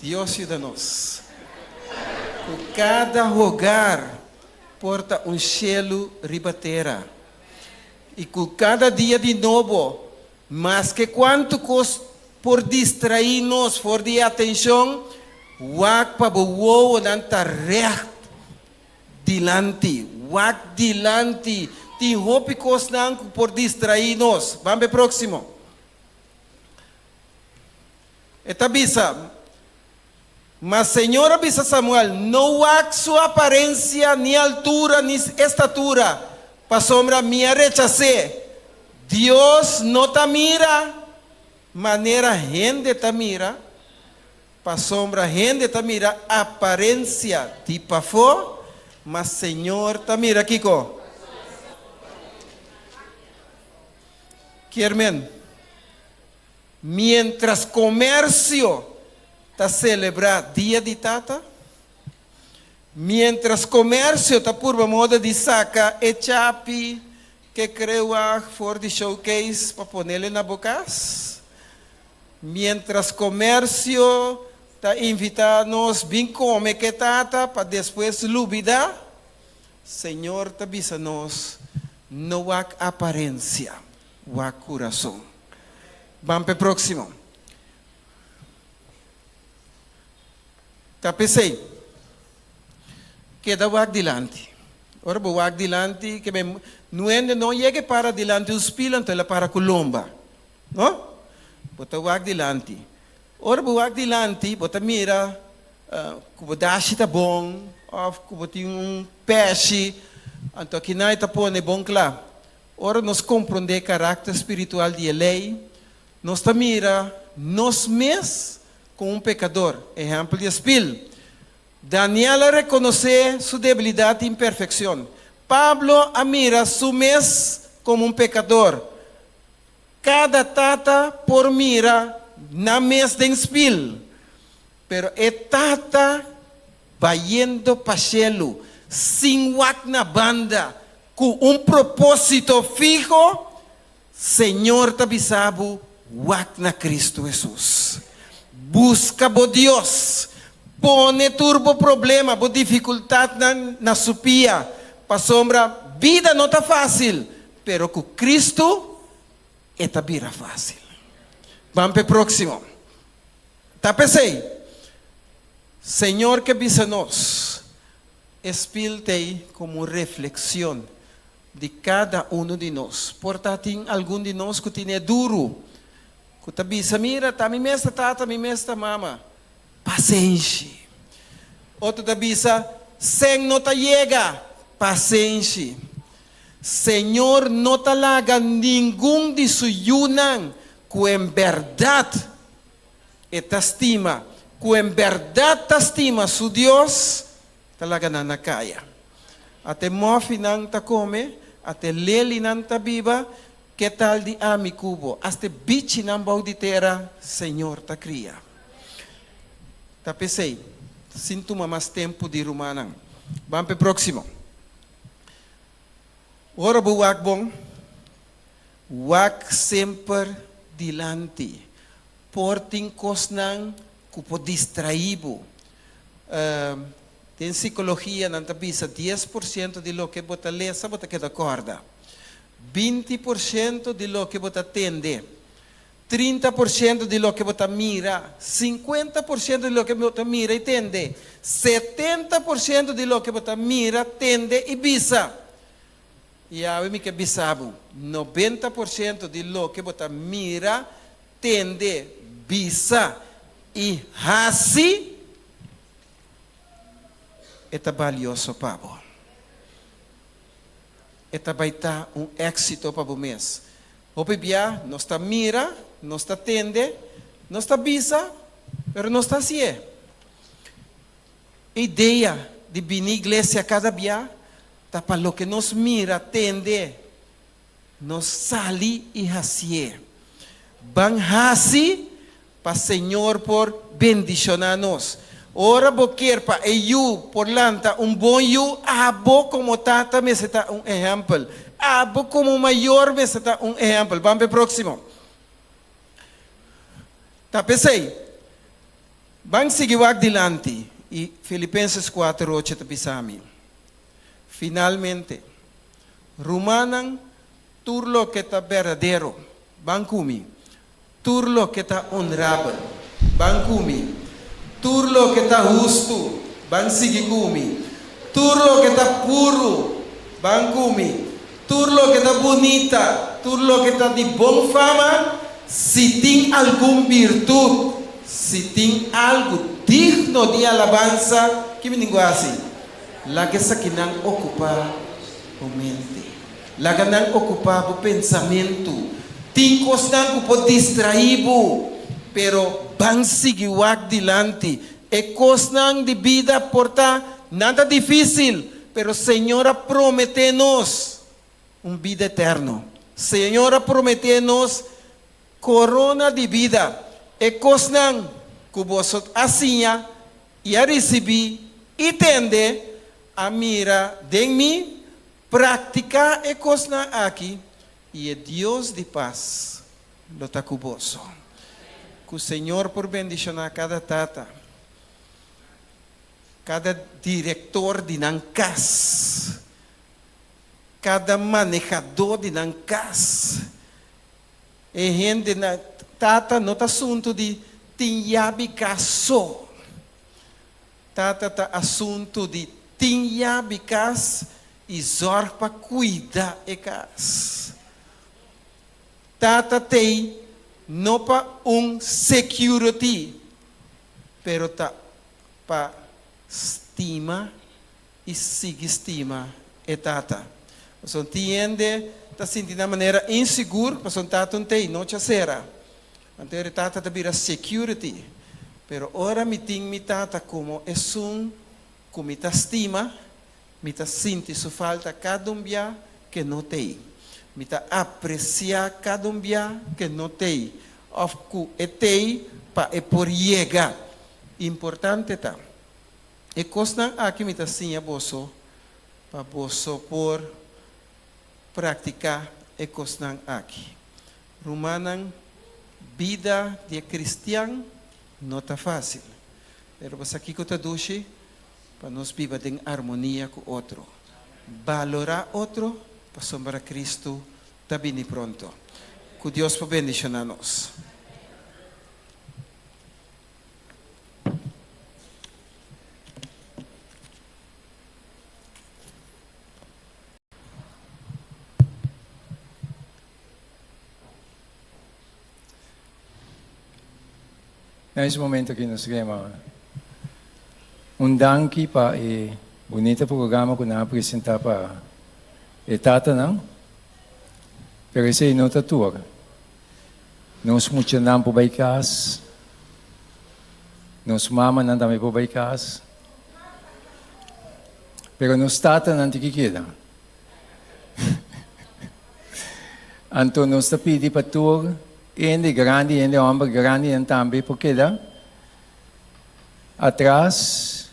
S21: Dios yuda nos. Cu cada hogar por ta un cielo riba tera. Y cu cada dia di nobo, maske cuanto cos por distraí nos for di e atencion, wak pa bo wowonan ta recht Dilanti, wak dilanti. Tin hopi kosnan ku por distraí nos. Ban p'e próksimo. E ta bisa, Ma Señor a bisa Samuel, No wak su aparensia, ni altura, ni estatura, pasobra mi a rechas'é. Dios no ta mira manera hende ta mira. Pasobra hende ta mira aparensia di pafó, ma Señor ta mira kiko? Kier men, mientras komersio ta selebrá Dia di Tata, mientras komersio ta purba moda di saka e chapi ke krewag for di showcase pa ponele na bo kas, Mientras comercio ta invita nos bin come ke tata pa despues lubida, Señor ta bisa nos no wak aparencia, wak curason. Ban p'e proximo. Ta p'esey, keda wak dilanti. Ora bo wak dilanti, ke men nuende no yega e para dilanti un spil anto el a para cu lomba. No? Bo ta wak dilanti. Ora bo wak dilanti, bo ta mira ku bo dashi ta bon òf ku bo tin un pèshi. Anto akinan e ta pone bon kla. Ora nos komprondé e karakter spiritual di e lei, nos ta mira nos mes komo un pekador. Ehèmpel di e spil. Daniel a rekonosé su debilidat i imperfekshon. Pablo a mira su mes komo un pekador. Kada tata por mira nan mes den spil, pero e tata bayendo pa shelu sin wak na banda ku un propósito fiho, Señor ta bisa bo wak na Cristo Hesus. Buska bo Dios, pone tur bo problema, bo difikultatnan na su pia, pasobra bida no ta fásil, Pero ku Cristo e ta bira fácil. Ban p'e próximo. Ta p'esei, Señor ke bisa nos, e spil t'ei komo un reflexion di kada uno di nos. Por ta tin algun di nos ku tine duru, ku ta bisa, mira, ta mi mes ta tata, mi mes ta mama. Pasenshi. Otro ta bisa, Sen no ta yega. Pasenshi. Señor no ta laga ningun di su yunan ku en bèrdat e ta stima, ku en bèrdat ta stima su Dios, ta laga nan na kaya. Ata e mòfinan ta kome, ata e lelinan ta biba, ke tal di ami ku bo? Asta e bichinan bou di tera Señor ta kria. Ta p'esei, sin tuma mas tempu di rumannan, ban p'e próksimo. Ora bo wak bon, wak semper dilanti. Por tin kosnan ku por distraí bo. Den sikologia nan ta bisa 10% di loke bo ta lesa bo ta keda kòrda. 20% di loke bo ta tende. 30% di loke bo ta mira, 50% di loke bo ta mira i tende, 70% di loke bo ta mira, tende i bisa. I awe mi ke bisa bo, 90% di loke bo ta mira, tende, bisa i hasi, e ta balioso pa bo. E ta bai ta un éksito pa bo mes. Hopi bia nos ta mira, nos ta tende, nos ta bisa, pero nos ta hasié. E idea di bini iglesia kada bia ta pa loke nos mira, tende, nos sali i hasié. Ban hasi pa Señor por bendishoná nos. Ora bo kier pa e yu por lanta un bon yu, abo komo tata mester ta un ehèmpel. Abo komo mayor mester ta un ehèmpel. Ban pa e próksimo. Ta p'esei, ban sigui wak dilanti i Filipenses kuater ocho ta bisa mi, Finalmente, rumannan, tur loke ta berdadero, ban ku mi. Tur loke ta onrabel, ban ku mi. Tur loke ta hustu, ban sigui ku mi. Tur loke ta puru, ban ku mi. Tur loke ta bunita, tur loke ta di bon fama, si tin algun birtut, si tin algu digno di alabansa, ki mi tin ku hasi? Laga esakinan okupá bo mente. Laga nan okupá bo pensamentu. Tin kosnan ku por distraí bo, pero ban sigui wak dilanti. E kosnan di bida por ta nan ta difísil, pero Señor a prometé nos un bida eterno. Señor a prometé nos korona di bida. E kosnan ku boso a siña i a risibí i tende, a mira den mi, Praktiká e kosnan aki, i e Dios di pas lo ta ku boso. Ku Señor por bendishoná kada tata, kada direktor di nan kas, kada manehadó di nan kas. E hendenan, tata no ta asuntu di tin yabi kas so. Tata ta asuntu di tin yabi kas i zòrg pa kuida e kas. Tata t'ei no pa un security pero ta pa stima i sigui stima e tata. Pasobra tin hende ta sinti nan manera insigur pasobra tata un t'ei nochi a sera. Anto e tata ta bira security. Pero ora mi tin mi tata como esun cu mi ta stima, mi ta sinti su falta cada un bia ke no t'ey. Mi ta aprecia cada un bia ke no t'ey of cu e t'ey pa e por yega. Importante ta, e cosnan aki mi ta siña boso pa boso por practica e cosnan aki. Rumannan, bida di e kristian no ta fásil. Pero bo sa kiko ta dushi? Pa nos biba den armonia ku otro. Balorá otro pasobra Kristu ta bini pronto. Ku Dios por bendishoná nos.
S12: Na es momento aki nos kema un danki pa e bunita programa ku nan a presenta pa e tatanan, pero esei no ta tur. Nos muchanan por bai kas, nos mamanan tambe por bai kas, pero nos tatanan tin ki keda. Anto nos ta pidi pa tur hende grandi, hende homber grandinan tambe por keda. atras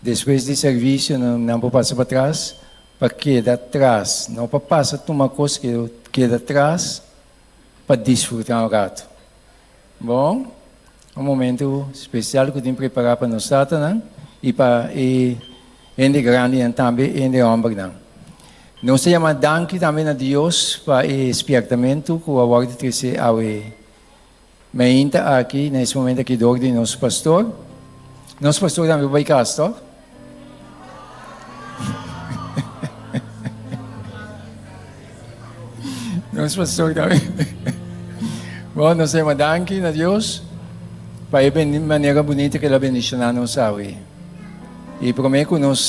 S12: despues di servisio nan por pasa patras pa keda tras no pa pasa tuma kos pero keda tras pa disfruta un rato. Bon, un momento spesial ku tin prepará pa nos tatanan i pa e hende grandinan tambe, e hende hòmbernan. Nos ta yama danki tambe na Dios pa e spièrtamentu ku a wòrdu trese awe mainta aki, na es momento aki dor di nos pastor. Nos pastor tambe por bai kas, tòg? Nos pastor tambe. Bon, nos ta yama danki na Dios pa e manera bunita ku el a bendishoná nos awe. I promé ku nos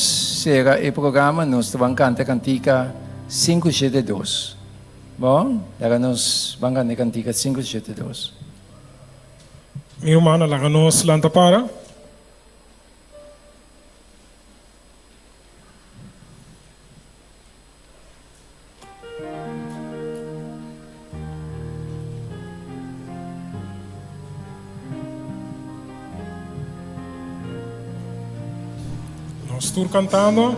S12: sera e programa, nos ta ban kanta kantika 572. Bon, laga nos ban kanta e kantika 572.
S1: Mi rumannan, laga nos lanta para. Nos tur cantando.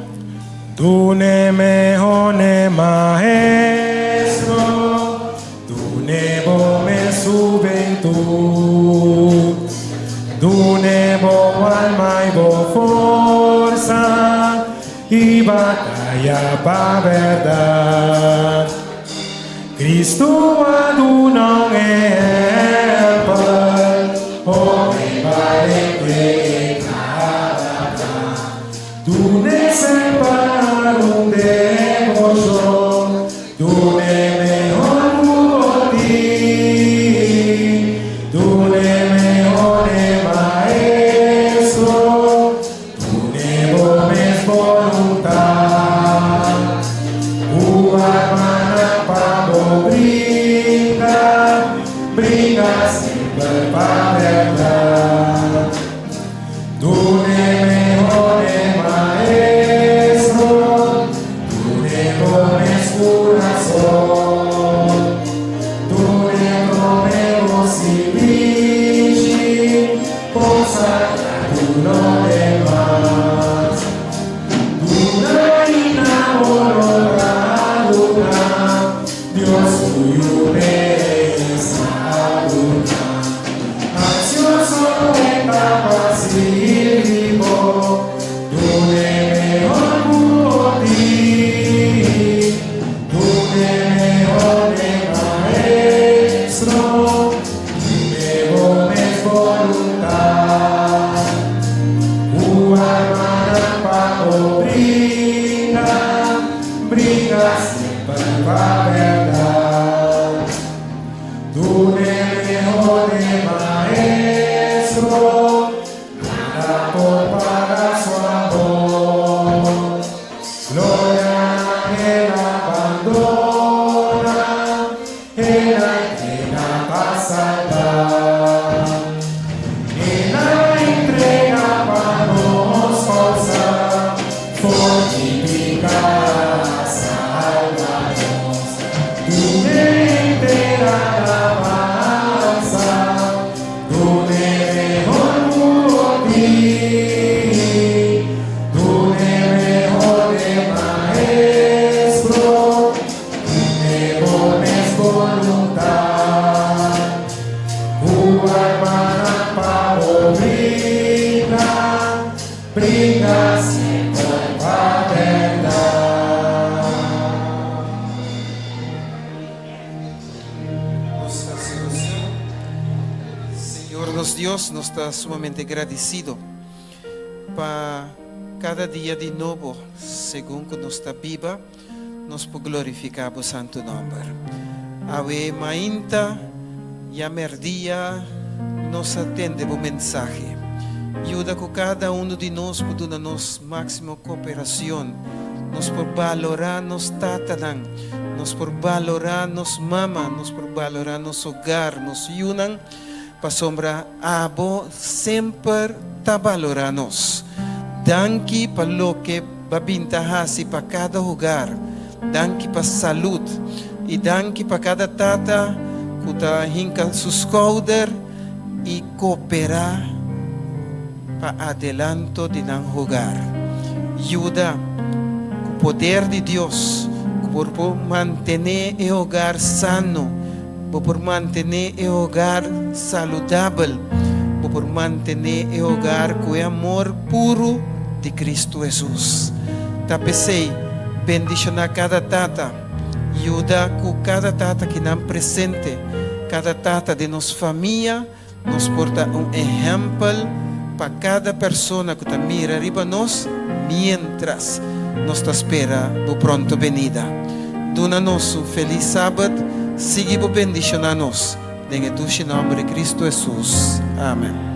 S1: Dune mehone maestro, dune bo mes juventud, dune bo alma y bo forza y batalla pa berdad. Cristo a duna un ehempel, hopi balente e tabata. Dune semper un deboshon, dune mehor ku bo tin. Dune mehor e Maestro, dune bo mes boluntat. Ku armanan pa bo bringa, bringa semper pa bèrdat. Dune mehor e maestro, dune bo mes kurason. Dune prome bo sirbishi, konsagra tur lo demas. Duna i na bo logra duna, Dios ku yu mes a duna. Ansioso e ta pa sirbi bo, Dune mehor ku bo tin. Dune mehor n'e Maestro, Dune bo mes boluntat. Ku armanan pa bo bringa, Bringa semper pa bèrdat. Dune mehor e Maestro, nada por paga su amor. Gloria el abandona, el a entrega pa salba. El a entrega pa nos causa, for di pica salba nos. Dune henter alabansa, dune mehor ku bo tin, dune mehor e Maestro, dune bo mes boluntat. Ku armanan pa bo bringa, Bringa semper pa bèrdat.
S21: Nos hasi oracion. Señor nos Dios, nos ta sumamente gradicido pa cada dia di nobo, segun cu nos ta biba, nos por glorifica bo santo nomber. Awe mainta ya merdia nos a tende bo mensahe. Yuda cu cada uno di nos por duna nos maximo cooperacion. Nos por balora nos tatanan, nos por balora nos mama, nos por balora nos hogar, nos yunan, pasobra abo semper ta balora nos. Danki pa loke ba bin ta haci pa cada hogar. Danki pa salud. Y danki pa cada tata cu ta hinca su schouder y coopera. pa adelanto di nan hogar. Yuda ku poder di Dios ku por por mantené e hogar sano, bo por mantené e hogar saludabel, bo por mantené e hogar ku e amor puru di Kristu Hesus. Ta p'esei, bendishoná kada tata, yuda ku kada tata kinan presente, kada tata den nos famia, Nos por ta un ehèmpel pa kada persona ku ta mira riba nos miéntras nos ta spera bo pronto benida. Duna nos un felis Sabat, sigui bo bendishoná nos den e dushi nòmber di Kristu Hesus. Amen.